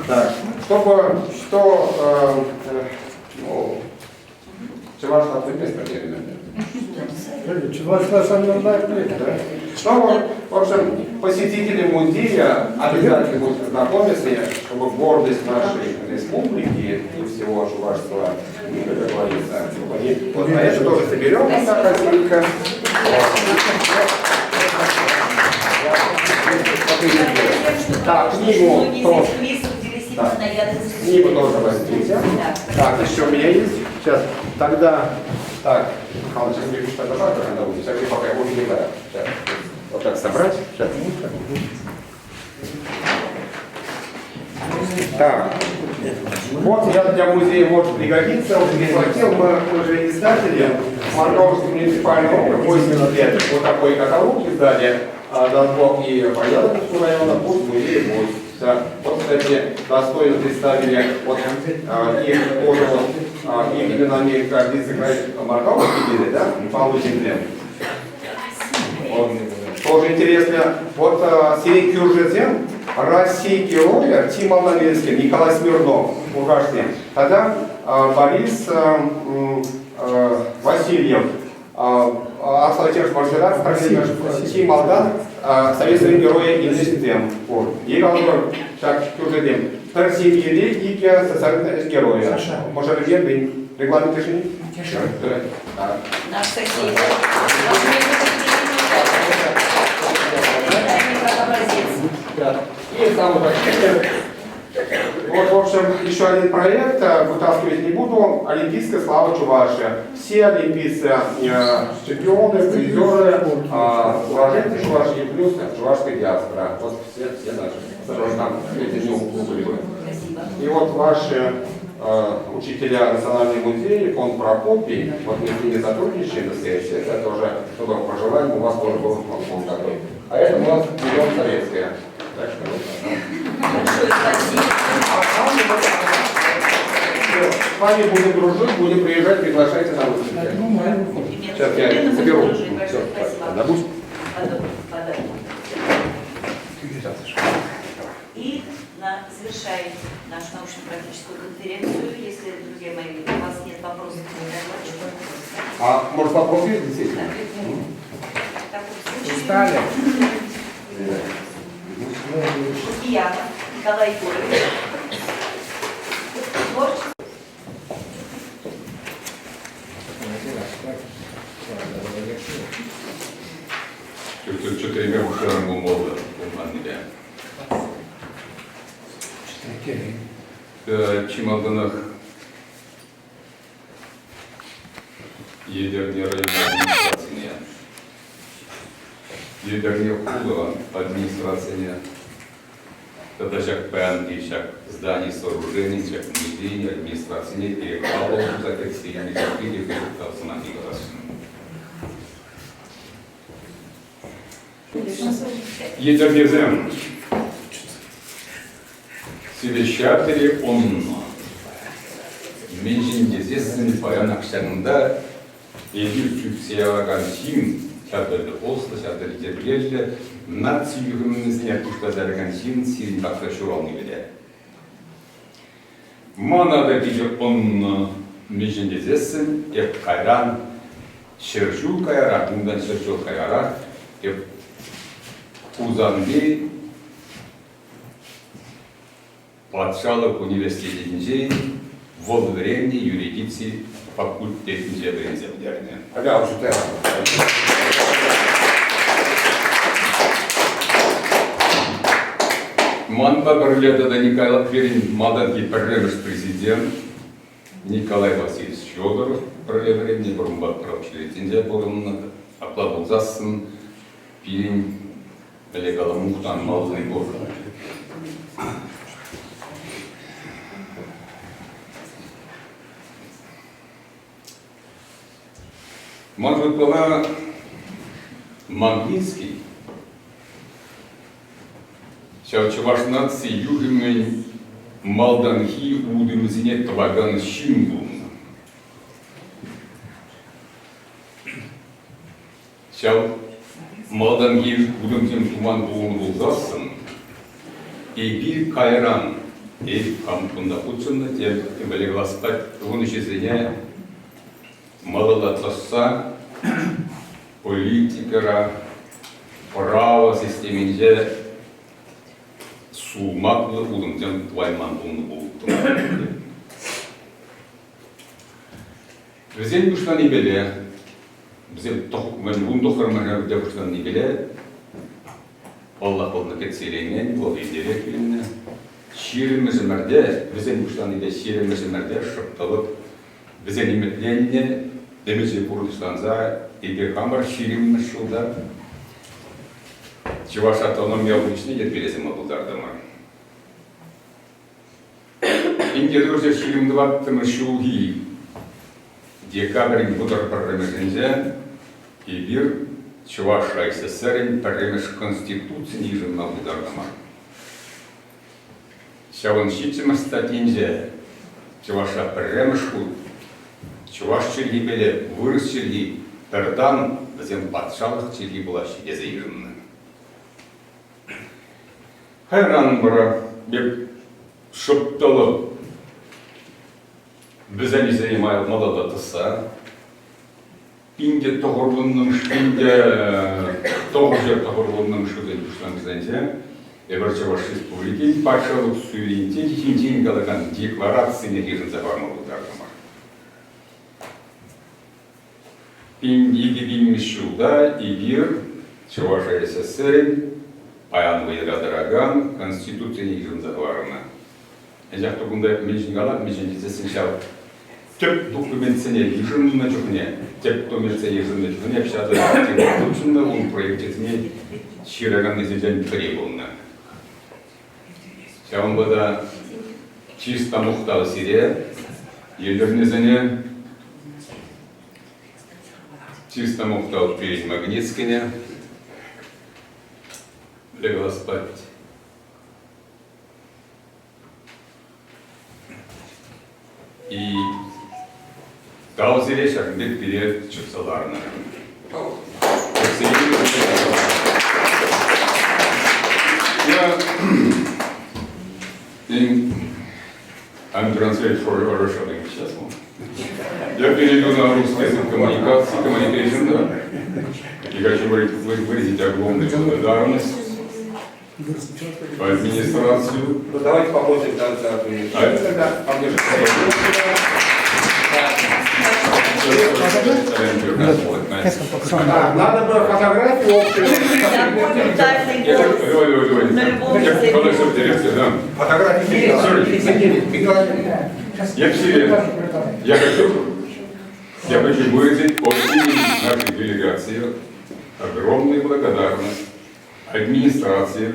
Да, чтобы, что, ну, Чӑвашла пӗлместпӗр терӗ. Чӑвашла санланма пӗлет, да? Что, в общем, посетители музея обязательно будут знакомиться, чтобы гордость нашей республики и всего чувашского мира, как говорится, чтобы они... Вот, а это тоже соберем вот так отдельно. Так, книгу тоже. Да. Книгу тоже возьмите. Так, еще у меня есть. Сейчас, тогда, так, Михаил, сейчас мне что-то как надо будет. Сейчас я пока его не Сейчас. Вот так собрать. Сейчас. Так. Вот я для музея может пригодиться. Вот прихватил, мы уже издатели. Мордовский муниципальный округ 80 лет. Вот такой каталог издали. Донбок и Баяловского района, пусть музей будет. Да. Вот, кстати, достойно представили вот, их тоже вот, их именами гордится Мордовский были, да, получили. Вот. Тоже интересно. Вот Сирий Кюржезен, России героя Тима Новинский, Николай Смирнов, Мурашный. Тогда Борис Васильев, Аслатеш Маршират, Тим Алдан, советский героя Инвеститем. Вот. И Галгор, так, Кюржезен. Пӗр семьере икӗ социальный героя. Мӑшӑрӗпе регламент решени? Наш сосед. И самый Вот, в общем, еще один проект, вытаскивать не буду, Олимпийская слава Чувашия. Все олимпийцы, чемпионы, призеры, уроженцы Чувашии, плюс чувашская диаспора. Вот все, все наши. Там эти не углубили. И вот ваши учителя Национального музея, фонд Прокопий, вот мы с ними сотрудничаем, так сказать, это тоже, чтобы пожелаем, у вас тоже был фонд такой. А это у нас миллион советская. Так что вот. Большое спасибо. С вами будем дружить, будем приезжать, приглашайте на выставки. Сейчас я соберу. Все, спасибо. И на, завершаем нашу научно-практическую конференцию. Если, друзья мои, у вас нет вопросов, то А может вопрос есть действительно? Да. Устали. Лукьянов Николай Егорович. Творчество. Чотирьмя хушарам пулманнипе. Чи малтанах Етӗрне район администрацине, Етӗрне хула администрацине тата ҫак паянхи ҫак здани сооружени, ҫак музей администрацине Ирек Павлов туса кӗртсе янӑ пирки те тав сӑмахне каласшӑн. Етӗрнесем сире ҫав тери ӑннӑ. Мӗншӗн тесессӗн паян ҫакӑнта эпир чӳксе явакан ҫын ҫав тери ӑслӑ, ҫав тери йӗркеллӗ, наци юхӑмӗсене пуҫласа яракан ҫын сирӗн патра ҫурални пӗле. Мана та питӗ ӑннӑ, мӗншӗн тесессӗн эп кайран ҫӗршыв каярах, унтан ҫӗршыв каярах эп Хусанти патшалӑх университетӗнче вӑл вӗреннӗ юридици факультетӗнче вӗренсе пӗтернӗ. Манпа пӗрле тата Николай пирӗн малтанхи пӗрремӗш президент Николай Васильевич Федоров пӗрле вӗреннӗ, вӑрманпа православие пурӑннӑ. Апла пулсассӑн пирӗн ӗлӗк мухтанмалли пур. Ман шутпала Магнитский. Ҫав чӑваш наци юхӑмӗн малтанхи утӑмӗсене тӑвакан ҫын пулнӑ. Ҫав малтанхи утӑмсем туман пулнӑ пулсассӑн, эпир кайран, эп хам кунта хутшӑннӑ, тем темле класпа тунӑ ӗҫӗсене малалла тӑсса политикӑра, право системинче сулмаклӑ утӑмсем тӑвайман пулнӑ пулӑттӑмӑр. Вӗсен пуҫланипеле, вӗсем вунтӑххӑрмӗш ӗмӗрте пуҫланнипеле, паллах, вӑл кӗтсе илеймен, вӑл иртерех вилнӗ. Ҫирӗммӗш ӗмӗрте, вӗсен пуҫланипе ҫирӗммӗш ӗмӗрте шӑп тӑлӑп вӗсен ӗмӗтленнӗ ӗмӗчӗ пурнӑҫланса эпир хамӑр ҫирӗммӗш ҫулта Чӑваш автономи облаҫне йӗркелесе пултартӑмӑр. Инкетурҫӑ 24-мӗш ҫулхи декабрӗн 31-мӗшӗнче эпир Чӑваш АССРӗн пӗрремӗш Конституцине йышӑнма пултартӑмӑр. Ҫавӑн ҫиччӗмӗш статйинче чӑвашра пӗрремӗш хут чӑваш чӗлхипеле вырӑс чӗлхи пӗр тан вӗсем патшалӑх чӗлхи пулаҫҫӗ тесе йышӑннӑ. Кайран вара эп шӑп тӑлӑх вӗсен малалла тӑсса пинте тӑхӑрвуннӑмӗш пинте тӑхӑрҫӗр тӑхӑрвуннӑмӗш ҫулсен пуҫламӑшӗсенче эпир Чӑваш Республикин патшалӑх суверенитечӗ ҫинчен калакан декларацине йышӑнса пама пултартӑмӑр. 2000 ҫулта эпир Чӑваш АССРӗн паян вӑйра тӑракан Конституцине йышӑнса хӑварнӑ. Анчах та кунта мӗншӗн калап, мӗншӗн тесессӗн ҫав тӗп документсене йышӑннӑ чухне, тӗп документсене йышӑннӑ чухне ҫакӑ хутшӑннӑ, ун проекчӗсене ҫыраканнисенчен пӗри пулнӑ. Ҫавӑнпа та чыс та мухтав сире, Етӗрнесене, чыс та мухтав пирӗн Магницкине, легла спать. И тав сире ҫакӑн пек пире чупса ларнӑ. Я I'm translate for Russian сейчас. Я перейду на русский язык коммуникации, communication, да? И хочу выразить огромную благодарность администрацию. Ну, давайте попросим да, да, а? тогда поближе. Надо было фотографию общую. Фотографию. Я все, я хочу, я хочу выразить от имени нашей делегации огромную благодарность администрации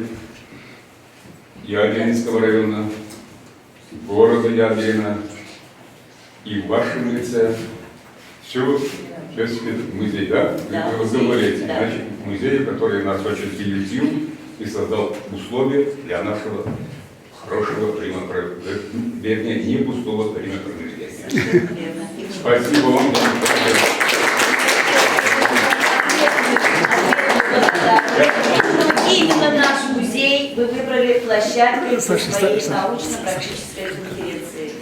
Ягелинского района, города Ягелина и в вашем лице все, сейчас музей, да? Да, Вы говорите, да. значит, музей, который нас очень приютил и создал условия для нашего хорошего времяпровождения, вернее, не пустого времяпровождения. Верно. Спасибо вам. Именно наш музей вы выбрали площадкой для Саша, своей Саша. научно-практической конференции.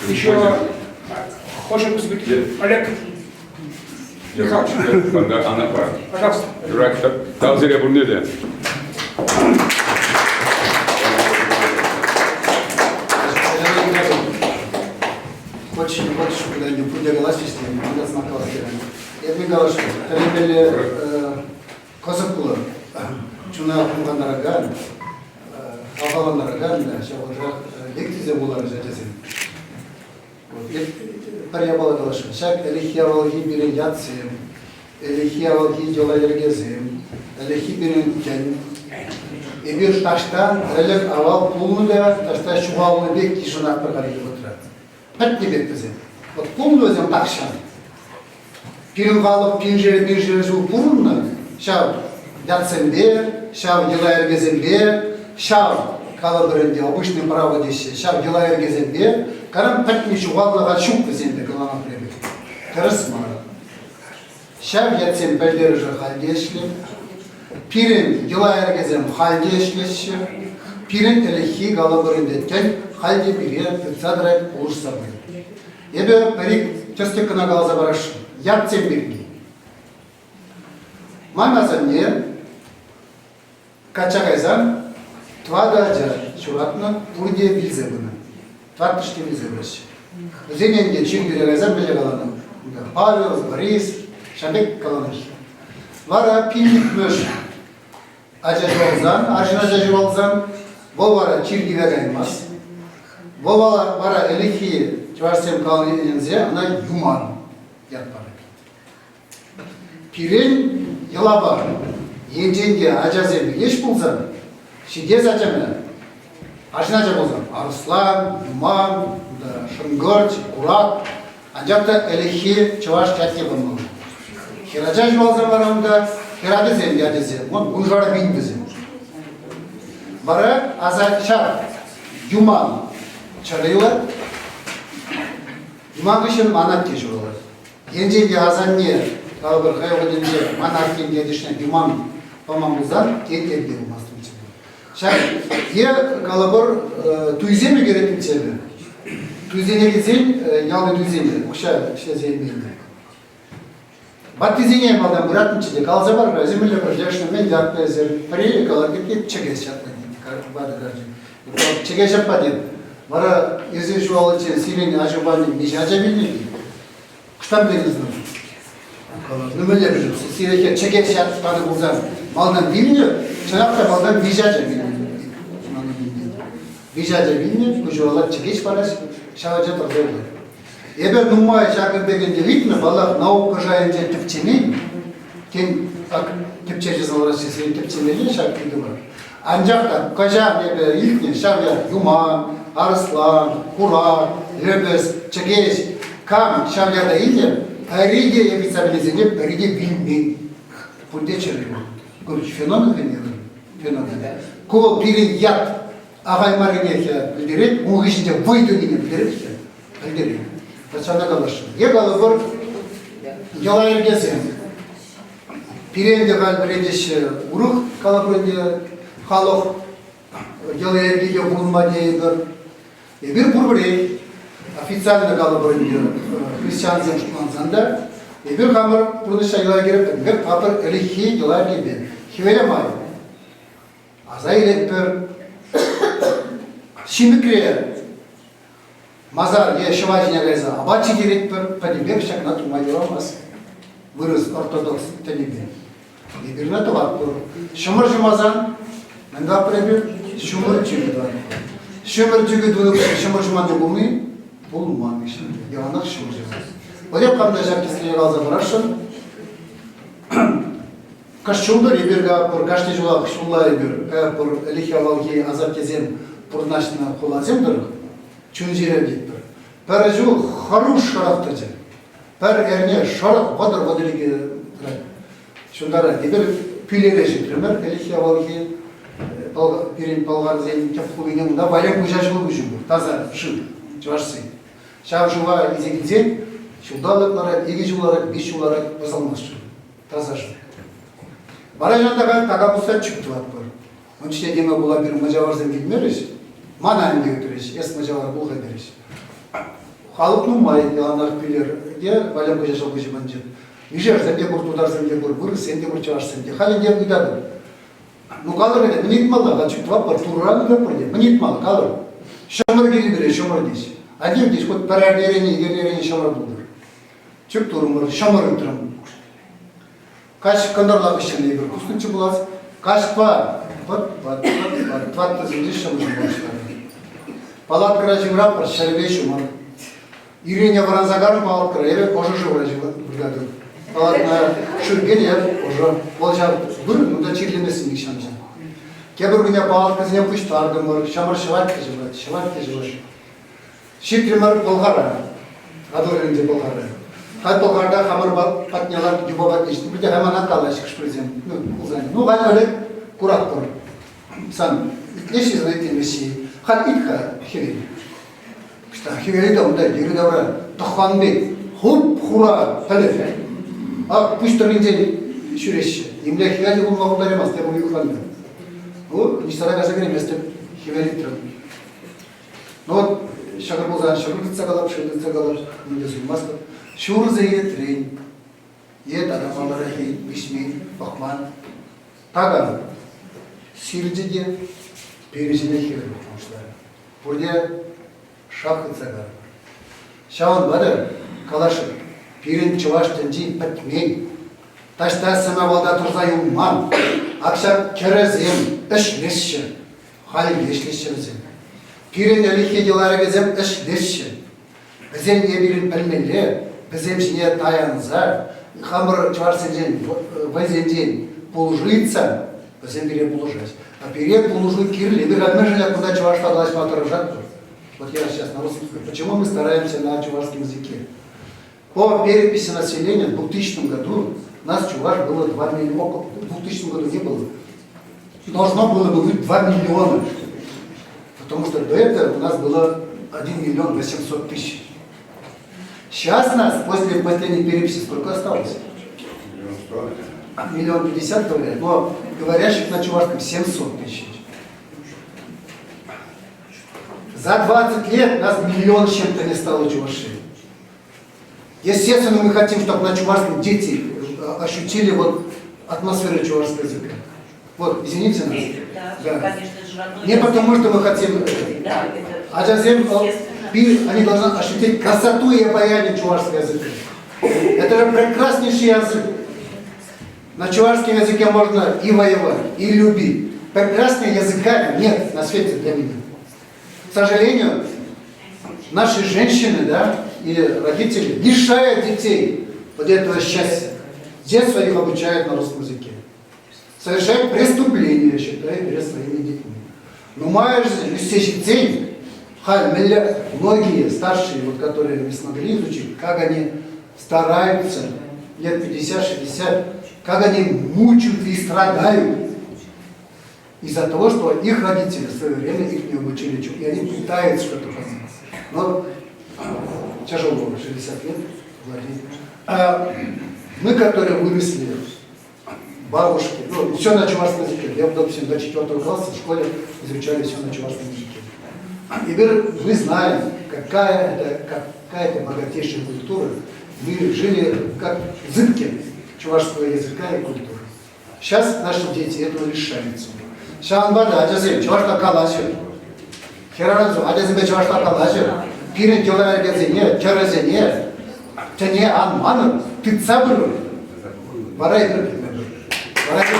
Еще хочет выступить Олег Михайлович. Она права. Пожалуйста. Тав сире пурне те. Очень хочешь куда-нибудь пурте калаҫрӗҫ те, мана сӑмах калас терӗм. Эпӗ калаҫрӑм, тӗлӗнмелле кӑсӑклӑ, чуна хумхантаракан, хавхалантаракан та ҫав вӑхӑтрах лекцисем вуларӗҫ ачасем. Пӗр япала каласшӑн. Ҫак ӗлӗкхи авалхи пирӗн ятсем, ӗлӗкхи авалхи йӑла-йӗркесем, ӗлӗкхи пирӗн тӗн. Эпир таҫта ӗлӗк авал пулнӑ та таҫта ҫухалнӑ пек йышӑнатпӑр хальхи вӑхӑтра. Пӗтнӗ пек вӗсем. Вот пулнӑ вӗсем тахҫан. Пирӗн халӑх пиншер-пиншер ҫул пурӑннӑ ҫав ятсемпе, ҫав йӑла-йӗркесемпе. ҫав калӑпӑр ӗнтӗ, обычное право теҫҫӗ, ҫав йӑла-йӗркесемпе каран пӗтнӗ ҫухаллӑха ҫук вӗсемпе калама пӗлетӗп. Тӗрӗс мар. Ҫав ятсен пӗлтерӗшӗ халь те ӗҫлет. Пирӗн йӑла-йӗркесем халь те ӗҫлеҫҫӗ. Пирӗн ӗлӗкхи калӑпӑр ӗнтӗ тӗн халь те пире тытса тӑрать, пулӑшса пырать. Эпӗ пӗр-ик тӗслӗх кӑна каласа парасшӑн. Ятсем пирки. Ман асанне качча кайсан тӑватӑ ача ҫуратнӑ, пурте вилсе пынӑ. Тӑваттӑшне вилсе пыраҫҫӗ. Вӗсене ӗнтӗ чиркӳре кайсан мӗнле каланӑ? Павел, Борис, ҫав пек каланӑ. Вара пиллӗкмӗш ача ҫуралсан, арҫын ача ҫуралсан, вӑл вара чиркӗве каймасть. Вӑл вара ӗлӗкхи чӑвашсем каланине ӗненсе ӑна Юман ят парать. Пирӗн йӑлапа енчен те ачасем ӗҫ пулсан, ҫитес ачана, арҫын ача пулсан арӑслан, юман, шӑнкӑрч, курак, анчах та ӗлӗкхи чӑваш ятне памалла. Хӗрача ҫуралсан вара унта хӗрачасен ячӗсем, вон вуншар пин вӗсем. Вара аса ҫав юман чӗрӗ юлать, юман хыҫҫӑн ман атте ҫуралать. Енчен те асанне, калӑпӑр, хӑй вӑхӑтӗнче ман аттен тетӗшне юман паман пулсан, тен, тем те пулмастӑмччӗ. Ҫак е, калӑпӑр, туйсем ӳкереттӗмччӗ эпӗ. Туйсене килсен, ялти туйсене укҫа ӗҫлесе илмен. Ваттисене малтан пыраттӑмччӗ те, каласа пар-ха, эсир мӗнле пӗрлешнӗ, мӗн ятлӑ эсир? Пӗри калать, чӗкеҫ ятлӑ тет, ватӑ карчӑк. Чӗкеҫ аппа тет, вара эсир ҫураличчен сирӗн аҫупа миҫе ача вилнӗ тет. Ӑҫтан пӗлетӗн Ну мӗнле пӗлетӗн? Сире чӗкеҫ ят панӑ пулсан малтан вилнӗ, чӑнах та малтан виҫ ача вилнӗ. Виҫ ача вилнӗ, куҫуралла чӗкеҫ параҫ, ҫав ача тӑрса юлать. Эпӗ нумай ҫакӑн пек ӗнтӗ ыйтнӑ, паллах, наука шайӗнче тӗпчемен. Тен, так тӗпчевҫӗсем лараҫҫӗ, сирӗн тӗпчемелле ҫак ыйтӑва. Анчах та кӑҫал эпӗ илтнӗ ҫав ят Юман, Арӑслан, Хура, Лӗпӗс, Чӗкеҫ. Кам ҫав ята илнӗ, пӗри те ыйтса пӗлнисене пӗри те вилмен. Пурте чӗрӗ. Ку феномен феномен. Ку вӑл пирӗн ят ахаль маррине пӗлтерет, ун хыҫӗнче вӑй тӑнине пӗлтерет пӗлтерет. Ҫавна каласшӑн. Е калӑпӑр, йӑла-йӗркесем. Пире ӗнтӗ халь вӗрентеҫҫӗ урӑх калӑпӑр ӗнтӗ халӑх йӑла-йӗркипе пурӑнма тейӗпӗр. Эпир пурпӗрех официально калӑпӑр ӗнтӗ христиансем шутлансан та эпир хамӑр пурнӑҫа йӑла-йӗрке пӗтӗмпех патӑр ӗлӗкхи йӑла-йӗркепе. Хӗвеле май аса илетпӗр. Ҫимӗкре Масар е ҫӑва ҫине кайса апат ҫитеретпӗр, пӗтӗмпех ҫакна тума юрамасть. Вырӑс ортодокс тӗнӗпе. Эпир ӑна тӑватпӑр. Ҫӑмӑр ҫумасан мӗн тӑватпӑр эпир? Ҫумӑр чӳкӗ тӑватпӑр. Ҫумӑр чӳкӗ тунӑ хыҫҫӑн ҫӑмӑр ҫуманни пулни пулман. Яланах ҫумӑр ҫумасть. Вот эп хам та ҫак тӗслӗхе каласа парасшӑн. Кӑшт ҫултӑр эпир каятпӑр, кашни ҫулах ҫулла эпир каятпӑр ӗлӗкхи-авалхи асаттесем пурнаҫнӑ хуласем тӑрӑх чун-чӗре тетпӗр. Пӗр ҫул хӑруш шӑрӑх тӑчӗ. Пӗр эрне шӑрӑх вӑтӑр-вӑтӑр икӗ тӑрать. Ҫунтарать. Эпир Пӳлере ҫитрӗмӗр ӗлӗкхи-авалхи пирӗн пӑлхарсен тӗп хулине унта Валем Хуҫа ҫул куҫӗ пур, таса шыв, чӑвашсен. Ҫав шыва илсе килсен ҫулталӑк ларать, икӗ ҫул ларать, виҫ ҫул ларать, пӑсӑлмасть шыв. Таса шыв. Вара ҫантака така пусса чӳк тӑватпӑр. Ун чухне теме пула пирӗн мӑчаварсем килмерӗҫ, мана ӗнтӗ ыйтрӗҫ, эс мӑчавар пул-ха терӗҫ. Халӑх нумай, яланах Пӳлер те, Валем Хуҫа ҫӑлкуҫӗ патӗнче. Мишерсем те пур, тутарсем те пур, вырӑссем те пур, чӑвашсем те. Халь ӗнтӗ ыйтатӑп. Ну калӑр ӗнтӗ, мӗн ыйтмалла? Халь чӳк тӑватпӑр, Турӑран ыйтатпӑр те. Мӗн ыйтмалла, калӑр. Ҫӑмӑр килнӗ пире, ҫӑмӑр теҫ. Атив теҫ, хоть пӗр эрнерен, икӗ эрнерен ҫӑмӑр пултӑр. Чӳк турӑмӑр, ҫӑмӑр ыйтрӑм. Каҫ кӑнтӑрла хыҫҫӑн эпир куснӑччӗ пулас. Каҫпа пӑт пӑт пӑт пӑт тӑваттӑсенче ҫӑмӑр ҫума пуҫларӗ. Палаткӑра ҫывратпӑр, ҫӗрӗпе ҫумӑр. Ирене вӑранса карӑм палаткӑра, эпӗ ӑшӑ шывра выртатӑп. Палаткӑна шыв кӗнӗ, эп ӑшӑ. Вӑл ҫав вырӑн, унта чирлеместӗн нихҫан та. Тепӗр куне палаткӑсене пуҫтартӑмӑр, ҫӑмӑр ҫӑвать те ҫӑвать, ҫӑвать те ҫӑвать. Ҫитрӗмӗр Пӑлхара. Атӑл Пӑлхара. Халь Пӑлхарта хамӑр патне ларт, юпа патне ҫитнӗ те мана калаҫ хӑш-пӗрисем. Ну, пулсан. Ну, халь ӗлӗк куратпӑр. Сан итлеҫҫӗ сана итлемеҫҫӗ. Халь ит-ха хӗвел. Ӑҫта хӗвелӗ те унта йӗри-тавра тӑхлан пек хуп-хура пӗлӗт. Ак пуҫ тӑрринчен ҫӳреҫҫӗ. Нимле хӗвел те пулма пултараймасть, тепӗр уйӑхланнӑ. Ну, ниҫта та кайса кӗрейместӗп, хӗвел итрӗм. Ну вот, ҫӑкӑр пулсан ҫӑкӑр тытса калап, шыв тытса калап, ним те суймастӑп. Ҫур сехетрен е тата маларах виҫмен, пӑхман. Такам сирчӗ те перӗҫӗне хӗвел пӑхма пуҫларӗ. Пурте шак хытса кайрӑмӑр. Ҫавӑнпа та каласшӑн, пирӗн чӑваш тӗнчи пӗтмен, таҫта сӗм-авалта тӑрса юлман, ак ҫак кӗрӗсем ӗҫлеҫҫӗ, халь те ӗҫлеҫҫӗ вӗсем. Пирӗн ӗлӗкхи йӑларӑкӗсем ӗҫлеҫҫӗ. Вӗсен пирӗн пӗлмелле, вӗсем ҫине таянса, хамӑр чӑвашсенчен, вӑйсенчен пулӑшу ыйтсан, вӗсем пире пулӑшаҫ. А пире пулӑшу кирлӗ. Эпир мӗншӗн кунта чӑвашла калаҫма тӑрӑшатпӑр? Вот я сейчас на русском скажу. Почему мы стараемся на чувашском языке? По переписи населения в 2000 году нас чуваш было 2 миллиона, в 2000 году не было. Должно было бы быть 2 миллиона. Потому что до этого у нас было 1 миллион 800 тысяч. Сейчас нас после последней переписи сколько осталось? Миллион пятьдесят говорят, но говорящих на чувашском 700 тысяч. За 20 лет нас миллион с чем-то не стало чувашей. Естественно, мы хотим, чтобы на чувашском дети ощутили вот атмосферу чувашского языка. Вот, извините нас. Да, да. Конечно же, родной Не потому, что мы хотим... Да, это а затем, они должны ощутить красоту и обаяние чувашского языка. Это же прекраснейший язык. На чувашском языке можно и воевать, и любить. Прекраснее языка нет на свете для меня. К сожалению, наши женщины, да, и родители лишают детей вот этого счастья. Детство их обучают на русском языке. Совершают преступления, считая перед своими детьми. Но ӳссе многие старшие, вот, которые не смогли изучить, как они стараются лет 50-60, как они мучают и страдают из-за того, что их родители в свое время их не обучили, и они пытаются что-то понять. Но тяжело, 60 лет владеть. А мы, которые выросли, бабушки, ну, все на чувашском языке. Я, допустим, до 4 класса в школе изучали все на чувашском языке. И мы знаем, какая это богатейшая культура. Мы жили как зыбки чувашского языка и культуры. Сейчас наши дети этого лишаются. Ҫавӑнпа та ачасем чӑвашла калаҫӑр. Хӗрарӑмсем ачасемпе чӑвашла калаҫӑр. Пирӗн йӑла-йӗркесене, тӗрӗсене, тӗне ан манӑр, тытса пырӑр. Вара эпир пӗтмӗпӗр. Вара эпир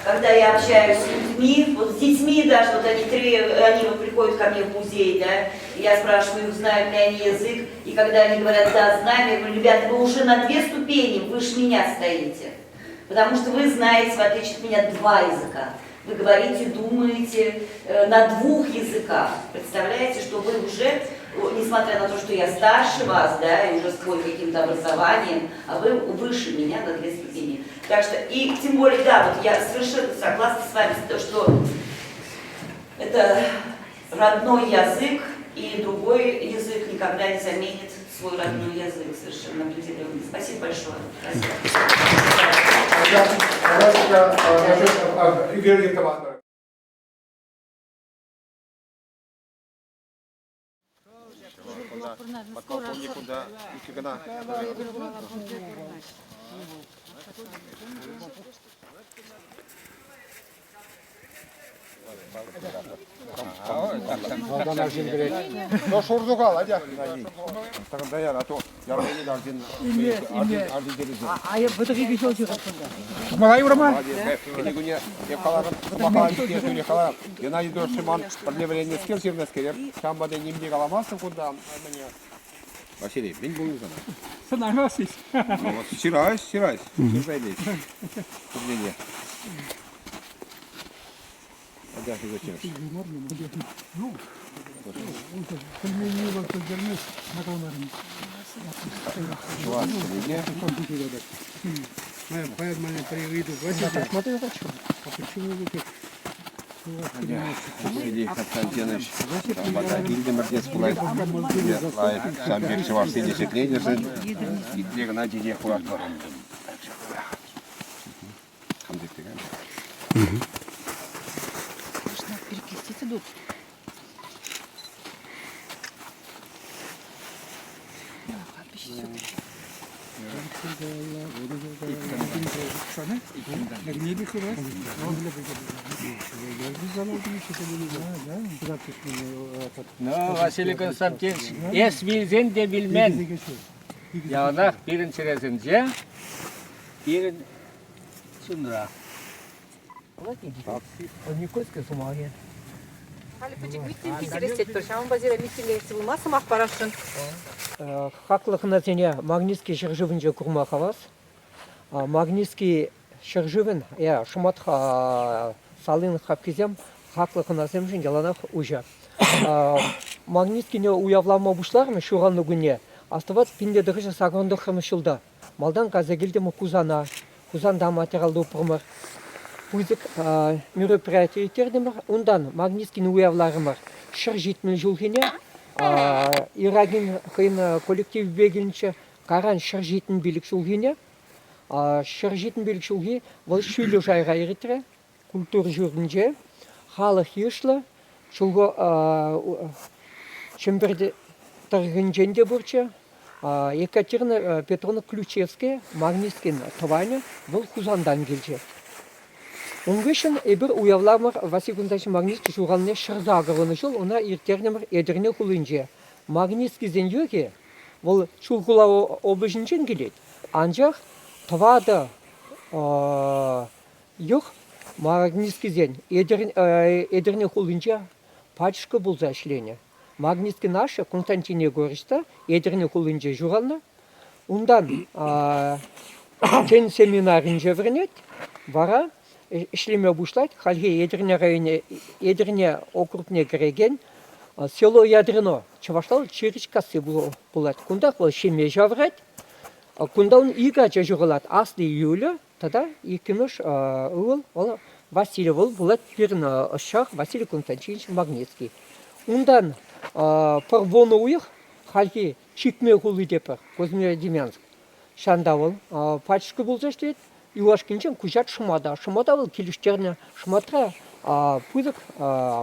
Когда я общаюсь с людьми, вот с детьми даже, вот они три, они вот приходят ко мне в музей, да, я спрашиваю, знают ли они язык, и когда они говорят, да, знаем, я говорю, ребята, вы уже на две ступени выше меня стоите, потому что вы знаете, в отличие от меня, два языка. Вы говорите, думаете на двух языках. Представляете, что вы уже, несмотря на то, что я старше вас, да, и уже с каким-то образованием, а вы выше меня на две ступени. Так что, и тем более, да, вот я совершенно согласна с вами, что это родной язык, и другой язык никогда не заменит свой родной язык, совершенно определенно. Спасибо большое. Спасибо. Подполковнику, да, Но шурдугал, адя. А то я А бытыгы бишел Малай урама? Геннадий Дошиман, пӗрле вӗреннӗскер, ҫавӑнпа та нимне каламастӑн кунта. Василий, мӗн пулнӑ сана? Сӑнамас-и? Ҫырась, ҫырась. Ҫырса илет. Пурне Адя, зачем? Ну, пельмени вот пельмени на Чӑваш чӗлхине. Сергей Константинович пата килтӗмӗр тес пулать. Лайӑх ҫав пек чӑвашсене ҫӗкленӗшӗн итле кӑна текех куратпӑр. Перекрестить идут. Ну, Василий Константинович, эс вилсен те вилмен. Яланах пирӗн чӗресенче, пирӗн чунра. Никольская сӑмахӗ. Халӗ пӗчӗк митинг интереслетпӗр. Ҫавӑнпа сире митинге ертсе пыма сӑмах парасшӑн. Хаклӑ хӑнасене Магнитский ҫӗршывӗнче курма хавас. Магнитский ҫӗршывӗн шӑмат салин хапхисем хаклӑ хӑнасемшӗн яланах уҫӑ. Магнитскине уявлама пуҫларӑм ҫуралнӑ кунне. Астӑвать 1989 ҫулта. Малтан кайса килтӗм Хусана. Хусанта материал тупрӑмӑр. Пысӑк мероприяти ирттертӗмӗр. Унтан Магнитскин уявларӑмӑр. 170 ҫулхине Иракин хӑйӗн коллективӗпе килнӗччӗ. Кайран 175 ҫулхине. 175 ҫулхи вӑл ҫӳллӗ шайра иртрӗ. Культура ҫуртӗнче халӑх йышлӑ. Чулху Чӗмпӗр тӑрӑхӗнчен те пурччӗ. Екатерина Петровна Ключевская, Магницкин тӑванӗ, вӑл Хусантан килчӗ. Ун хыҫҫӑн эпир уявламӑр Василий Константинович Магницкий ҫуралнине 180 ҫул ӑна ирттернӗмӗр Етӗрне хулинче. Магницкисен йӑхӗ вӑл Чулхула облаҫӗнчен килет, анчах тӑватӑ йӑх Магницкисен Етӗрне хулинче пачӑшкӑ пулса ӗҫленӗ. Магницкин ашшӗ Константин Егорович та Етӗрне хулинче ҫуралнӑ. Унтан тӗн семинарӗнче вӗренет, вара ӗҫлеме пуҫлать. Хальхи Етӗрне районӗ Етӗрне округне кӗрекен село Ядрино, чӑвашла Чиричкасси пулать. Кунтах вӑл ҫемье ҫавӑрать. Кунта ун икӗ ача ҫуралать. Асли Юля тата иккӗмӗш ывӑл вӑл Василий вӑл пулать пирӗн ӑсчах Василий Константинович Магнитский. Унтан пӗр вунӑ уйӑх хальхи Чикме хули тепӗр, Козьмодемьянск. Ҫанта вӑл пачӑшкӑ пулса ӗҫлет. Юлашкинчен куҫать Шӑмата. Шӑмата вӑл килӗштернӗ. Шӑматра пысӑк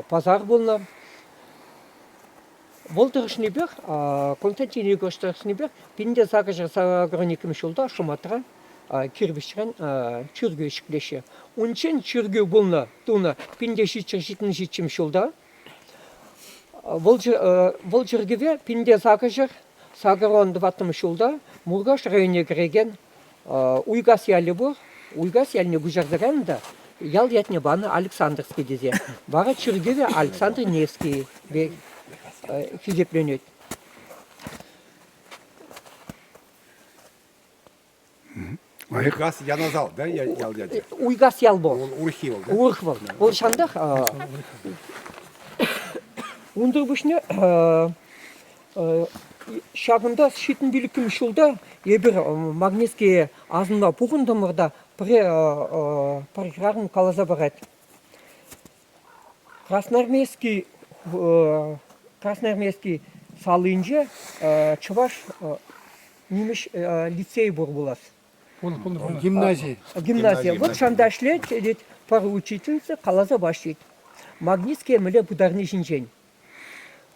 пасар пулнӑ. Вӑл тӑрӑшнипех, Константин Егорович тӑрӑшнипех 1882 ҫулта Шӑматра кирпӗчрен чиркӳ ҫӗклеҫҫӗ. Унччен чиркӳ пулнӑ, тунӑ 1777 ҫулта. Вӑл, вӑл чиркӗве 1884 ҫулта Муркаш районне кӗрекен Уйкас ялӗ пур. Уйкас ялне куҫарса кайнӑ та ял ятне панӑ Александровский тесе. Вара чиркӗве Александр Невский пек хисепленет. Уйкас Янасал, да, ял ячӗ? Уйкас ял вӑл. Урӑххи вӑл, да? Урӑх вӑл. Вӑл ҫантах унсӑр пуҫне ҫакӑнта ҫитӗнпилӗкмӗш ҫулта эпир Магнитские асӑнма пухӑнтӑмӑр та пӗрре пӗр хӗрарӑм каласа парать. Красноармейски Красноармейски салинче чӑваш нимӗҫ лицейӗ пур пулас. Гимнази. Гимназия. Вот ҫанта ӗҫлет, тет, пӗр учительница каласа паҫ тет. Магнитские мӗнле пытарни ҫинчен.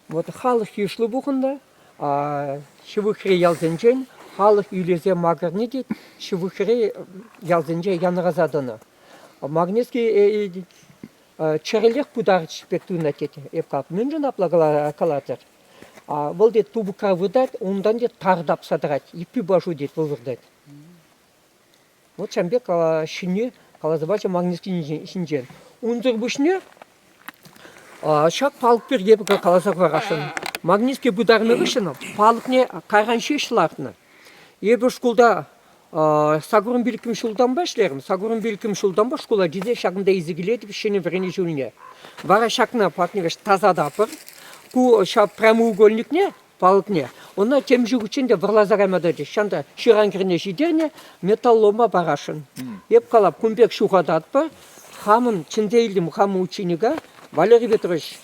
Вот халӑх йышлӑ пухӑннӑ, ҫывӑхри ялсенчен халӑх ӳлесе макӑрни тет, ҫывӑхри ялсенче янӑраса тӑнӑ. Магнитский чӗрӗлех пытарчӗ пек туйӑнать тет. Эп калап, мӗншӗн апла калатӑр? Вӑл тет тупӑкра выртать, унтан тет тар тапса тӑрать, йӗппи пашу тет вӑл выртать. Вот ҫавӑн пек ҫӗнни каласа пачӗ Магнитский ҫинчен. Унсӑр пуҫне ҫак палӑк пирки эпӗ каласа хӑварасшӑн. Магнитский пытарнӑ хыҫҫӑн палӑкне кайран ҫеҫ лартнӑ. Эпӗ шкулта саккӑрӑн пилӗкмӗш ҫултанпа ӗҫлерӗм. Саккӑрӑн пилӗкмӗш ҫултанпа шкула килсе ҫакӑнта илсе килетӗп ҫӗнӗ вӗренӳ ҫулне. Вара ҫакна партнер тасататпӑр. Ку ҫав прямоугольникне. палӑкне. Ӑна темиҫе хутчен те вӑрласа кайма тӑчӗҫ. Ҫанта ҫыран хӗрне ҫитернӗ, металлома парасшӑн. Эп калап, кун пек ҫухататпӑр. Хамӑн чӗнсе илтӗм хамӑн ученика Валерий Петрович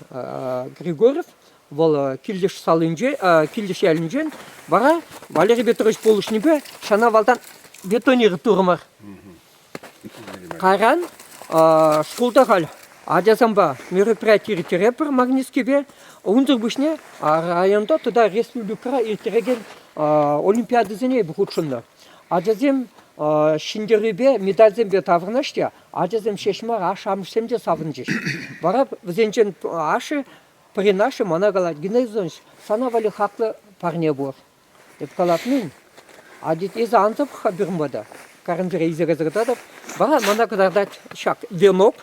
Григорьев, вӑл Килтӗш салинче, Килтӗш ялӗнчен. Вара Валерий Петрович пулӑшнипе ҫана валтан бетонир турӑмӑр. Кайран шкулта халь ачасемпе мероприяти ирттеретпӗр Магницкипе. Унсӑр пуҫне районта тата республикӑра ирттерекен олимпиадӑсене эпӗ хутшӑннӑ. Ачасем ҫӗнтерӳпе, медальсемпе таврӑнаҫҫӗ те, ачасем ҫеҫ мар, ашшӗ-амӑшсем те савӑнчӗҫ. Вара вӗсенчен ашшӗ, пӗрин ашшӗ мана калать, Геннадий Иванович, сана валли хаклӑ парне пур. Эп калатмын. А тет, эсӗ ан тӑп-ха пӳрмата. Карӑнчӑра илсе кайса кӑтартатӑп. Вара мана кӑтартать ҫак венок,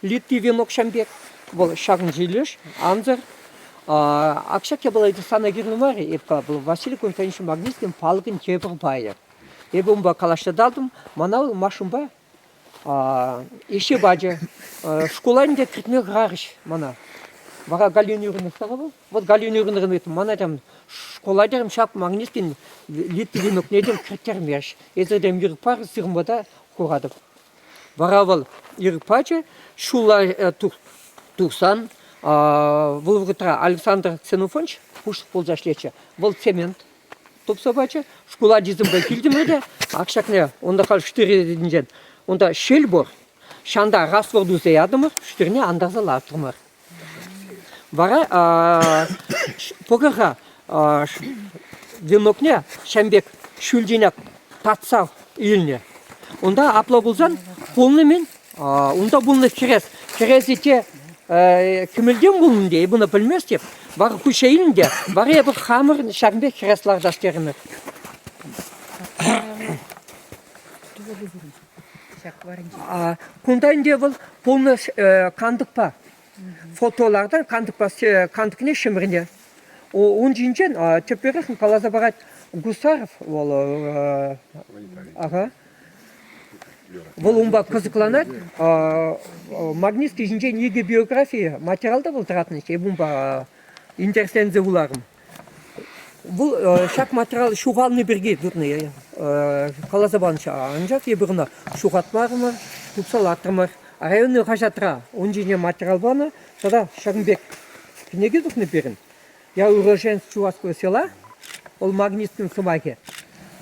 литый венок ҫам пек. Вӑл ҫакӑн ҫилӗш, ансӑр. Ак ҫак япала сана кирлӗ мар-и? Эп калап, Василий Константинович Магнитскин палӑкӗн тепӗр пайӗ. Эпӗ унпа калаҫса татӑм, мана вӑл машинпа Ӗҫе пачӗ. Шкула ӗнтӗ кӗртме хӑрарӗҫ мана. Вара Галина Юрьевна вӑл. Вот Галина Юрьевна ыйтрӑм, мана там шкула терӗм ҫак Магницкин Литти венокне тем кӗрттермерӗҫ. Эсӗ тем ирӗк пар, сирӗн та хуратӑп. Вара вӑл ирӗк пачӗ. Ҫулла тухсан вӑл вӑхӑтра Александр Ксенофонч пуҫлӑх пулса ӗҫлетчӗ. Вӑл цемент тупса пачӗ. Шкул ачисемпе килтӗмӗр те, ак ҫакне унта халь штырӗнчен унта ҫил пур. Ҫанта раствор туса ятӑмӑр, штырне антарса лартрӑмӑр. Вара пӑкӑр-ха венокне ҫам пек ҫӳлтен татса илнӗ. Унта апла пулсан пулнӑ-мӗн, унта пулнӑ хӗрес. Хӗресӗ те кӗмӗлтен пулнӑ те, эпӗ ӑна пӗлместӗп. Вара хуҫа илнӗ те, вара эпӗ хамӑр ҫакӑн пек хӗрес лартас терӗмӗр. Кунта ӗнтӗ вӑл пулнӑ кантӑкпа. Фото лартан кантӑкпа кантӑкне ҫӗмӗрнӗ. Ун ҫинчен тӗпперех каласа парать Гусаров вӑл. Ага. Вӑл унпа кӑсӑкланать. Магнитский ҫинчен икӗ биографи материал та вӑл тӑратнӑччӗ. Эп унпа интересленсе вуларӑм. Вӑл ҫак материал ҫухалнӑ пирки тытнӑ каласа панӑччӗ. Анчах эпир ӑна ҫухатмарӑмӑр, тупса лартрӑмӑр. Районный хаҫатра ун ҫине материал панӑ тата ҫакӑн пек кӗнеке тухнӑ пирӗн. Я уроженец Чувашского села, вӑл Магницкин сӑмахӗ.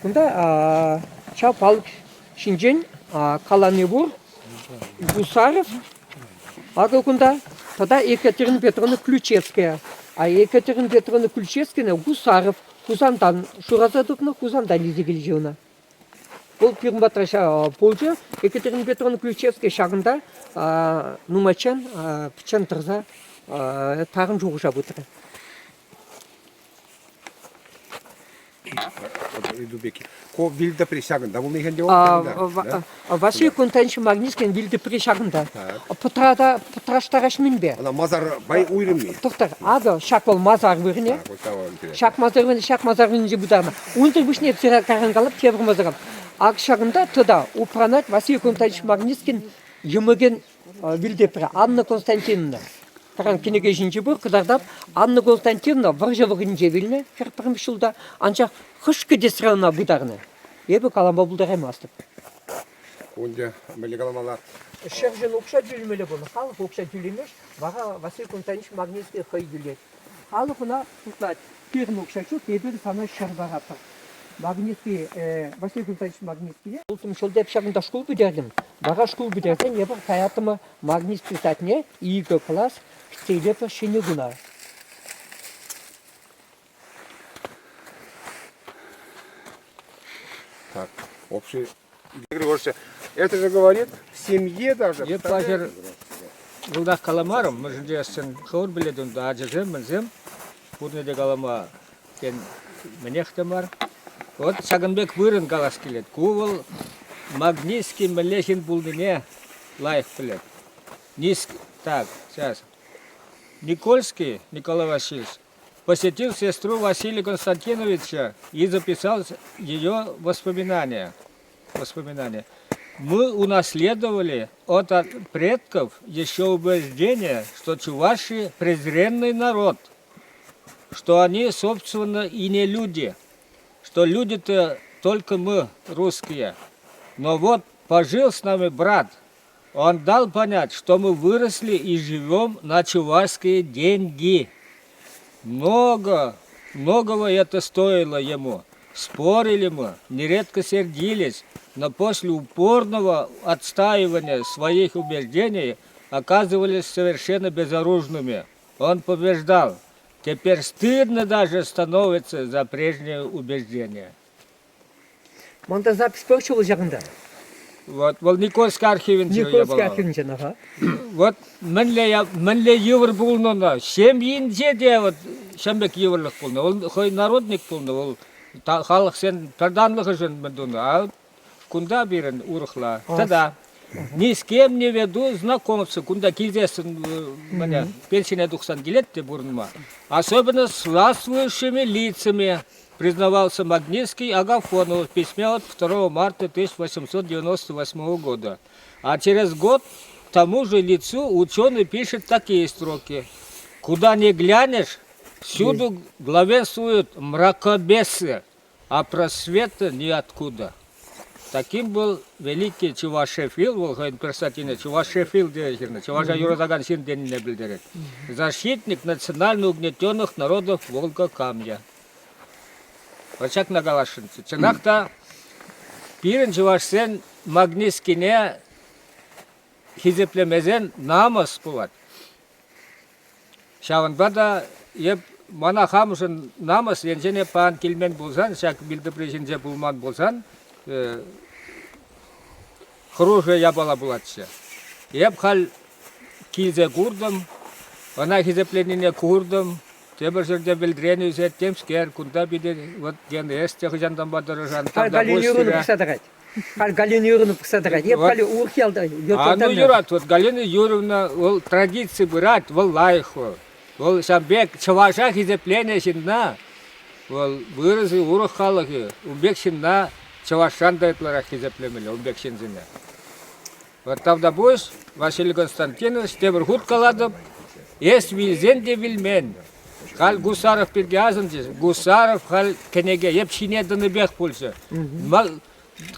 Кунта ҫав палӑк ҫинчен калани пур. Гусаров, акӑ кунта тата Екатерина Петровна Ключевская. А Екатерина Петровна Ключевская Гусаров Хусантан шыраса тупнӑ, Хусантан илсе килчӗ ӑна. Вӑл пирӗн патра пулчӗ. Екатерина Петровна Ключевская ҫакӑнта нумайччен пӗччен тӑрса тарӑн шухӑша путрӗ. Ыйту пек. Ку вилтӑпри ҫакӑнта пулнӑ ӗнтӗ Василий Константинович Магницкин вилтӑпри ҫакӑнта. Пӑтрата пӑтраштараҫ мӗнпе? Ӑна масар пай уйрӑмми. Тӑхтӑр, акӑ ҫак вӑл масар вырӑнӗ. Ҫак масар вырӑнӗ, ҫак масар вырӑнӗнче пытарнӑ. Унсӑр пуҫне сыра каран калап тепӗр масара. Ак ҫакӑнта тата упранать Василий Константинович Магницкин йӑмӑкӗн вилтӑпри Анна Константиновна. Таран кӗнеке ҫинче пур, кӑтартап. Анна Константиновна вӑрҫӑ вӑхӑтӗнче вилнӗ, 41 ҫулта. Анчах хӑш кӗтесре ӑна пытарнӑ? Эпӗ калама пултараймастӑп. Ку ӗнтӗ мӗнле каламалла? Ҫӗршӗн укҫа тӳлемелле пулнӑ. Халӑх укҫа тӳлемест, вара Василий Константинович Магницкий хӑй тӳлет. Халӑх ӑна шутлать. Пирӗн укҫа ҫук, эпир сана ҫӗр паратпӑр. Магницкий, Василий Константинович Магницкие. Ултӑм ҫулта эп ҫакӑнта шкул пӗтертӗм. Вара шкул пӗтерсен эпир каяттӑмӑр Магницкий садне икӗ класс кӗтсе илетпӗр ҫӗнӗ куна. Так, общий Григорьевич, это же говорит в семье даже. Эп паҫӑр вӑлтах каламарӑм, мӗншӗн тесен хӑвӑр пӗлет унта ачасем, мӗнсем, пурне те калама тен, мӗнех те мар. Вот ҫакӑн пек вырӑн калас килет. Ку вӑл Магницкий мӗнле ҫын пулнине лайӑх пӗлет. Ниск, так, сейчас. Никольский Николай Васильевич посетил сестру Василия Константиновича и записал ее воспоминания. Воспоминания. Мы унаследовали от предков еще убеждение, что чуваши презренный народ. что они, собственно, и не люди, что люди-то только мы, русские. Но вот пожил с нами брат, он дал понять, что мы выросли и живем на чувашские деньги. Много, многого это стоило ему. Спорили мы, нередко сердились, но после упорного отстаивания своих убеждений оказывались совершенно безоружными. Он побеждал. Теперь стыдно даже становится за прежние убеждения. Монта запись пӗр ҫул ҫакӑнта. Вот, вӑл Никольский архивӗнче Никольский архивӗнче, ага. Вот мӗнле, мӗнле йывӑр пулнӑ ӑна. Ҫемйинче те вот ҫын пек йывӑрлӑх пулнӑ. Вӑл хӑй народник пулнӑ, вӑл халӑхсен пӗртанлӑхӗшӗн мӗн тунӑ. А кунта пирӗн урӑхла. Тата ни с кем не веду знакомства. Кунта килсессӗн мӗне пенсине тухсан килет те пурӑнма. Особенно с властвующими лицами признавался Магнитский Агафонов в письме от 2 марта 1898 года. А через год тому же лицу ученый пишет такие строки. «Куда ни глянешь, всюду главенствуют мракобесы, а просвета ниоткуда». Таким был великий Чувашефил, вӑл хӑйӗн персатине Чувашефил теҫҫӗ, чӑваша юратакан ҫын тенине пӗлтерет. Защитник национально угнетенных народов Волга-Камья. Вот ҫакна каласшӑнччӗ. Чӑнах та пирӗн чӑвашсен Магнискине хисеплемесен намӑс пулать. Ҫавӑнпа та эп мана хамшӑн намӑс енчен эп паян килмен пулсан, ҫак вилтӑпри ҫинче пулман пулсан, хӑрушӑ япала пулатчӗ. Эп халь килсе куртӑм, ӑна хисепленине куртӑм, тепӗр ҫӗрте вӗлтрен ӳсет, темскер, кунта питӗ вот ген эс те хӑҫантанпа тӑрӑшан. Халь Галина Юрьевна пӑхса тӑрать. Халь Галина Юрьевна пӑхса тӑрать. Эп халь урӑх ялта. А ну юрать, вот Галина Юрьевна, вӑл традици пырать, вӑл лайӑх вӑл. Вӑл ҫав пек чӑваша хисепленӗ ҫынна, вӑл вырӑс-и, урӑх халӑх-и, ун пек ҫынна чӑвашран та ытларах хисеплемелле, ун пек ҫынсене. Вот тавтапуҫ, Василий Константинович, тепӗр хут калатӑп, эс вилсен те вилмен. Халь Гусаров пирки асӑнчӗҫ. Гусаров халь кӗнеке эп ҫине тӑнипех пулчӗ.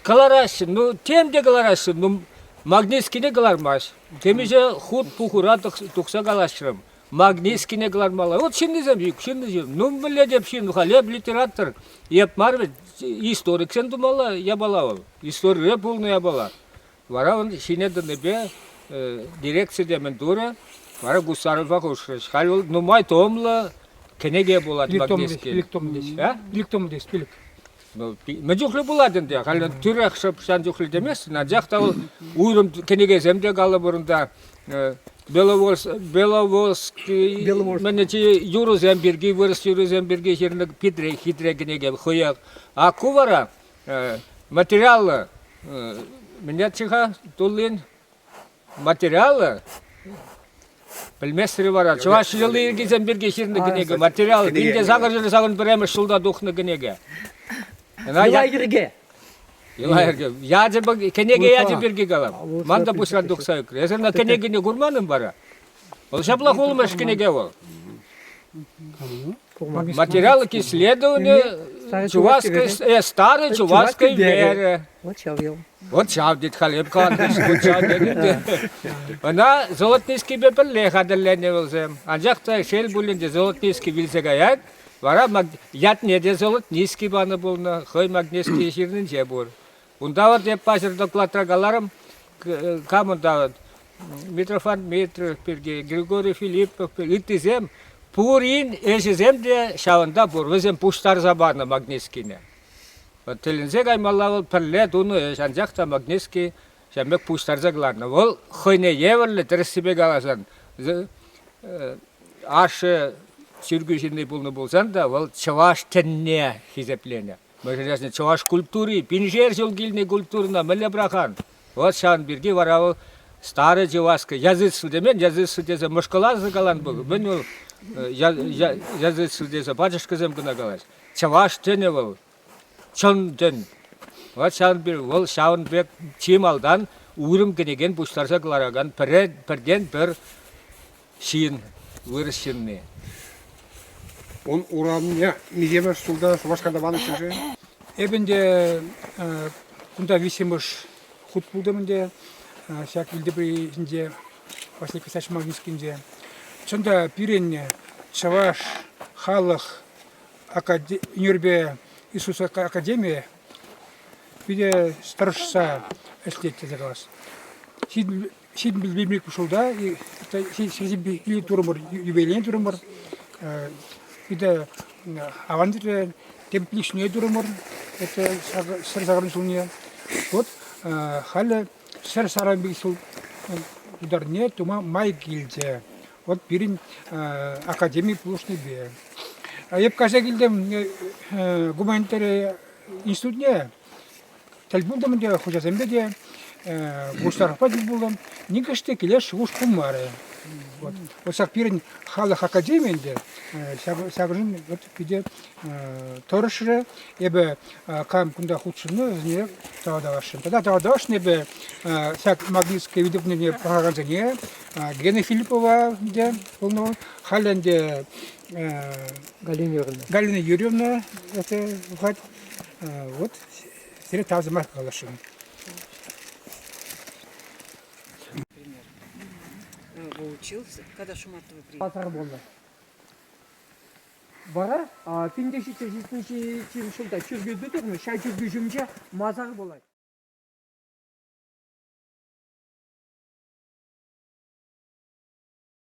Кӑлараҫҫӗ, ну тем те кӑлараҫҫӗ, ну Магнитскине кӑлармасть. Темиҫе хут пухура тухса калаҫрӑм. Магнитскине кӑлармалла. Вот ҫыннисем ҫук, ҫыннисем. Ну мӗнле те ҫын, халь эп литератор, эп мар вӗт, историксен тумалла япала вӑл. Историре пулнӑ япала. Вара он ҫине тӑнипе дирекци те мӗн турӗ, вара Гусарова хушрӗҫ. Халь вӑл нумай томлӑ кӗнеке пулать Магнитский. Пилӗк том десь. А? Пилӗк том десь, пилӗк. Ну, мӗн чухлӗ пулать ӗнтӗ? Халь тӳрех шӑп ҫан чухлӗ теместӗн, анчах та вӑл уйрӑм кӗнекесем те калӑпӑр унта. Беловолский, мӗн юрӑсем пирки, вырӑс юрӑсем пирки ҫырнӑ хитре, хитре кӗнеке хӑех. А ку вара материаллӑ мӗнлеччӗ-ха туллин? Материаллӑ пӗлместӗр вара. Чӑваш йӑли-йӗркисем пирки ҫырнӑ кӗнеке. Материал 1881 ҫулта тухнӑ кӗнеке. Йӑла-йӗрке. Йӑла-йӗрке. Ячӗ, кӗнеке ячӗ пирки калам. Ман та пуҫран тухса ӳкрӗ. Эсӗ ӑна кӗнекене курман-им вара? Вӑл ҫапла хулмӑш кӗнеке вӑл. Материалы к исследованию чувашской, э, старой чувашской веры. Вот ҫав ел. Вот ҫав тет халь эп калан ҫав тет. Ӑна Золотницкийпе пӗрле хатӗрленӗ вӗсем. Анчах та шел пулин те Золотницкий вилсе каять, вара ятне те Золотницкий панӑ пулнӑ, хӑй Магнитский ҫырнинче пур. Унта вот эп паҫӑр докладра каларӑм, кам унта Митрофан Дмитриев пирки, Григорий Филиппов пирки, ыттисем пурин ӗҫӗсем те ҫавӑнта пур. Вӗсем пуҫтарса панӑ Магнитскине. Тӗлӗнсе каймалла вӑл пӗрле тунӑ ӗҫ, анчах та Магнитский ҫавӑн пек пуҫтарса кӑларнӑ. Вӑл хӑйне евӗрлӗ, тӗрӗссипе каласан, ашшӗ чиркӳ ҫынни пулнӑ пулсан та вӑл чӑваш тӗнне хисепленӗ. Мӗншӗн чӑваш культури пиншер ҫул килнӗ культурӑна мӗнле пӑрахан? Вот ҫавӑн пирки вара вӑл старый чувашка язычество темен, язычество тесе мӑшкӑласа калан пул. Мӗн вӑл язычество тесе пачӑшкӑсем кӑна калаҫ. Чӑваш тӗнӗ вӑл, чӑн тӗн. Вот ҫавӑн пек вӑл ҫавӑн пек чи малтан уйрӑм кӗнекен пуҫтарса кӑларакан пӗртен пӗр ҫын, вырӑс ҫынни. Ун урамне миҫемӗш ҫулта Шупашкарта панӑччӗ-ши? Эп ӗнтӗ кунта виҫҫӗмӗш хут пултӑм ӗнтӗ ҫак вилтӑпри ҫинче Василий Косач Магницкинче. Чӑн та пирӗн чӑваш халӑх ӳнерпе искусство академийӗ питӗ тӑрӑшса ӗҫлет тесе калас. Ҫитӗнпе ҫулта ҫитӗнпе турӑмӑр, юбилей турӑмӑр. Питӗ аван тесе тепличне турӑмӑр, это 180 ҫулне. Вот халӗ 185 ҫул тутарне тума май килчӗ. Вот пирӗн академи пулӑшнипе. Эп кайса килтӗм гуманитари институтне. Тӗл пултӑм ӗнтӗ хуҫасемпе те, Гусаровпа тӗл пултӑм. Нихӑш те килес шухӑш пулмарӗ. Вот. Вот ҫак пирӗн халӑх академийӗ ӗнтӗ ҫакӑншӑн вот питӗ тӑрӑшрӗ. Эпӗ кам кунта хутшӑннӑ, вӗсене тавталасшӑн. Тата тавталасшӑн эпӗ ҫак Магнитское видеокнине пӑхакансене, Гена Филиппова ӗнтӗ пулнӑ. Халӗ ӗнтӗ Галина Юрьевна. Галина Юрьевна это пӑхать. Вот сире тав сӑмах каласшӑн. Учился, когда Шуматова приехал. Пасар пулнӑ. Вара 1770 ҫулта чиркӳ тытӑннӑ, ҫав чиркӳ ҫумӗнче масар пулать.